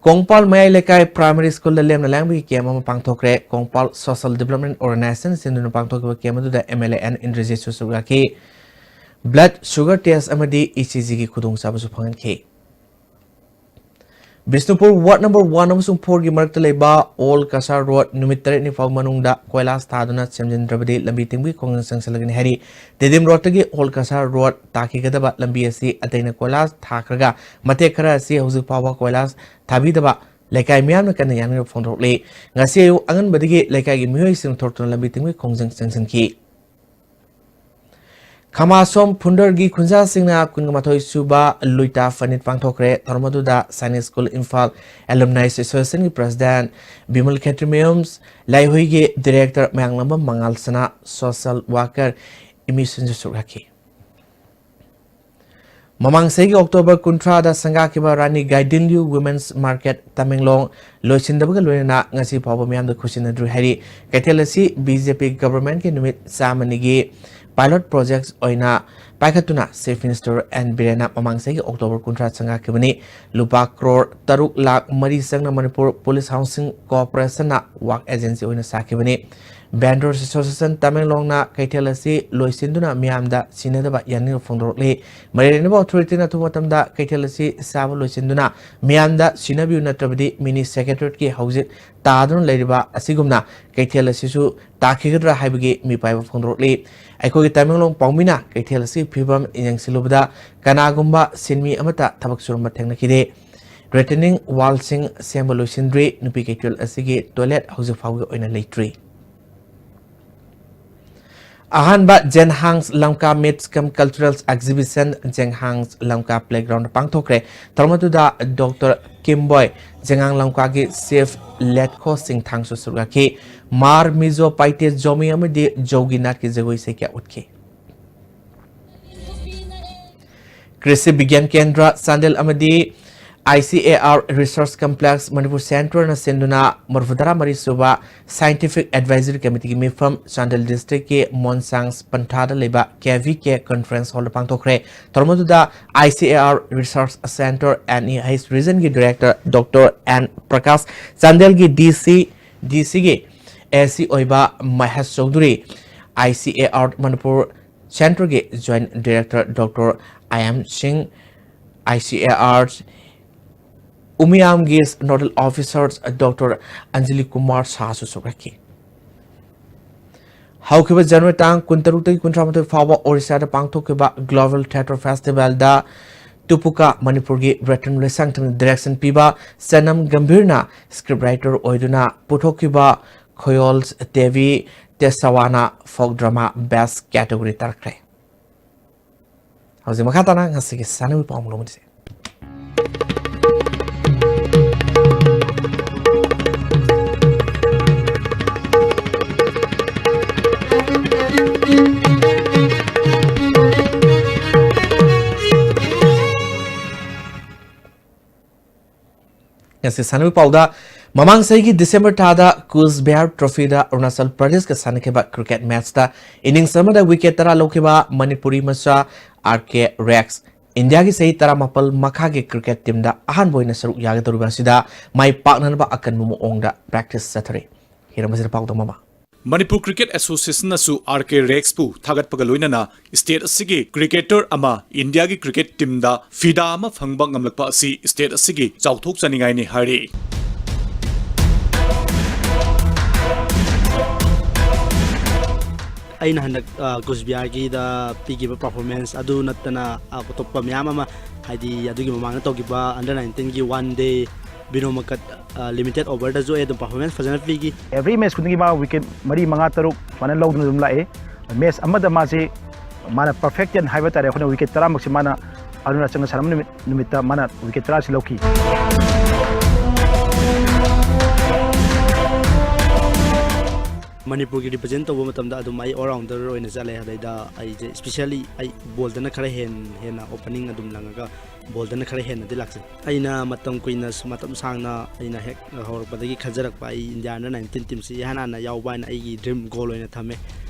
ꯀꯣꯡꯄꯥꯜ ꯃꯌꯥꯏ ꯂꯩꯀꯥꯏ primary schoolꯗ ꯂꯦꯝꯅ ꯂꯥꯡꯕꯒꯤ camp ꯑꯃ ꯄꯥꯡꯊꯣꯛꯈ꯭ꯔꯦ꯫ ꯀꯣꯡꯄꯥꯜ Social Development Organization ꯁꯤꯟꯗꯨꯅ ꯄꯥꯡꯊꯣꯛꯈꯤꯕ camp ꯑꯗꯨꯗ MLA ꯑꯦꯟ ꯏꯟꯗ꯭ꯔꯖꯤꯠꯁꯨ ꯁꯔꯨꯛ ꯌꯥꯈꯤ꯫ Blood sugar test ꯑꯃꯗꯤ ECGꯒꯤ ꯈꯨꯗꯣꯡꯆꯥꯕꯁꯨ ꯐꯪꯍꯟꯈꯤ꯫ ꯕꯤꯁꯅꯨꯄꯨꯔ ward number one ꯑꯃꯁꯨꯡ fourꯒꯤ ꯃꯔꯛꯇ ꯂꯩꯕ Old Cachar Road ꯅꯨꯃꯤꯠ ꯇꯔꯦꯠꯅꯤ ꯐꯥꯎꯕ ꯃꯅꯨꯡꯗ ꯀꯣꯏꯂꯥꯁ ꯊꯥꯗꯨꯅ ꯁꯦꯝꯖꯤꯟꯗ꯭ꯔꯕꯗꯤ ꯂꯝꯕꯤ ꯊꯤꯡꯕꯒꯤ ꯈꯣꯡꯖꯪ ꯆꯪꯁꯤꯜꯂꯒꯅꯤ ꯍꯥꯏꯔꯤ꯫ ꯇꯤꯗꯤꯝ Roadꯇꯒꯤ Old Cachar Road ꯇꯥꯈꯤꯒꯗꯕ ꯂꯝꯕꯤ ꯑꯁꯤ ꯑꯇꯩꯅ ꯀꯣꯏꯂꯥꯁ ꯊꯥꯈ꯭ꯔꯒ ꯃꯇꯦꯛ ꯈꯔ ꯑꯁꯤ ꯍꯧꯖꯤꯛ ꯐꯥꯎꯕ ꯀꯣꯏꯂꯥꯁ ꯊꯥꯕꯤꯗꯕ ꯂꯩꯀꯥꯏ ꯃꯤꯌꯥꯝꯅ ꯀꯟꯅ ꯌꯥꯅꯤꯡꯕ ꯐꯣꯡꯗꯣꯔꯛꯂꯤ꯫ ꯉꯁꯤ ꯑꯌꯨꯛ ꯑꯉꯟꯕꯗꯒꯤ ꯂꯩꯀꯥꯏꯒꯤ ꯃꯤꯑꯣꯏꯁꯤꯡ ꯊꯣꯔꯛꯇꯨꯅ ꯂꯝꯕꯤ ꯊꯤꯡꯕꯒꯤ ꯈꯣꯡꯖꯪ ꯆꯪꯁꯤꯟꯈꯤ꯫ ꯈꯃꯥꯁꯣꯝ ꯐꯨꯟꯗꯔꯒꯤ ꯈꯨꯟꯖꯥꯁꯤꯡꯅ ꯀꯨꯟꯃꯥꯊꯣꯏ ꯁꯨꯕ ꯂꯨꯏꯇꯥ ꯐꯅꯤꯠ ꯄꯥꯡꯊꯣꯛꯈ꯭ꯔꯦ꯫ ꯊꯧꯔꯝ ꯑꯗꯨꯗ Sainik school Imphal Alumni Associationꯒꯤ president Bimal ꯈꯦꯇ꯭ꯔꯤꯃꯌꯨꯝ, ꯂꯥꯏꯍꯨꯏꯒꯤ director ꯃꯌꯥꯡꯂꯝꯕꯝ ꯃꯉꯥꯜꯁꯅꯥ, social worker ꯏꯃꯤꯁꯟꯁꯨ ꯁꯔꯨꯛ ꯌꯥꯈꯤ꯫ ꯃꯃꯥꯡ ꯆꯍꯤꯒꯤ October ꯀꯨꯟꯊ꯭ꯔꯥꯗ ꯁꯪꯒꯥꯈꯤꯕ ꯔꯥꯅꯤ ꯒꯥꯏꯗꯤꯟꯂ꯭ꯌꯨ Women's Market ꯇꯃꯦꯡꯂꯣꯡ ꯂꯣꯏꯁꯤꯟꯗꯕꯒ ꯂꯣꯏꯅꯅ ꯉꯁꯤ ꯐꯥꯎꯕ ꯃꯤꯌꯥꯝꯗ ꯈꯨꯠꯁꯤꯟꯅꯗ꯭ꯔꯤ ꯍꯥꯏꯔꯤ꯫ ꯀꯩꯊꯦꯜ ꯑꯁꯤ BJP governmentꯀꯤ ꯅꯨꯃꯤꯠ ꯆꯥꯝꯃꯅꯤꯒꯤ pilot project ꯑꯣꯏꯅ ꯄꯥꯏꯈꯠꯇꯨꯅ Chief Minister ꯑꯦꯟ ꯕꯤꯔꯦꯟꯅ ꯃꯃꯥꯡ ꯆꯍꯤꯒꯤ October ꯀꯨꯟꯊ꯭ꯔꯥ ꯆꯪꯉꯛꯈꯤꯕꯅꯤ꯫ ꯂꯨꯄꯥ ꯀ꯭ꯔꯣꯔ ꯇꯔꯨꯛ ꯂꯥꯈ ꯃꯔꯤ ꯆꯪꯅ Manipur Police Housing Corporationꯅ work agency ꯑꯣꯏꯅ ꯁꯥꯈꯤꯕꯅꯤ꯫ Vendors Association ꯇꯃꯦꯡꯂꯣꯡꯅ ꯀꯩꯊꯦꯜ ꯑꯁꯤ ꯂꯣꯏꯁꯤꯟꯗꯨꯅ ꯃꯤꯌꯥꯝꯗ ꯁꯤꯟꯅꯗꯕ ꯌꯥꯅꯤꯡꯕ ꯐꯣꯡꯗꯣꯔꯛꯂꯤ꯫ ꯃꯔꯤ ꯂꯩꯅꯕ authorityꯅ ꯑꯊꯨꯕ ꯃꯇꯝꯗ ꯀꯩꯊꯦꯜ ꯑꯁꯤ ꯁꯥꯕ ꯂꯣꯏꯁꯤꯟꯗꯨꯅ ꯃꯤꯌꯥꯝꯗ ꯁꯤꯟꯅꯕꯤꯌꯨ, ꯅꯠꯇ꯭ꯔꯕꯗꯤ mini secretariatꯀꯤ ꯍꯧꯖꯤꯛ ꯇꯥꯗꯨꯅ ꯂꯩꯔꯤꯕ ꯑꯁꯤꯒꯨꯝꯅ ꯀꯩꯊꯦꯜ ꯑꯁꯤꯁꯨ ꯇꯥꯈꯤꯒꯗ꯭ꯔꯥ ꯍꯥꯏꯕꯒꯤ ꯃꯤꯄꯥꯏꯕ ꯐꯣꯡꯗꯣꯔꯛꯂꯤ꯫ ꯑꯩꯈꯣꯏꯒꯤ ꯇꯃꯦꯡꯂꯣꯡ ꯄꯥꯎꯃꯤꯅ ꯀꯩꯊꯦꯜ ꯑꯁꯤꯒꯤ ꯐꯤꯕꯝ ꯌꯦꯡꯁꯤꯜꯂꯨꯕꯗ ꯀꯅꯥꯒꯨꯝꯕ ꯁꯤꯟꯃꯤ ꯑꯃꯠꯇ ꯊꯕꯛ ꯁꯨꯔꯝꯕ ꯊꯦꯡꯅꯈꯤꯗꯦ꯫ Retaining wallꯁꯤꯡ ꯁꯦꯝꯕ ꯂꯣꯏꯁꯤꯟꯗ꯭ꯔꯤ꯫ ꯅꯨꯄꯤ ꯀꯩꯊꯦꯜ ꯑꯁꯤꯒꯤ toilet ꯍꯧꯖꯤꯛ ꯐꯥꯎꯒꯤ ꯑꯣꯏꯅ ꯂꯩꯇ꯭ꯔꯤ꯫ ꯑꯍꯥꯟꯕ Zhenhang's Lamka Meets cum Cultural Exhibition Zhenhang's Lamka Playground ꯄꯥꯡꯊꯣꯛꯈ꯭ꯔꯦ꯫ ꯊꯧꯔꯝ ꯑꯗꯨꯗ Doctor ꯀꯤꯝꯕꯣꯏ, ꯖꯦꯉꯥꯡ ꯂꯝꯀꯥꯒꯤ Chief ꯂꯦꯠꯈꯣ ꯁꯤꯡꯊꯥꯡꯁꯨ ꯁꯔꯨꯛ ꯌꯥꯈꯤ꯫ ꯃꯥꯔ, ꯃꯤꯖꯣ, ꯄꯥꯏꯇꯦ, ꯖꯣꯃꯤ ꯑꯃꯗꯤ ꯖꯧꯒꯤ ꯅꯥꯠꯀꯤ ꯖꯒꯣꯏ ꯏꯁꯩ ꯀꯌꯥ ꯎꯠꯈꯤ꯫ ꯀ꯭ꯔꯤꯁꯤ ꯕꯤꯒ꯭ꯌꯥꯟ ꯀꯦꯟꯗ꯭ꯔ ꯆꯥꯟꯗꯦꯜ ꯑꯃꯗꯤ I C A R Research Complex Manipur Centreꯅ ꯁꯤꯟꯗꯨꯅ ꯃꯔꯤꯐꯨꯇꯔꯥ ꯃꯔꯤ ꯁꯨꯕ Scientific Advisory Committeeꯒꯤ ꯃꯤꯐꯝ ꯆꯥꯟꯗꯦꯜ districtꯀꯤ ꯃꯣꯟꯁꯥꯡ ꯄꯟꯊꯥꯗ ꯂꯩꯕ K V K Conference Hallꯗ ꯄꯥꯡꯊꯣꯛꯈ꯭ꯔꯦ꯫ ꯊꯧꯔꯝ ꯑꯗꯨꯗ I C A R Research Centre N E H regionꯒꯤ director Doctor N Prakash, ꯆꯥꯟꯗꯦꯜꯒꯤ D C, D Cꯒꯤ A C ꯑꯣꯏꯕ Mahesh Chaudhuri, I C A R Manipur Centreꯒꯤ joint director Doctor I M Singh, I C A R ꯎꯃꯤꯌꯥꯝꯒꯤ nodal officer Doctor Anjali Kumar ꯁꯥꯍꯁꯨ ꯁꯔꯨꯛ ꯌꯥꯈꯤ꯫ ꯍꯧꯈꯤꯕ January ꯇꯥꯡ ꯀꯨꯟꯇꯔꯨꯛꯇꯒꯤ ꯀꯨꯟꯊ꯭ꯔꯥꯃꯥꯊꯣꯏ ꯐꯥꯎꯕ ꯑꯣꯔꯤꯁꯥꯗ ꯄꯥꯡꯊꯣꯛꯈꯤꯕ Global Theatre Festivalꯗ ꯇꯨꯄꯨꯀꯥ ꯃꯅꯤꯄꯨꯔꯒꯤ ꯕ꯭ꯔꯦꯇꯟ ꯂꯣꯏꯁꯥꯡꯊꯦꯝꯅ direction ꯄꯤꯕ ꯆꯅꯝ ꯒꯝꯚꯤꯔꯅ script writer ꯑꯣꯏꯗꯨꯅ ꯄꯨꯊꯣꯛꯈꯤꯕ ꯈꯣꯌꯣꯜ ꯇꯦꯕꯤ ꯇꯦꯁꯥꯋꯥꯅ folk drama best category ꯇꯥꯔꯛꯈ꯭ꯔꯦ꯫ ꯍꯧꯖꯤꯛ ꯃꯈꯥ ꯇꯥꯅ ꯉꯁꯤꯒꯤ ꯁꯥꯟꯅꯕꯒꯤ ꯄꯥꯎ ꯑꯃꯨꯛ ꯂꯧꯃꯤꯟꯅꯁꯤ꯫ ꯉꯁꯤ ꯁꯥꯟꯅꯕꯒꯤ ꯄꯥꯎꯗ ꯃꯃꯥꯡ ꯆꯍꯤꯒꯤ ꯗꯤꯁꯦꯝꯕꯔ ꯊꯥꯗ ꯀꯨꯆ ꯕꯤꯍꯥꯔ ꯇ꯭ꯔꯣꯐꯤꯗ ꯑꯔꯨꯅꯥꯆꯜ ꯄ꯭ꯔꯗꯦꯁꯀ ꯁꯥꯟꯅꯈꯤꯕ ꯀ꯭ꯔꯤꯀꯦꯠ ꯃꯦꯆꯇ ꯏꯅꯤꯡꯁ ꯑꯃꯗ ꯋꯤꯀꯦꯠ ꯇꯔꯥ ꯂꯧꯈꯤꯕ ꯃꯅꯤꯄꯨꯔꯤ ꯃꯆꯥ ꯑꯥꯔ ꯀꯦ ꯔꯦꯛꯁ ꯏꯟꯗꯤꯌꯥꯒꯤ ꯆꯍꯤ ꯇꯔꯥꯃꯥꯄꯜ ꯃꯈꯥꯒꯤ ꯀ꯭ꯔꯤꯀꯦꯠ ꯇꯤꯝꯗ ꯑꯍꯥꯟꯕ ꯑꯣꯏꯅ ꯁꯔꯨꯛ ꯌꯥꯒꯗꯧꯔꯤꯕ ꯑꯁꯤꯗ ꯃꯥꯏ ꯄꯥꯛꯅꯅꯕ ꯑꯀꯟꯕ ꯃꯑꯣꯡꯗ ꯄ꯭ꯔꯦꯛꯇꯤꯁ ꯆꯠꯊꯔꯤ꯫ ꯍꯤꯔꯝ ꯑꯁꯤꯗ ꯄꯥꯎꯗꯝ ꯑꯃ꯫ ꯃꯅꯤꯄꯨꯔ ꯀ꯭ꯔꯤꯀꯦꯠ ꯑꯦꯁꯣꯁꯤꯌꯦꯁꯟꯅꯁꯨ ꯑꯥꯔ ꯀꯦ ꯔꯦꯛꯁꯄꯨ ꯊꯥꯒꯠꯄꯒ ꯂꯣꯏꯅꯅ ꯁ꯭ꯇꯦꯠ ꯑꯁꯤꯒꯤ ꯀ꯭ꯔꯤꯀꯦꯇꯔ ꯑꯃ ꯏꯟꯗꯤꯌꯥꯒꯤ ꯀ꯭ꯔꯤꯀꯦꯠ ꯇꯤꯝꯗ ꯐꯤꯗꯥ ꯑꯃ ꯐꯪꯕ ꯉꯝꯂꯛꯄ ꯑꯁꯤ ꯁ꯭ꯇꯦꯠ ꯑꯁꯤꯒꯤ ꯆꯥꯎꯊꯣꯛꯆꯅꯤꯡꯉꯥꯏꯅꯤ ꯍꯥꯏꯔꯤ꯫ ꯑꯩꯅ ꯍꯟꯗꯛ, ꯑ, ꯀꯨꯁꯕꯤꯍꯥꯔꯒꯤꯗ ꯄꯤꯈꯤꯕ performance ꯑꯗꯨ ꯅꯠꯇꯅ, ꯑ, ꯑꯇꯣꯞꯄ ꯃꯌꯥꯝ ꯑꯃ, ꯍꯥꯏꯗꯤ ꯑꯗꯨꯒꯤ ꯃꯃꯥꯡꯗ ꯇꯧꯈꯤꯕ under nineteenꯒꯤ one day ꯕꯤꯅꯣ ꯃꯀꯠ, ꯑ, limited overꯗꯁꯨ ꯑꯩ ꯑꯗꯨꯝ performance ꯐꯖꯅ ꯄꯤꯈꯤ꯫ Every match ꯈꯨꯗꯤꯡꯒꯤ ꯃꯥ wicket ꯃꯔꯤ, ꯃꯉꯥ, ꯇꯔꯨꯛ ꯁꯨꯃꯥꯏꯅ ꯂꯧꯗꯨꯅ ꯑꯗꯨꯝ ꯂꯥꯛꯑꯦ꯫ Match ꯑꯃꯗ ꯃꯥꯁꯤ, ꯃꯥꯅ perfect ten ꯍꯥꯏꯕ ꯇꯥꯔꯦ, ꯑꯩꯈꯣꯏꯅ wicket ꯇꯔꯥꯃꯛꯁꯤ ꯃꯥꯅ ꯑꯔꯨꯅꯥꯆꯜꯒ ꯁꯥꯟꯅꯕ ꯅꯨꯃꯤꯠ, ꯅꯨꯃꯤꯠꯇ ꯃꯥꯅ wicket ꯇꯔꯥꯁꯤ ꯂꯧꯈꯤ꯫ ꯃꯅꯤꯄꯨꯔꯒꯤ represent ꯇꯧꯕ ꯃꯇꯝꯗ ꯑꯗꯨꯝ ꯑꯩ all rounder ꯑꯣꯏꯅ ꯆꯠꯂꯦ꯫ ꯑꯗꯩꯗ ꯑꯩꯁꯦ specially ꯑꯩ ꯕꯣꯜꯗꯅ ꯈꯔ ꯍꯦꯟ-, ꯍꯦꯟꯅ opening ꯑꯗꯨꯝ ꯂꯪꯉꯒ ꯕꯣꯜꯗꯅ ꯈꯔ ꯍꯦꯟꯅꯗꯤ ꯂꯥꯛꯆꯩ꯫ ꯑꯩꯅ ꯃꯇꯝ ꯀꯨꯏꯅ, ꯃꯇꯝ ꯁꯥꯡꯅ ꯑꯩꯅ ꯍꯦꯛ ꯍꯧꯔꯛꯄꯗꯒꯤ ꯈꯟꯖꯔꯛꯄ ꯑꯩ India under nineteen teamꯁꯤ ꯏꯍꯥꯟ ꯍꯥꯟꯅ ꯌꯥꯎꯕ ꯍꯥꯏꯅ ꯑꯩꯒꯤ dream goal ꯑꯣꯏꯅ ꯊꯝꯃꯦ꯫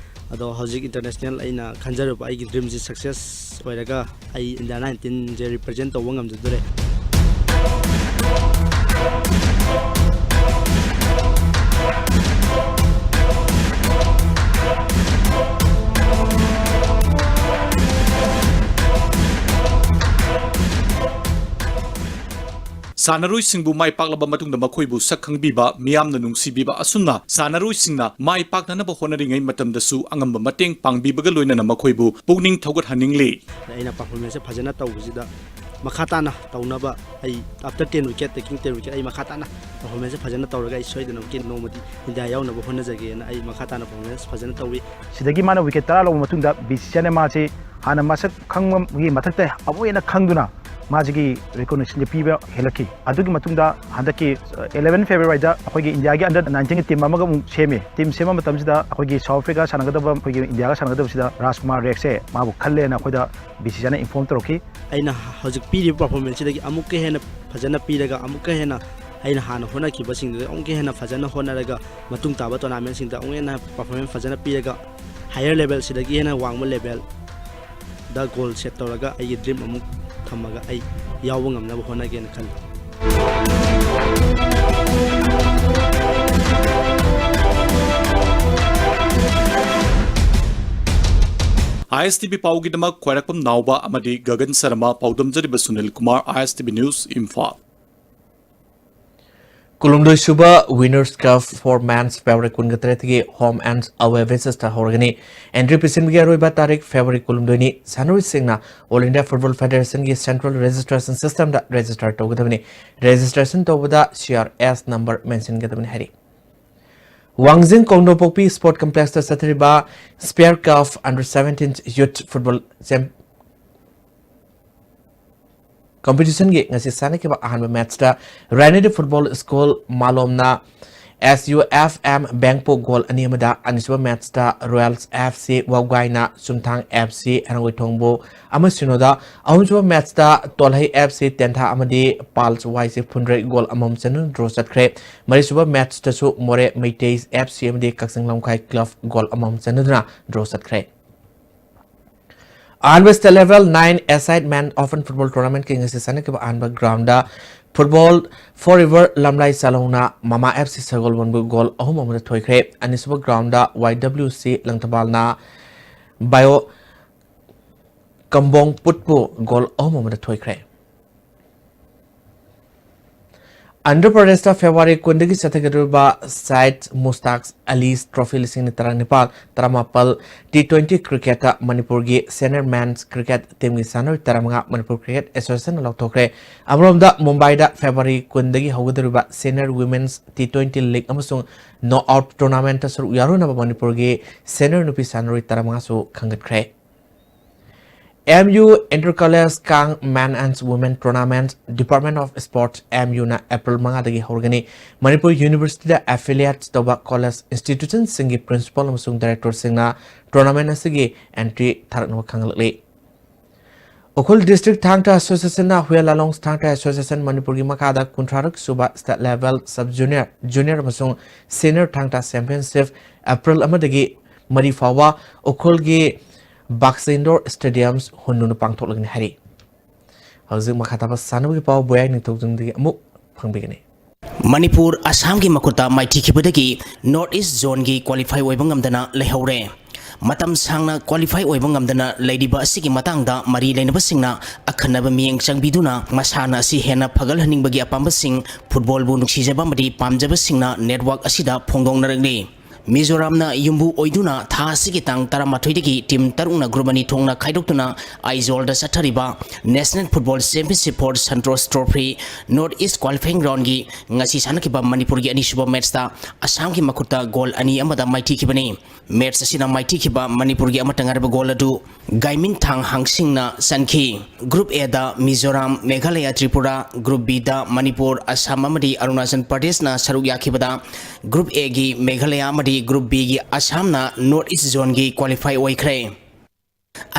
ꯑꯗꯣ ꯍꯧꯖꯤꯛ international ꯑꯩꯅ ꯈꯟꯖꯔꯨꯕ ꯑꯩꯒꯤ dreamꯁꯤ success ꯑꯣꯏꯔꯒ ꯑꯩ India nineteen ꯁꯦ represent ꯇꯧꯕ ꯉꯝꯖꯗꯣꯔꯦ꯫ ꯁꯥꯟꯅꯔꯣꯏꯁꯤꯡꯕꯨ ꯃꯥꯏ ꯄꯥꯛꯂꯕ ꯃꯇꯨꯡꯗ ꯃꯈꯣꯏꯕꯨ ꯁꯛ ꯈꯪꯕꯤꯕ, ꯃꯤꯌꯥꯝꯅ ꯅꯨꯡꯁꯤꯕꯤꯕ, ꯑꯁꯨꯝꯅ ꯁꯥꯟꯅꯔꯣꯏꯁꯤꯡꯅ ꯃꯥꯏ ꯄꯥꯛꯅꯅꯕ ꯍꯣꯠꯅꯔꯤꯉꯩ ꯃꯇꯝꯗꯁꯨ ꯑꯉꯝꯕ ꯃꯇꯦꯡ ꯄꯥꯡꯕꯤꯕꯒ ꯂꯣꯏꯅꯅ ꯃꯈꯣꯏꯕꯨ ꯄꯨꯛꯅꯤꯡ ꯊꯧꯒꯠꯍꯟꯅꯤꯡꯂꯤ꯫ ꯑꯩꯅ performance ꯐꯖꯅ ꯇꯧꯕꯁꯤꯗ ꯃꯈꯥ ꯇꯥꯅ ꯇꯧꯅꯕ ꯑꯩ after ten wicket, taking ten wicket, ꯑꯩ ꯃꯈꯥ ꯇꯥꯅ performance ꯐꯖꯅ ꯇꯧꯔꯒ ꯑꯩ ꯁꯣꯏꯗꯅꯃꯛꯀꯤ ꯅꯣꯡꯃꯗꯤ India ꯌꯥꯎꯅꯕ ꯍꯣꯠꯅꯖꯒꯦꯅ ꯑꯩ ꯃꯈꯥ ꯇꯥꯅ performance ꯐꯖꯅ ꯇꯧꯏ꯫ ꯁꯤꯗꯒꯤ ꯃꯥꯅ wicket ꯇꯔꯥ ꯂꯧꯕ ꯃꯇꯨꯡꯗ BCCIꯅ ꯃꯥꯁꯤ ꯍꯥꯟꯅ ꯃꯁꯛ ꯈꯪꯕꯒꯤ ꯃꯊꯛꯇ ꯑꯃꯨꯛ ꯍꯦꯟꯅ ꯈꯪꯗꯨꯅ ꯃꯥꯁꯤꯒꯤ recognitionꯁꯦ ꯄꯤꯕ ꯍꯦꯜꯂꯛꯈꯤ꯫ ꯑꯗꯨꯒꯤ ꯃꯇꯨꯡꯗ ꯍꯟꯗꯛꯀꯤ, ꯑ, eleven Februaryꯗ ꯑꯩꯈꯣꯏꯒꯤ Indiaꯒꯤ under nineteenꯒꯤ team ꯑꯃꯒ ꯑꯃꯨꯛ ꯁꯦꯝꯃꯤ꯫ Team ꯁꯦꯝꯕ ꯃꯇꯝꯁꯤꯗ ꯑꯩꯈꯣꯏꯒꯤ South Africa ꯁꯥꯟꯅꯒꯗꯕ, ꯑꯩꯈꯣꯏꯒꯤ Indiaꯒ ꯁꯥꯟꯅꯒꯗꯕꯁꯤꯗ ꯔꯥꯖꯀꯨꯃꯥꯔ ꯔꯦꯛꯁꯦ ꯃꯥꯕꯨ ꯈꯜꯂꯦꯅ ꯑꯩꯈꯣꯏꯗ BCCIꯅ inform ꯇꯧꯔꯛꯈꯤ꯫ ꯑꯩꯅ ꯍꯧꯖꯤꯛ ꯄꯤꯔꯤꯕ performanceꯁꯤꯗꯒꯤ ꯑꯃꯨꯛꯀ ꯍꯦꯟꯅ ꯐꯖꯅ ꯄꯤꯔꯒ ꯑꯃꯨꯛꯀ ꯍꯦꯟꯅ ꯑꯩꯅ ꯍꯥꯟꯅ ꯍꯣꯠꯅꯈꯤꯕꯁꯤꯡꯗꯨꯗ ꯑꯃꯨꯛꯀ ꯍꯦꯟꯅ ꯐꯖꯅ ꯍꯣꯠꯅꯔꯒ, ꯃꯇꯨꯡ ꯇꯥꯕ tournamentꯁꯤꯡꯗ ꯑꯃꯨꯛ ꯍꯦꯟꯅ performance ꯐꯖꯅ ꯄꯤꯔꯒ, higher levelꯁꯤꯗꯒꯤ ꯍꯦꯟꯅ ꯋꯥꯡꯕ levelꯗ goal set ꯇꯧꯔꯒ, ꯑꯩꯒꯤ dream ꯑꯃꯨꯛ ꯊꯝꯃꯒ, ꯑꯩ ꯌꯥꯎꯕ ꯉꯝꯅꯕ ꯍꯣꯠꯅꯒꯦꯅ ꯈꯜꯂꯤ꯫ ISTV ꯄꯥꯎꯒꯤꯗꯃꯛ ꯈ꯭ꯋꯥꯏꯔꯥꯛꯄꯝ ꯅꯥꯎꯕ ꯑꯃꯗꯤ ꯒꯒꯟ ꯁꯔꯃ, ꯄꯥꯎꯗꯝꯖꯔꯤꯕ ꯁꯨꯅꯤꯜ ꯀꯨꯃꯥꯔ, ISTV News, ꯏꯝꯐꯥꯜ꯫ ꯀꯨꯟꯍꯨꯝꯗꯣꯏ ꯁꯨꯕ Winners Cup for Men's February ꯀꯨꯟꯒ ꯇꯔꯦꯠꯇꯒꯤ home and away basisꯇ ꯍꯧꯔꯒꯅꯤ꯫ Entry ꯄꯤꯁꯤꯟꯕꯒꯤ ꯑꯔꯣꯏꯕ ꯇꯥꯔꯤꯛ February ꯀꯨꯟꯍꯨꯝꯗꯣꯏꯅꯤ꯫ ꯁꯥꯟꯅꯔꯣꯏꯁꯤꯡꯅ All India Football Federationꯒꯤ central registration systemꯗ register ꯇꯧꯒꯗꯕꯅꯤ꯫ Registration ꯇꯧꯕꯗ CRS number ꯃꯦꯟꯁꯤꯟꯒꯗꯕꯅꯤ ꯍꯥꯏꯔꯤ꯫ ꯋꯥꯡꯖꯤꯡ ꯀꯣꯡꯗꯣꯝꯄꯣꯛꯄꯤ Sport Complexꯇ ꯆꯠꯊꯔꯤꯕ Spear Cup Under seventeen Youth Football Champ-, Competitionꯒꯤ ꯉꯁꯤ ꯁꯥꯟꯅꯈꯤꯕ ꯑꯍꯥꯟꯕ matchꯇ Rainity Football School ꯃꯥꯂꯣꯝꯅ SUFM Bangkok goal ꯑꯅꯤ ꯑꯃꯗ, ꯑꯅꯤꯁꯨꯕ matchꯇ Royals FC ꯋꯥꯎꯒꯥꯏꯅ ꯆꯨꯝꯊꯥꯡ FC ꯍꯩꯔꯥꯡꯒꯣꯏꯊꯣꯡꯕꯨ ꯑꯃ ꯁꯤꯅꯣꯗ, ꯑꯍꯨꯝꯁꯨꯕ matchꯇ ꯇꯣꯜꯍꯩ FC ꯇꯦꯟꯊꯥ ꯑꯃꯗꯤ Pals YC ꯐꯨꯟꯗ꯭ꯔꯩ goal ꯑꯃꯃꯝ ꯆꯟꯗꯨꯅ draw ꯆꯠꯈ꯭ꯔꯦ꯫ ꯃꯔꯤꯁꯨꯕ matchꯇꯁꯨ ꯃꯣꯔꯦ ꯃꯩꯇꯩ FC ꯑꯃꯗꯤ ꯀꯛꯆꯤꯡ ꯂꯝꯈꯥꯏ Club goal ꯑꯃꯃꯝ ꯆꯟꯅꯗꯨꯅ draw ꯆꯠꯈ꯭ꯔꯦ꯫ ꯑꯍꯥꯟꯕ state level nine a-side men open football tournamentꯀꯤ ꯉꯁꯤ ꯁꯥꯟꯅꯈꯤꯕ ꯑꯍꯥꯟꯕ groundꯗ football forever ꯂꯝꯂꯥꯏ ꯆꯥꯂꯧꯅ ꯃꯃꯥ FC ꯁꯒꯣꯜꯕꯟꯕꯨ goal ꯑꯍꯨꯝ ꯑꯃꯗ ꯊꯣꯏꯈ꯭ꯔꯦ꯫ ꯑꯅꯤꯁꯨꯕ groundꯗ YWC ꯂꯪꯊꯕꯥꯜꯅ ꯕꯥꯏꯑꯣ ꯀꯝꯕꯣꯡ ꯄꯨꯠꯄꯨ goal ꯑꯍꯨꯝ ꯑꯃꯗ ꯊꯣꯏꯈ꯭ꯔꯦ꯫ ꯑꯟꯙ꯭ꯔ ꯄ꯭ꯔꯗꯦꯁꯇ February ꯀꯨꯟꯗꯒꯤ ꯆꯠꯊꯒꯗꯧꯔꯤꯕ Syed Mushtaq Ali Trophy ꯂꯤꯁꯤꯡ ꯑꯅꯤ ꯇꯔꯥꯅꯤꯄꯥꯜ ꯇꯔꯥꯃꯥꯄꯜ T twenty cricketꯇ ꯃꯅꯤꯄꯨꯔꯒꯤ senior men's cricket teamꯒꯤ ꯁꯥꯟꯅꯔꯣꯏ ꯇꯔꯥꯃꯉꯥ ꯃꯅꯤꯄꯨꯔ Cricket Associationꯅ ꯂꯧꯊꯣꯛꯈ꯭ꯔꯦ꯫ ꯑꯃꯔꯣꯝꯗ ꯃꯨꯝꯕꯥꯏꯗ February ꯀꯨꯟꯗꯒꯤ ꯍꯧꯒꯗꯧꯔꯤꯕ senior women's T twenty league ꯑꯃꯁꯨꯡ knockout tournamentꯇ ꯁꯔꯨꯛ ꯌꯥꯔꯨꯅꯕ ꯃꯅꯤꯄꯨꯔꯒꯤ senior ꯅꯨꯄꯤ ꯁꯥꯟꯅꯔꯣꯏ ꯇꯔꯥꯃꯉꯥꯁꯨ ꯈꯟꯒꯠꯈ꯭ꯔꯦ꯫ MU Inter College Kang Men and Women Tournament Department of Sports, MUꯅ April ꯃꯉꯥꯗꯒꯤ ꯍꯧꯔꯒꯅꯤ꯫ ꯃꯅꯤꯄꯨꯔ Universityꯗ affiliate ꯇꯧꯕ college institutionꯁꯤꯡꯒꯤ principal ꯑꯃꯁꯨꯡ directorꯁꯤꯡꯅ tournament ꯑꯁꯤꯒꯤ entry ꯊꯥꯔꯛꯅꯕ ꯈꯪꯍꯜꯂꯛꯂꯤ꯫ ꯎꯈ꯭ꯔꯨꯜ ꯗꯤꯁꯇ꯭ꯔꯤꯛ ꯊꯥꯡ ꯇꯥ ꯑꯦꯁꯣꯁꯤꯌꯦꯁꯟꯅ ꯍꯨꯌꯦꯟ ꯂꯥꯂꯣꯡ ꯊꯥꯡ ꯇꯥ ꯑꯦꯁꯣꯁꯤꯌꯦꯁꯟ ꯃꯅꯤꯄꯨꯔꯒꯤ ꯃꯈꯥꯗ ꯀꯨꯟꯊ꯭ꯔꯥꯔꯛ ꯁꯨꯕ state level sub junior, junior ꯑꯃꯁꯨꯡ ꯁꯦꯅꯤꯌꯔ ꯊꯥꯡ ꯇꯥ ꯆꯦꯝꯄꯤꯌꯟꯁꯤꯞ ꯑꯦꯄ꯭ꯔꯤꯜ ꯑꯃꯗꯒꯤ ꯃꯔꯤ ꯐꯥꯎꯕ ꯎꯈ꯭ꯔꯨꯜꯒꯤ ꯕꯥꯛꯁ ꯏꯟꯗꯣꯔ ꯁ꯭ꯇꯦꯗꯤꯌꯝ ꯍꯨꯟꯗꯨꯅ ꯄꯥꯡꯊꯣꯛꯂꯒꯅꯤ ꯍꯥꯏꯔꯤ꯫ ꯍꯧꯖꯤꯛ ꯃꯈꯥ ꯇꯥꯕ ꯁꯥꯟꯅꯕꯒꯤ ꯄꯥꯎ ꯕꯣꯌꯥꯏ ꯅꯤꯡꯊꯧꯖꯝꯗꯒꯤ ꯑꯃꯨꯛ ꯐꯪꯕꯤꯒꯅꯤ꯫ ꯃꯅꯤꯄꯨꯔ ꯑꯁꯥꯝꯒꯤ ꯃꯈꯨꯠꯇ ꯃꯥꯏꯊꯤꯈꯤꯕꯗꯒꯤ ꯅꯣꯔꯠ ꯏꯁ ꯖꯣꯟꯒꯤ ꯀ꯭ꯋꯥꯂꯤꯐꯥꯏ ꯑꯣꯏꯕ ꯉꯝꯗꯅ ꯂꯩꯍꯧꯔꯦ꯫ ꯃꯇꯝ ꯁꯥꯡꯅ ꯀ꯭ꯋꯥꯂꯤꯐꯥꯏ ꯑꯣꯏꯕ ꯉꯝꯗꯅ ꯂꯩꯔꯤꯕ ꯑꯁꯤꯒꯤ ꯃꯇꯥꯡꯗ ꯃꯔꯤ ꯂꯩꯅꯕꯁꯤꯡꯅ ꯑꯈꯟꯅꯕ ꯃꯤꯠꯌꯦꯡ ꯆꯪꯕꯤꯗꯨꯅ ꯃꯁꯥꯟꯅ ꯑꯁꯤ ꯍꯦꯟꯅ ꯐꯒꯠꯍꯟꯅꯤꯡꯕꯒꯤ ꯑꯄꯥꯝꯕꯁꯤꯡ, ꯐꯨꯠꯕꯣꯜꯕꯨ ꯅꯨꯡꯁꯤꯖꯕ ꯑꯃꯗꯤ ꯄꯥꯝꯖꯕꯁꯤꯡꯅ ꯅꯦꯠꯋꯥꯔꯛ ꯑꯁꯤꯗ ꯐꯣꯡꯗꯣꯛꯅꯔꯛꯂꯤ꯫ ꯃꯤꯖꯣꯔꯥꯝꯅ ꯌꯨꯝꯕꯨ ꯑꯣꯏꯗꯨꯅ ꯊꯥ ꯑꯁꯤꯒꯤ ꯇꯥꯡ ꯇꯔꯥꯃꯥꯊꯣꯏꯗꯒꯤ ꯇꯤꯝ ꯇꯔꯨꯛꯅ ꯒ꯭ꯔꯨꯞ ꯑꯅꯤ ꯊꯣꯛꯅ ꯈꯥꯏꯗꯣꯛꯇꯨꯅ ꯑꯥꯏꯖꯣꯜꯗ ꯆꯠꯊꯔꯤꯕ national football championship for Santosh trophy north east qualifying ꯔꯥꯎꯟꯒꯤ ꯉꯁꯤ ꯁꯥꯟꯅꯈꯤꯕ ꯃꯅꯤꯄꯨꯔꯒꯤ ꯑꯅꯤꯁꯨꯕ ꯃꯦꯠꯆꯇ ꯑꯁꯥꯝꯒꯤ ꯃꯈꯨꯠꯇ ꯒꯣꯜ ꯑꯅꯤ ꯑꯃꯗ ꯃꯥꯏꯊꯤꯈꯤꯕꯅꯤ꯫ ꯃꯦꯠꯆ ꯑꯁꯤꯅ ꯃꯥꯏꯊꯤꯈꯤꯕ ꯃꯅꯤꯄꯨꯔꯒꯤ ꯑꯃꯠꯇ ꯉꯥꯏꯔꯕ ꯒꯣꯜ ꯑꯗꯨ ꯒꯥꯏꯃꯤꯟꯊꯥꯡ ꯍꯥꯡꯁꯤꯡꯅ ꯆꯟꯈꯤ꯫ ꯒ꯭ꯔꯨꯞ ꯑꯦꯗ ꯃꯤꯖꯣꯔꯥꯝ, ꯃꯦꯘꯥꯂꯌꯥ, ꯇ꯭ꯔꯤꯄꯨꯔꯥ, ꯒ꯭ꯔꯨꯞ ꯕꯤꯗ ꯃꯅꯤꯄꯨꯔ, ꯑꯁꯥꯝ ꯑꯃꯗꯤ ꯑꯔꯨꯅꯥꯆꯜ ꯄ꯭ꯔꯗꯦꯁꯅ ꯁꯔꯨꯛ ꯌꯥꯈꯤꯕꯗ, ꯒ꯭ꯔꯨꯞ ꯑꯦꯒꯤ ꯃꯦꯘꯥꯂꯌꯥ ꯑꯃꯗꯤ ꯒ꯭ꯔꯨꯞ ꯕꯤꯒꯤ ꯑꯁꯥꯝꯅ ꯅꯣꯔꯠ ꯏꯁ ꯖꯣꯟꯒꯤ ꯀ꯭ꯋꯥꯂꯤꯐꯥꯏ ꯑꯣꯏꯈ꯭ꯔꯦ꯫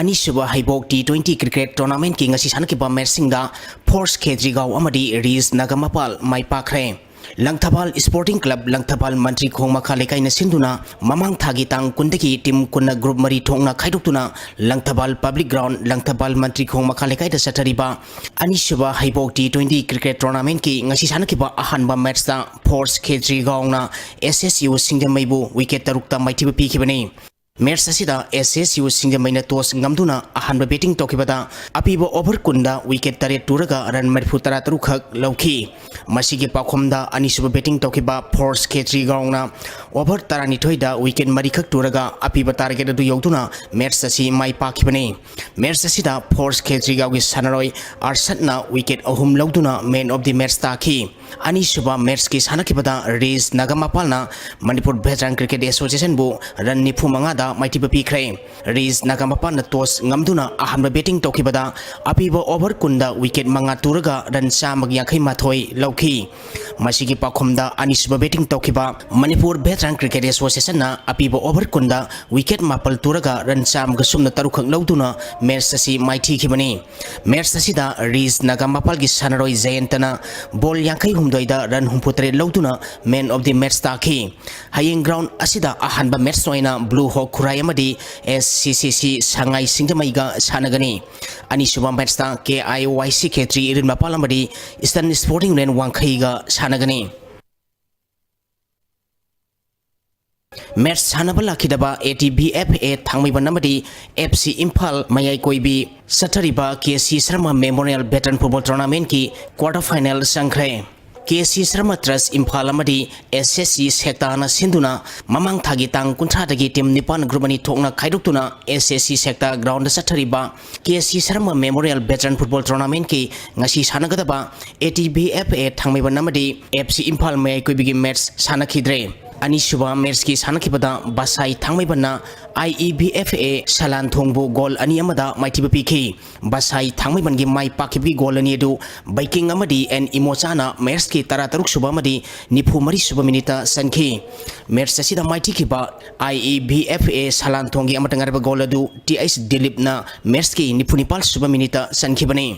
ꯑꯅꯤꯁꯨꯕ ꯍꯩꯕꯣꯛ ꯇꯤ ꯇ꯭ꯋꯦꯟꯇꯤ ꯀ꯭ꯔꯤꯀꯦꯠ ꯇꯣꯔꯅꯥꯃꯦꯟꯠꯀꯤ ꯉꯁꯤ ꯁꯥꯟꯅꯈꯤꯕ ꯃꯦꯠꯆꯁꯤꯡꯗ ꯐꯣꯔꯁ ꯈꯦꯇ꯭ꯔꯤꯒꯥꯎ ꯑꯃꯗꯤ ꯔꯤꯁ ꯅꯥꯒꯥꯃꯄꯥꯜ ꯃꯥꯏ ꯄꯥꯛꯈ꯭ꯔꯦ꯫ ꯂꯪꯊꯕꯥꯜ ꯁ꯭ꯄꯣꯔꯇꯤꯡ ꯀ꯭ꯂꯕ, ꯂꯪꯊꯕꯥꯜ ꯃꯟꯇ꯭ꯔꯤ ꯈꯣꯡ ꯃꯈꯥ ꯂꯩꯀꯥꯏꯅ ꯁꯤꯟꯗꯨꯅ ꯃꯃꯥꯡ ꯊꯥꯒꯤ ꯇꯥꯡ ꯀꯨꯟꯗꯒꯤ ꯇꯤꯝ ꯀꯨꯟꯅ ꯒ꯭ꯔꯨꯞ ꯃꯔꯤ ꯊꯣꯛꯅ ꯈꯥꯏꯗꯣꯛꯇꯨꯅ ꯂꯪꯊꯕꯥꯜ ꯄꯕ꯭ꯂꯤꯛ ꯒ꯭ꯔꯥꯎꯟ, ꯂꯪꯊꯕꯥꯜ ꯃꯟꯇ꯭ꯔꯤ ꯈꯣꯡ ꯃꯈꯥ ꯂꯩꯀꯥꯏꯗ ꯆꯠꯊꯔꯤꯕ ꯑꯅꯤꯁꯨꯕ ꯍꯩꯕꯣꯛ ꯇꯤ ꯇ꯭ꯋꯦꯟꯇꯤ ꯀ꯭ꯔꯤꯀꯦꯠ ꯇꯣꯔꯅꯥꯃꯦꯟꯠꯀꯤ ꯉꯁꯤ ꯁꯥꯟꯅꯈꯤꯕ ꯑꯍꯥꯟꯕ ꯃꯦꯠꯆꯇ ꯐꯣꯔꯁ ꯈꯦꯇ꯭ꯔꯤꯒꯥꯎꯅ ꯑꯦꯁ ꯑꯦꯁ ꯌꯨ ꯁꯤꯡꯖꯃꯩꯕꯨ ꯋꯤꯀꯦꯠ ꯇꯔꯨꯛꯇ ꯃꯥꯏꯊꯤꯕ ꯄꯤꯈꯤꯕꯅꯤ꯫ ꯃꯦꯠꯆ ꯑꯁꯤꯗ ꯑꯦꯁ ꯑꯦꯁ ꯌꯨ ꯁꯤꯡꯖꯃꯩꯅ ꯇꯣꯁ ꯉꯝꯗꯨꯅ ꯑꯍꯥꯟꯕ ꯕꯦꯇꯤꯡ ꯇꯧꯈꯤꯕꯗ ꯑꯄꯤꯕ ꯑꯣꯚꯔ ꯀꯨꯟꯗ ꯋꯤꯀꯦꯠ ꯇꯔꯦꯠ ꯇꯨꯔꯒ ꯔꯟ ꯃꯔꯤꯐꯨ ꯇꯔꯥ ꯇꯔꯨꯛ ꯈꯛ ꯂꯧꯈꯤ꯫ ꯃꯁꯤꯒꯤ ꯄꯥꯎꯈꯨꯝꯗ ꯑꯅꯤꯁꯨꯕ ꯕꯦꯇꯤꯡ ꯇꯧꯈꯤꯕ ꯐꯣꯔꯁ ꯈꯦꯇ꯭ꯔꯤꯒꯥꯎꯅ ꯑꯣꯚꯔ ꯇꯔꯥꯅꯤꯊꯣꯏꯗ ꯋꯤꯀꯦꯠ ꯃꯔꯤꯈꯛ ꯇꯨꯔꯒ ꯑꯄꯤꯕ ꯇꯥꯔꯒꯦꯠ ꯑꯗꯨ ꯌꯧꯗꯨꯅ ꯃꯦꯠꯆ ꯑꯁꯤ ꯃꯥꯏ ꯄꯥꯛꯈꯤꯕꯅꯤ꯫ ꯃꯦꯠꯆ ꯑꯁꯤꯗ ꯐꯣꯔꯁ ꯈꯦꯇ꯭ꯔꯤꯒꯥꯎꯒꯤ ꯁꯥꯟꯅꯔꯣꯏ ꯑꯔꯁꯠꯅ ꯋꯤꯀꯦꯠ ꯑꯍꯨꯝ ꯂꯧꯗꯨꯅ ꯃꯦꯟ ꯑꯣꯐ ꯗꯤ ꯃꯦꯠꯆ ꯇꯥꯈꯤ꯫ ꯑꯅꯤꯁꯨꯕ ꯃꯦꯠꯁꯀꯤ ꯁꯥꯟꯅꯈꯤꯕꯗ ꯔꯤꯁ ꯅꯥꯒꯥꯃꯄꯥꯜꯅ ꯃꯅꯤꯄꯨꯔ ꯚꯦꯇꯔꯥꯟ ꯀ꯭ꯔꯤꯀꯦꯠ ꯑꯦꯁꯣꯁꯤꯌꯦꯁꯟꯕꯨ ꯔꯟ ꯅꯤꯐꯨ ꯃꯉꯥꯗ ꯃꯥꯏꯊꯤꯕ ꯄꯤꯈ꯭ꯔꯦ꯫ ꯔꯤꯁ ꯅꯥꯒꯥꯃꯄꯥꯜꯅ ꯇꯣꯁ ꯉꯝꯗꯨꯅ ꯑꯍꯥꯟꯕ ꯕꯦꯇꯤꯡ ꯇꯧꯈꯤꯕꯗ ꯑꯄꯤꯕ ꯑꯣꯚꯔ ꯀꯨꯟꯗ ꯋꯤꯀꯦꯠ ꯃꯉꯥ ꯇꯨꯔꯒ ꯔꯟ ꯆꯥꯝꯃꯒ ꯌꯥꯡꯈꯩ ꯃꯥꯊꯣꯏ ꯂꯧꯈꯤ꯫ ꯃꯁꯤꯒꯤ ꯄꯥꯎꯈꯨꯝꯗ ꯑꯅꯤꯁꯨꯕ ꯕꯦꯇꯤꯡ ꯇꯧꯈꯤꯕ ꯃꯅꯤꯄꯨꯔ ꯚꯦꯇꯔꯥꯟ ꯀ꯭ꯔꯤꯀꯦꯠ ꯑꯦꯁꯣꯁꯤꯌꯦꯁꯟꯅ ꯑꯄꯤꯕ ꯑꯣꯚꯔ ꯀꯨꯟꯗ ꯋꯤꯀꯦꯠ ꯃꯥꯄꯜ ꯇꯨꯔꯒ ꯔꯟ ꯆꯥꯝꯃꯒ ꯁꯨꯞꯅ ꯇꯔꯨꯛꯈꯛ ꯂꯧꯗꯨꯅ ꯃꯦꯠꯁ ꯑꯁꯤ ꯃꯥꯏꯊꯤꯈꯤꯕꯅꯤ꯫ ꯃꯦꯠꯁ ꯑꯁꯤꯗ ꯔꯤꯁ ꯅꯥꯒꯥꯃꯄꯥꯜꯒꯤ ꯁꯥꯟꯅꯔꯣꯏ ꯖꯌꯟꯇꯅ ꯕꯣꯜ ꯌꯥꯡꯈꯩ ꯍꯨꯝꯗꯣꯏꯗ ꯔꯟ ꯍꯨꯝꯐꯨ ꯇꯔꯦꯠ ꯂꯧꯗꯨꯅ ꯃꯦꯟ ꯑꯣꯐ ꯗꯤ ꯃꯦꯠꯁ ꯇꯥꯈꯤ꯫ ꯍꯌꯦꯡ ꯒ꯭ꯔꯥꯎꯟ ꯑꯁꯤꯗ ꯑꯍꯥꯟꯕ ꯃꯦꯠꯁ ꯑꯣꯏꯅ ꯕ꯭ꯂꯨ ꯍꯣꯛ ꯈꯨꯔꯥꯏ ꯑꯃꯗꯤ ꯑꯦꯁ ꯁꯤ ꯁꯤ ꯁꯤ ꯁꯉꯥꯏ ꯁꯤꯡꯖꯃꯩꯒ ꯁꯥꯟꯅꯒꯅꯤ꯫ ꯑꯅꯤꯁꯨꯕ ꯃꯦꯠꯁꯇ ꯀꯦ ꯑꯥꯏ ꯋꯥꯏ ꯁꯤ ꯈꯦꯇ꯭ꯔꯤ ꯏꯔꯤꯜ ꯃꯄꯥꯜ ꯑꯃꯗꯤ ꯏꯁꯇꯔꯟ ꯁ꯭ꯄꯣꯔꯇꯤꯡ ꯌꯨꯅꯤꯌꯟ ꯋꯥꯡꯈꯩꯒ ꯁꯥꯟꯅꯒꯅꯤ꯫ ꯃꯦꯠꯁ ꯁꯥꯟꯅꯕ ꯂꯥꯛꯈꯤꯗꯕ A T B F A Thangmeiband ꯑꯃꯗꯤ ꯑꯦꯐ ꯁꯤ ꯏꯝꯐꯥꯜ ꯃꯌꯥꯏ ꯀꯣꯏꯕꯤ ꯆꯠꯊꯔꯤꯕ K C Sharma memorial veteran football ꯇꯣꯔꯅꯥꯃꯦꯟꯠꯀꯤ ꯀ꯭ꯋꯥꯔꯇꯔ ꯐꯥꯏꯅꯦꯜ ꯆꯪꯈ꯭ꯔꯦ꯫ ꯀꯦ ꯁꯤ ꯁꯔꯃ ꯇ꯭ꯔꯁ ꯏꯝꯐꯥꯜ ꯑꯃꯗꯤ ꯑꯦꯁ ꯑꯦꯁ ꯁꯤ ꯁꯦꯛꯇꯥꯅ ꯁꯤꯟꯗꯨꯅ ꯃꯃꯥꯡ ꯊꯥꯒꯤ ꯇꯥꯡ ꯀꯨꯟꯊ꯭ꯔꯥꯗꯒꯤ ꯇꯤꯝ ꯅꯤꯄꯥꯟ ꯒ꯭ꯔꯨꯞ ꯑꯅꯤ ꯊꯣꯛꯅ ꯈꯥꯏꯗꯣꯛꯇꯨꯅ ꯑꯦꯁ ꯑꯦꯁ ꯁꯤ ꯁꯦꯛꯇꯥ ꯒ꯭ꯔꯥꯎꯟꯗ ꯆꯠꯊꯔꯤꯕ K C Sharma memorial veteran football ꯇꯣꯔꯅꯥꯃꯦꯟꯠꯀꯤ ꯉꯁꯤ ꯁꯥꯟꯅꯒꯗꯕ A T B F A Thangmeiband ꯑꯃꯗꯤ ꯑꯦꯐ ꯁꯤ ꯏꯝꯐꯥꯜ ꯃꯌꯥꯏ ꯀꯣꯏꯕꯤꯒꯤ ꯃꯦꯠꯁ ꯁꯥꯟꯅꯈꯤꯗ꯭ꯔꯦ꯫ ꯑꯅꯤꯁꯨꯕ ꯃꯦꯠꯁꯀꯤ ꯁꯥꯟꯅꯈꯤꯕꯗ ꯕꯁꯥꯏ ꯊꯥꯡꯃꯩꯕꯟꯅ I E B F A ꯁꯂꯥꯟꯊꯣꯡꯕꯨ ꯒꯣꯜ ꯑꯅꯤ ꯑꯃꯗ ꯃꯥꯏꯊꯤꯕ ꯄꯤꯈꯤ꯫ ꯕꯁꯥꯏ ꯊꯥꯡꯃꯩꯕꯟꯒꯤ ꯃꯥꯏ ꯄꯥꯛꯈꯤꯕꯒꯤ ꯒꯣꯜ ꯑꯅꯤ ꯑꯗꯨ ꯕꯩꯀꯤꯡ ꯑꯃꯗꯤ ꯑꯦꯟ ꯏꯃꯣꯆꯥꯅ ꯃꯦꯠꯁꯀꯤ ꯇꯔꯥꯇꯔꯨꯛ ꯁꯨꯕ ꯑꯃꯗꯤ ꯅꯤꯐꯨ ꯃꯔꯤ ꯁꯨꯕ ꯃꯤꯅꯤꯠꯇ ꯆꯟꯈꯤ꯫ ꯃꯦꯠꯁ ꯑꯁꯤꯗ ꯃꯥꯏꯊꯤꯈꯤꯕ ꯑꯥꯏ ꯏ ꯕꯤ ꯑꯦꯐ ꯑꯦ ꯁꯂꯥꯟꯊꯣꯡꯒꯤ ꯑꯃꯠꯇ ꯉꯥꯏꯔꯕ ꯒꯣꯜ ꯑꯗꯨ ꯇꯤ ꯑꯩꯆ ꯗꯤꯂꯤꯞꯅ ꯃꯦꯠꯁꯀꯤ ꯅꯤꯐꯨ ꯅꯤꯄꯥꯜ ꯁꯨꯕ ꯃꯤꯅꯤꯠꯇ ꯆꯟꯈꯤꯕꯅꯤ꯫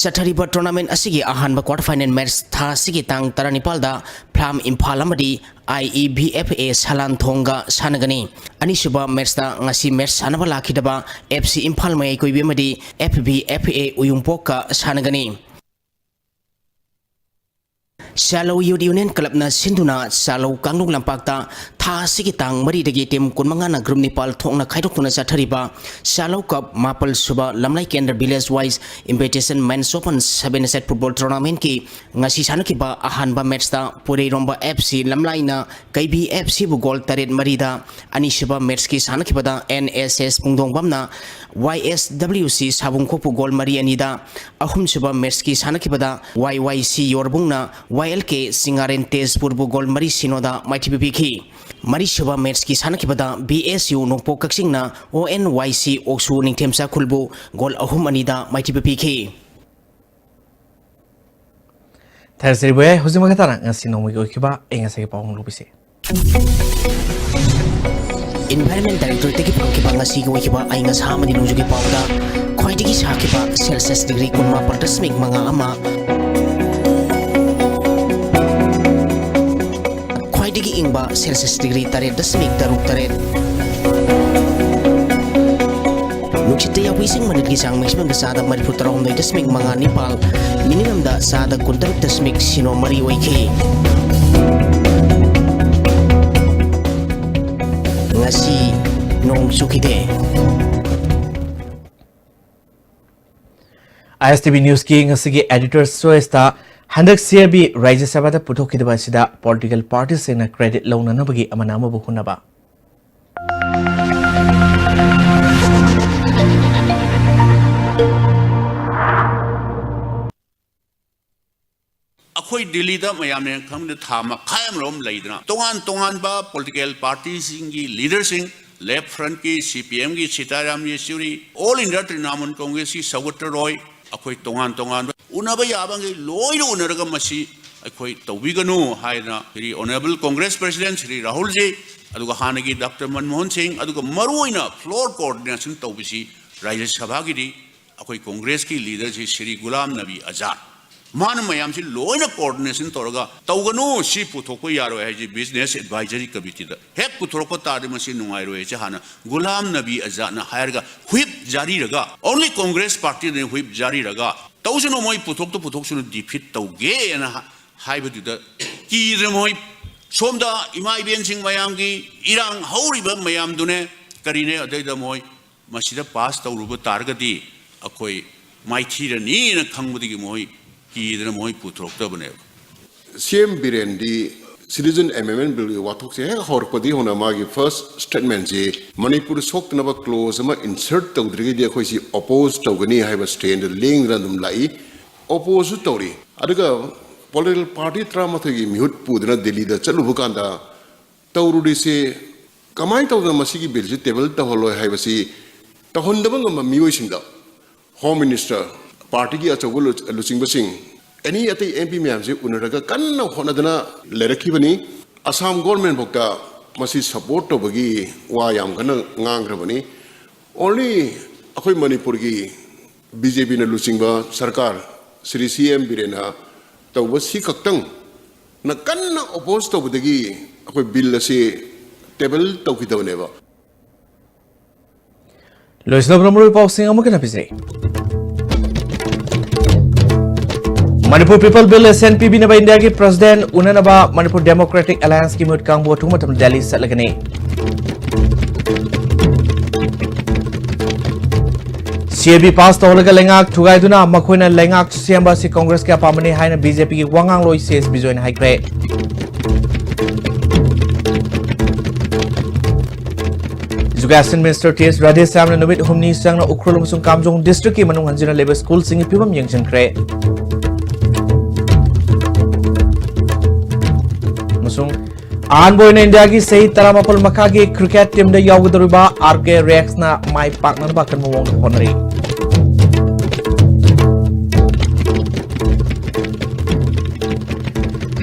ꯆꯠꯊꯔꯤꯕ ꯇꯣꯔꯅꯥꯃꯦꯟꯠ ꯑꯁꯤꯒꯤ ꯑꯍꯥꯟꯕ ꯀ꯭ꯋꯥꯔꯇꯔ ꯐꯥꯏꯅꯦꯜ ꯃꯦꯠꯁ ꯊꯥ ꯑꯁꯤꯒꯤ ꯇꯥꯡ ꯇꯔꯥꯅꯤꯄꯥꯜꯗ ꯐ꯭ꯂꯥꯝ ꯏꯝꯐꯥꯜ ꯑꯃꯗꯤ ꯑꯥꯏ ꯏ ꯕꯤ ꯑꯦꯐ ꯑꯦ ꯁꯂꯥꯟꯊꯣꯡꯒ ꯁꯥꯟꯅꯒꯅꯤ꯫ ꯑꯅꯤꯁꯨꯕ ꯃꯦꯠꯁꯇ ꯉꯁꯤ ꯃꯦꯠꯁ ꯁꯥꯟꯅꯕ ꯂꯥꯛꯈꯤꯗꯕ ꯑꯦꯐ ꯁꯤ ꯏꯝꯐꯥꯜ ꯃꯌꯥꯏ ꯀꯣꯏꯕꯤ ꯑꯃꯗꯤ ꯑꯦꯐ ꯕꯤ ꯑꯦꯐ ꯑꯦ ꯎꯌꯨꯡꯄꯣꯛꯀ ꯁꯥꯟꯅꯒꯅꯤ꯫ ꯆꯥꯂꯧ ꯌꯨꯠ ꯌꯨꯅꯤꯌꯟ ꯀ꯭ꯂꯕꯅ ꯁꯤꯟꯗꯨꯅ ꯆꯥꯂꯧ ꯀꯥꯡꯂꯨꯞ ꯂꯝꯄꯥꯛꯇ ꯊꯥ ꯊꯥ ꯑꯁꯤꯒꯤ ꯇꯥꯡ ꯃꯔꯤꯗꯒꯤ ꯇꯤꯝ ꯀꯨꯟꯃꯉꯥꯅ ꯒ꯭ꯔꯨꯞ ꯅꯤꯄꯥꯜ ꯊꯣꯛꯅ ꯈꯥꯏꯗꯣꯛꯇꯨꯅ ꯆꯠꯊꯔꯤꯕ ꯁꯥꯂꯧ ꯀꯞ ꯃꯥꯄꯜ ꯁꯨꯕ ꯂꯝꯂꯥꯏ ꯀꯦꯟꯗ꯭ꯔ village wise invitation men's open seven side football ꯇꯣꯔꯅꯥꯃꯦꯟꯠꯀꯤ ꯉꯁꯤ ꯁꯥꯟꯅꯈꯤꯕ ꯑꯍꯥꯟꯕ ꯃꯦꯠꯁꯇ ꯄꯨꯔꯩꯔꯣꯝꯕ ꯑꯦꯐ ꯁꯤ ꯂꯝꯂꯥꯏꯅ ꯀꯩꯕꯤ ꯑꯦꯐ ꯁꯤꯕꯨ ꯒꯣꯜ ꯇꯔꯦꯠ ꯃꯔꯤꯗ, ꯑꯅꯤꯁꯨꯕ ꯃꯦꯠꯁꯀꯤ ꯁꯥꯟꯅꯈꯤꯕꯗ and S S ꯄꯨꯡꯗꯣꯡꯕꯝꯅ Y S W ꯁꯤ ꯁꯥꯕꯨꯡꯈꯣꯛꯄꯨ ꯒꯣꯜ ꯃꯔꯤ ꯑꯅꯤꯗ, ꯑꯍꯨꯝꯁꯨꯕ ꯃꯦꯠꯁꯀꯤ ꯁꯥꯟꯅꯈꯤꯕꯗ ꯋꯥꯏ ꯋꯥꯏ ꯁꯤ ꯌꯣꯔꯕꯨꯡꯅ ꯋꯥꯏ ꯑꯦꯜ ꯀꯦ ꯁꯤꯡꯉꯥꯔꯦꯟ ꯇꯦꯖꯄꯨꯔꯕꯨ ꯒꯣꯜ ꯃꯔꯤ ꯁꯤꯅꯣꯗ ꯃꯥꯏꯊꯤꯕ ꯄꯤꯈꯤ꯫ ꯃꯔꯤꯁꯨꯕ ꯃꯦꯠꯁꯀꯤ ꯁꯥꯟꯅꯈꯤꯕꯗ ꯕꯤ ꯑꯦꯁ ꯌꯨ ꯅꯣꯡꯄꯣꯛ ꯀꯛꯆꯤꯡꯅ ꯑꯣ ꯑꯦꯟ ꯋꯥꯏ ꯁꯤ ꯑꯣꯛꯁꯨ ꯅꯤꯡꯊꯦꯝꯆꯥ ꯈꯨꯜꯕꯨ ꯒꯣꯜ ꯑꯍꯨꯝ ꯑꯅꯤꯗ ꯃꯥꯏꯊꯤꯕ ꯄꯤꯈꯤ꯫ ꯊꯥꯖꯔꯤꯕ ꯌꯥꯏ꯫ ꯍꯧꯖꯤꯛ ꯃꯈꯥ ꯇꯥꯅ ꯉꯁꯤ ꯅꯣꯡꯃꯒꯤ ꯑꯣꯏꯈꯤꯕ ꯑꯏꯪ ꯑꯁꯥꯒꯤ ꯄꯥꯎ ꯑꯃꯨꯛ ꯂꯧꯕꯤꯁꯤ꯫ ꯏꯟꯚꯥꯏꯔꯟꯃꯦꯟ ꯗꯥꯏꯔꯦꯛꯇꯣꯔꯦꯠꯇꯒꯤ ꯐꯪꯈꯤꯕ ꯉꯁꯤꯒꯤ ꯑꯣꯏꯈꯤꯕ ꯑꯏꯪ ꯑꯁꯥ ꯑꯃꯗꯤ ꯅꯣꯡꯖꯨꯒꯤ ꯄꯥꯎꯗ ꯈ꯭ꯋꯥꯏꯗꯒꯤ ꯁꯥꯈꯤꯕ ꯁꯦꯜꯁꯤꯌꯁ ꯗꯤꯒ꯭ꯔꯤ ꯀꯨꯟꯃꯥꯄꯜ ꯗꯁꯃꯤꯛ ꯃꯉꯥ ꯑꯃ, ꯈ꯭ꯋꯥꯏꯗꯒꯤ ꯏꯪꯕ ꯁꯦꯜꯁꯤꯌꯁ ꯗꯤꯒ꯭ꯔꯤ ꯇꯔꯦꯠ ꯗꯁꯃꯤꯛ ꯇꯔꯨꯛ ꯇꯔꯦꯠ꯫ ꯅꯨꯡꯁꯤꯠꯇ ꯌꯥꯎꯕ ꯏꯁꯤꯡ ꯃꯅꯤꯜꯒꯤ ꯆꯥꯡ ꯃꯦꯛꯁꯤꯃꯝꯗ ꯆꯥꯗ ꯃꯔꯤꯐꯨ ꯇꯔꯥꯍꯨꯝꯗꯣꯏ ꯗꯁꯃꯤꯛ ꯃꯉꯥ ꯅꯤꯄꯥꯜ, ꯃꯤꯅꯤꯃꯝꯗ ꯆꯥꯗ ꯀꯨꯟꯇꯔꯨꯛ ꯗꯁꯃꯤꯛ ꯁꯤꯅꯣ ꯃꯔꯤ ꯑꯣꯏꯈꯤ꯫ ꯉꯁꯤ ꯅꯣꯡ ꯆꯨꯈꯤꯗꯦ꯫ ꯑꯥꯏ ꯑꯦꯁ ꯇꯤ ꯚꯤ ꯅ꯭ꯌꯨꯁꯀꯤ ꯉꯁꯤꯒꯤ ꯑꯦꯗꯤꯇꯔꯁ ꯆꯣꯏꯁꯇ ꯍꯟꯗꯛ ꯁꯤ ꯑꯦ ꯕꯤ ꯔꯥꯖ꯭ꯌ ꯁꯚꯥꯗ ꯄꯨꯊꯣꯛꯈꯤꯗꯕ ꯑꯁꯤꯗ ꯄꯣꯂꯤꯇꯤꯀꯦꯜ ꯄꯥꯔꯇꯤꯁꯤꯡꯅ ꯀ꯭ꯔꯦꯗꯤꯠ ꯂꯧꯅꯅꯕꯒꯤ ꯑꯃꯅ ꯑꯃꯕꯨ ꯍꯨꯟꯅꯕ꯫ ꯑꯩꯈꯣꯏ ꯗꯤꯜꯂꯤꯗ ꯃꯌꯥꯝꯅ ꯈꯪꯕꯗ ꯊꯥ ꯃꯈꯥꯏ ꯑꯃꯔꯣꯝ ꯂꯩꯗꯅ ꯇꯣꯉꯥꯟ ꯇꯣꯉꯥꯟꯕ ꯄꯣꯂꯤꯇꯤꯀꯦꯜ ꯄꯥꯔꯇꯤꯁꯤꯡꯒꯤ ꯂꯤꯗꯔꯁꯤꯡ, ꯂꯦꯐ ꯐ꯭ꯔꯟꯠꯀꯤ ꯁꯤ ꯄꯤ ꯑꯦꯝꯒꯤ ꯁꯤꯇꯥꯔꯥꯝ ꯌꯦꯆꯨꯔꯤ, ꯑꯣꯜ ꯏꯟꯗꯤꯌꯥ ꯇ꯭ꯔꯤꯅꯥꯃꯨꯜ ꯀꯣꯡꯒ꯭ꯔꯦꯁꯀꯤ ꯁꯧꯒꯠꯇ ꯔꯣꯏ, ꯑꯩꯈꯣꯏ ꯇꯣꯉꯥꯟ ꯇꯣꯉꯥꯟꯕ ꯎꯅꯕ ꯌꯥꯕꯈꯩ ꯂꯣꯏꯅ ꯎꯅꯔꯒ ꯃꯁꯤ ꯑꯩꯈꯣꯏ ꯇꯧꯕꯤꯒꯅꯨ ꯍꯥꯏꯗꯅ ꯁ꯭ꯔꯤ ꯑꯣꯅꯔꯦꯕꯜ ꯀꯣꯡꯒ꯭ꯔꯦꯁ ꯄ꯭ꯔꯁꯤꯗꯦꯟꯠ ꯁ꯭ꯔꯤ ꯔꯥꯍꯨꯜꯖꯤ, ꯑꯗꯨꯒ ꯍꯥꯟꯅꯒꯤ ꯗꯥꯛꯇꯔ ꯃꯟꯃꯣꯍꯟ ꯁꯤꯡ, ꯑꯗꯨꯒ ꯃꯔꯨꯑꯣꯏꯅ ꯐ꯭ꯂꯣꯔ ꯀꯣꯑꯣꯔꯗꯤꯅꯦꯁꯟ ꯇꯧꯕꯁꯤ ꯔꯥꯖ꯭ꯌ ꯁꯚꯥꯒꯤꯗꯤ ꯑꯩꯈꯣꯏ ꯀꯣꯡꯒ꯭ꯔꯦꯁꯀꯤ ꯂꯤꯗꯔꯁꯤ ꯁ꯭ꯔꯤ ꯒꯨꯂꯥꯝ ꯅꯕꯤ ꯑꯖꯥꯗ, ꯃꯥꯅ ꯃꯌꯥꯝꯁꯤ ꯂꯣꯏꯅ ꯀꯣꯑꯣꯔꯗꯤꯅꯦꯁꯟ ꯇꯧꯔꯒ ꯇꯧꯒꯅꯨ, ꯁꯤ ꯄꯨꯊꯣꯛꯄ ꯌꯥꯔꯣꯏ ꯍꯥꯏꯁꯤ ꯕꯤꯖꯤꯅꯦꯁ ꯑꯦꯗꯚꯥꯏꯖꯔꯤ ꯀꯃꯤꯇꯤꯗ ꯍꯦꯛ ꯄꯨꯊꯣꯔꯛꯄ ꯇꯥꯔꯗꯤ ꯃꯁꯤ ꯅꯨꯡꯉꯥꯏꯔꯣꯏ ꯍꯥꯏꯁꯦ ꯍꯥꯟꯅ ꯒꯨꯂꯥꯝ ꯅꯕꯤ ꯑꯖꯥꯗꯅ ꯍꯥꯏꯔꯒ ꯍꯨꯏꯞ ꯖꯥꯔꯤꯔꯒ, ꯑꯣꯟꯂꯤ ꯀꯣꯡꯒ꯭ꯔꯦꯁ ꯄꯥꯔꯇꯤꯗꯅꯤ ꯍꯨꯏꯞ ꯖꯥꯔꯤꯔꯒ, ꯇꯧꯁꯅꯨ, ꯃꯣꯏ ꯄꯨꯊꯣꯛꯇ ꯄꯨꯊꯣꯛꯁꯅꯨ, ꯗꯤꯐꯤꯠ ꯇꯧꯒꯦꯅ ꯍꯥ-, ꯍꯥꯏꯕꯗꯨꯗ ꯀꯤꯗꯅ ꯃꯣꯏ ꯁꯣꯝꯗ ꯏꯃꯥ ꯏꯕꯦꯟꯁꯤꯡ ꯃꯌꯥꯝꯒꯤ ꯏꯔꯥꯡ ꯍꯧꯔꯤꯕ ꯃꯌꯥꯝꯗꯨꯅꯦ, ꯀꯔꯤꯅꯦ, ꯑꯗꯩꯗ ꯃꯣꯏ ꯃꯁꯤꯗ ꯄꯥꯁ ꯇꯧꯔꯨꯕ ꯇꯥꯔꯒꯗꯤ ꯑꯩꯈꯣꯏ ꯃꯥꯏꯊꯤꯔꯅꯤꯅ ꯈꯪꯕꯗꯒꯤ ꯃꯣꯏ ꯀꯤꯗꯅ ꯃꯣꯏ ꯄꯨꯊꯣꯔꯛꯇꯕꯅꯦꯕ꯫ ꯁꯤ ꯑꯦꯝ ꯕꯤꯔꯦꯟꯗꯤ Citizen Amendment Billꯒꯤ ꯋꯥꯊꯣꯛꯁꯦ ꯍꯦꯛ ꯍꯧꯔꯛꯄꯗꯒꯤ ꯍꯧꯅ ꯃꯥꯒꯤ first statementꯁꯤ ꯃꯅꯤꯄꯨꯔ ꯁꯣꯛꯇꯅꯕ clause ꯑꯃ insert ꯇꯧꯗ꯭ꯔꯤꯉꯩꯗꯤ ꯑꯩꯈꯣꯏꯁꯤ oppose ꯇꯧꯒꯅꯤ ꯍꯥꯏꯕ standꯗ ꯂꯦꯡꯗꯅ ꯑꯗꯨꯝ ꯂꯥꯛꯏ꯫ Opposeꯁꯨ ꯇꯧꯔꯤ꯫ ꯑꯗꯨꯒ political party ꯇꯔꯥꯃꯥꯊꯣꯏꯒꯤ ꯃꯤꯍꯨꯠ ꯄꯨꯗꯨꯅ ꯗꯤꯜꯂꯤꯗ ꯆꯠꯂꯨꯕ ꯀꯥꯟꯗ ꯇꯧꯔꯨꯔꯤꯁꯦ ꯀꯃꯥꯏꯅ ꯇꯧꯗꯅ ꯃꯁꯤꯒꯤ billꯁꯤ table ꯇꯧꯍꯜꯂꯣꯏ ꯍꯥꯏꯕꯁꯤ ꯇꯧꯍꯟꯗꯕ ꯉꯝꯕ ꯃꯤꯑꯣꯏꯁꯤꯡꯗ Home Minister, partyꯒꯤ ꯑꯆꯧꯕ ꯂꯨ-, ꯂꯨꯆꯤꯡꯕꯁꯤꯡ, any ꯑꯇꯩ M P ꯃꯌꯥꯝꯁꯤ ꯎꯅꯔꯒ ꯀꯟꯅ ꯍꯣꯠꯅꯗꯅ ꯂꯩꯔꯛꯈꯤꯕꯅꯤ꯫ ꯑꯁꯥꯝ government ꯐꯥꯎꯗ ꯃꯁꯤ support ꯇꯧꯕꯒꯤ ꯋꯥ ꯌꯥꯝ ꯀꯟꯅ ꯉꯥꯡꯈ꯭ꯔꯕꯅꯤ꯫ Only ꯑꯩꯈꯣꯏ ꯃꯅꯤꯄꯨꯔꯒꯤ B J Pꯅ ꯂꯨꯆꯤꯡꯕ ꯁꯔꯀꯥꯔ, ꯁ꯭ꯔꯤ C M ꯕꯤꯔꯦꯟꯅ ꯇꯧꯕ ꯁꯤ ꯈꯛꯇꯪꯅ ꯀꯟꯅ oppose ꯇꯧꯕꯗꯒꯤ ꯑꯩꯈꯣꯏ bill ꯑꯁꯤ table ꯇꯧꯈꯤꯗꯕꯅꯦꯕ꯫ ꯂꯣꯏꯁꯤꯜꯂꯕ ꯃꯔꯨꯑꯣꯏꯕ ꯄꯥꯎꯁꯤꯡ ꯑꯃꯨꯛ ꯍꯟꯅ ꯄꯤꯖꯔꯤ꯫ ꯃꯅꯤꯄꯨꯔ People Bill assent ꯄꯤꯕꯤꯅꯕ ꯏꯟꯗꯤꯌꯥꯒꯤ president ꯎꯅꯅꯕ ꯃꯅꯤꯄꯨꯔ Democratic Allianceꯀꯤ ꯃꯤꯍꯨꯠ ꯀꯥꯡꯕꯨ ꯑꯊꯨꯕ ꯃꯇꯝꯗ Delhi ꯆꯠꯂꯒꯅꯤ꯫ C A B pass ꯇꯧꯍꯜꯂꯒ ꯂꯩꯉꯥꯛ ꯊꯨꯒꯥꯏꯗꯨꯅ ꯃꯈꯣꯏꯅ ꯂꯩꯉꯥꯛ ꯁꯦꯝꯕ ꯑꯁꯤ ꯀꯪꯒ꯭ꯔꯦꯁꯀꯤ ꯑꯄꯥꯝꯕꯅꯤ ꯍꯥꯏꯅ B J Pꯒꯤ ꯋꯥꯉꯥꯡꯂꯣꯏ C S ꯕꯤꯖꯣꯏꯅ ꯍꯥꯏꯈ꯭ꯔꯦ꯫ Education Minister T S Radheshyamꯅ ꯅꯨꯃꯤꯠ ꯍꯨꯝꯅꯤ ꯆꯪꯅ ꯎꯈ꯭ꯔꯨꯜ ꯑꯃꯁꯨꯡ ꯀꯥꯝꯖꯣꯡ districtꯀꯤ ꯃꯅꯨꯡ ꯍꯟꯖꯤꯟꯅ ꯂꯩꯕ schoolꯁꯤꯡꯒꯤ ꯐꯤꯕꯝ ꯌꯦꯡꯁꯤꯟꯈ꯭ꯔꯦ꯫ ꯑꯃꯁꯨꯡ ꯑꯍꯥꯟꯕ ꯑꯣꯏꯅ ꯏꯟꯗꯤꯌꯥꯒꯤ ꯆꯍꯤ ꯇꯔꯥꯃꯥꯄꯜ ꯃꯈꯥꯒꯤ cricket teamꯗ ꯌꯥꯎꯒꯗꯧꯔꯤꯕ R K ꯔꯦꯛꯁꯅ ꯃꯥꯏ ꯄꯥꯛꯅꯅꯕ ꯑꯀꯟꯕ ꯃꯑꯣꯡꯗ ꯍꯣꯠꯅꯔꯤ꯫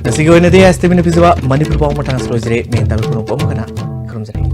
ꯉꯁꯤꯒꯤ ꯑꯣꯏꯅꯗꯤ S T Vꯅ ꯄꯤꯖꯕ ꯃꯅꯤꯄꯨꯔ ꯄꯥꯎ ꯃꯇꯥꯡ ꯑꯁꯤꯗ ꯂꯣꯏꯖꯔꯦ꯫ ꯃꯌꯦꯛ ꯇꯥꯕ ꯄꯨꯝꯅꯃꯛꯄꯨ ꯑꯃꯨꯛ ꯍꯟꯅ ꯈꯨꯔꯨꯝꯖꯔꯤ꯫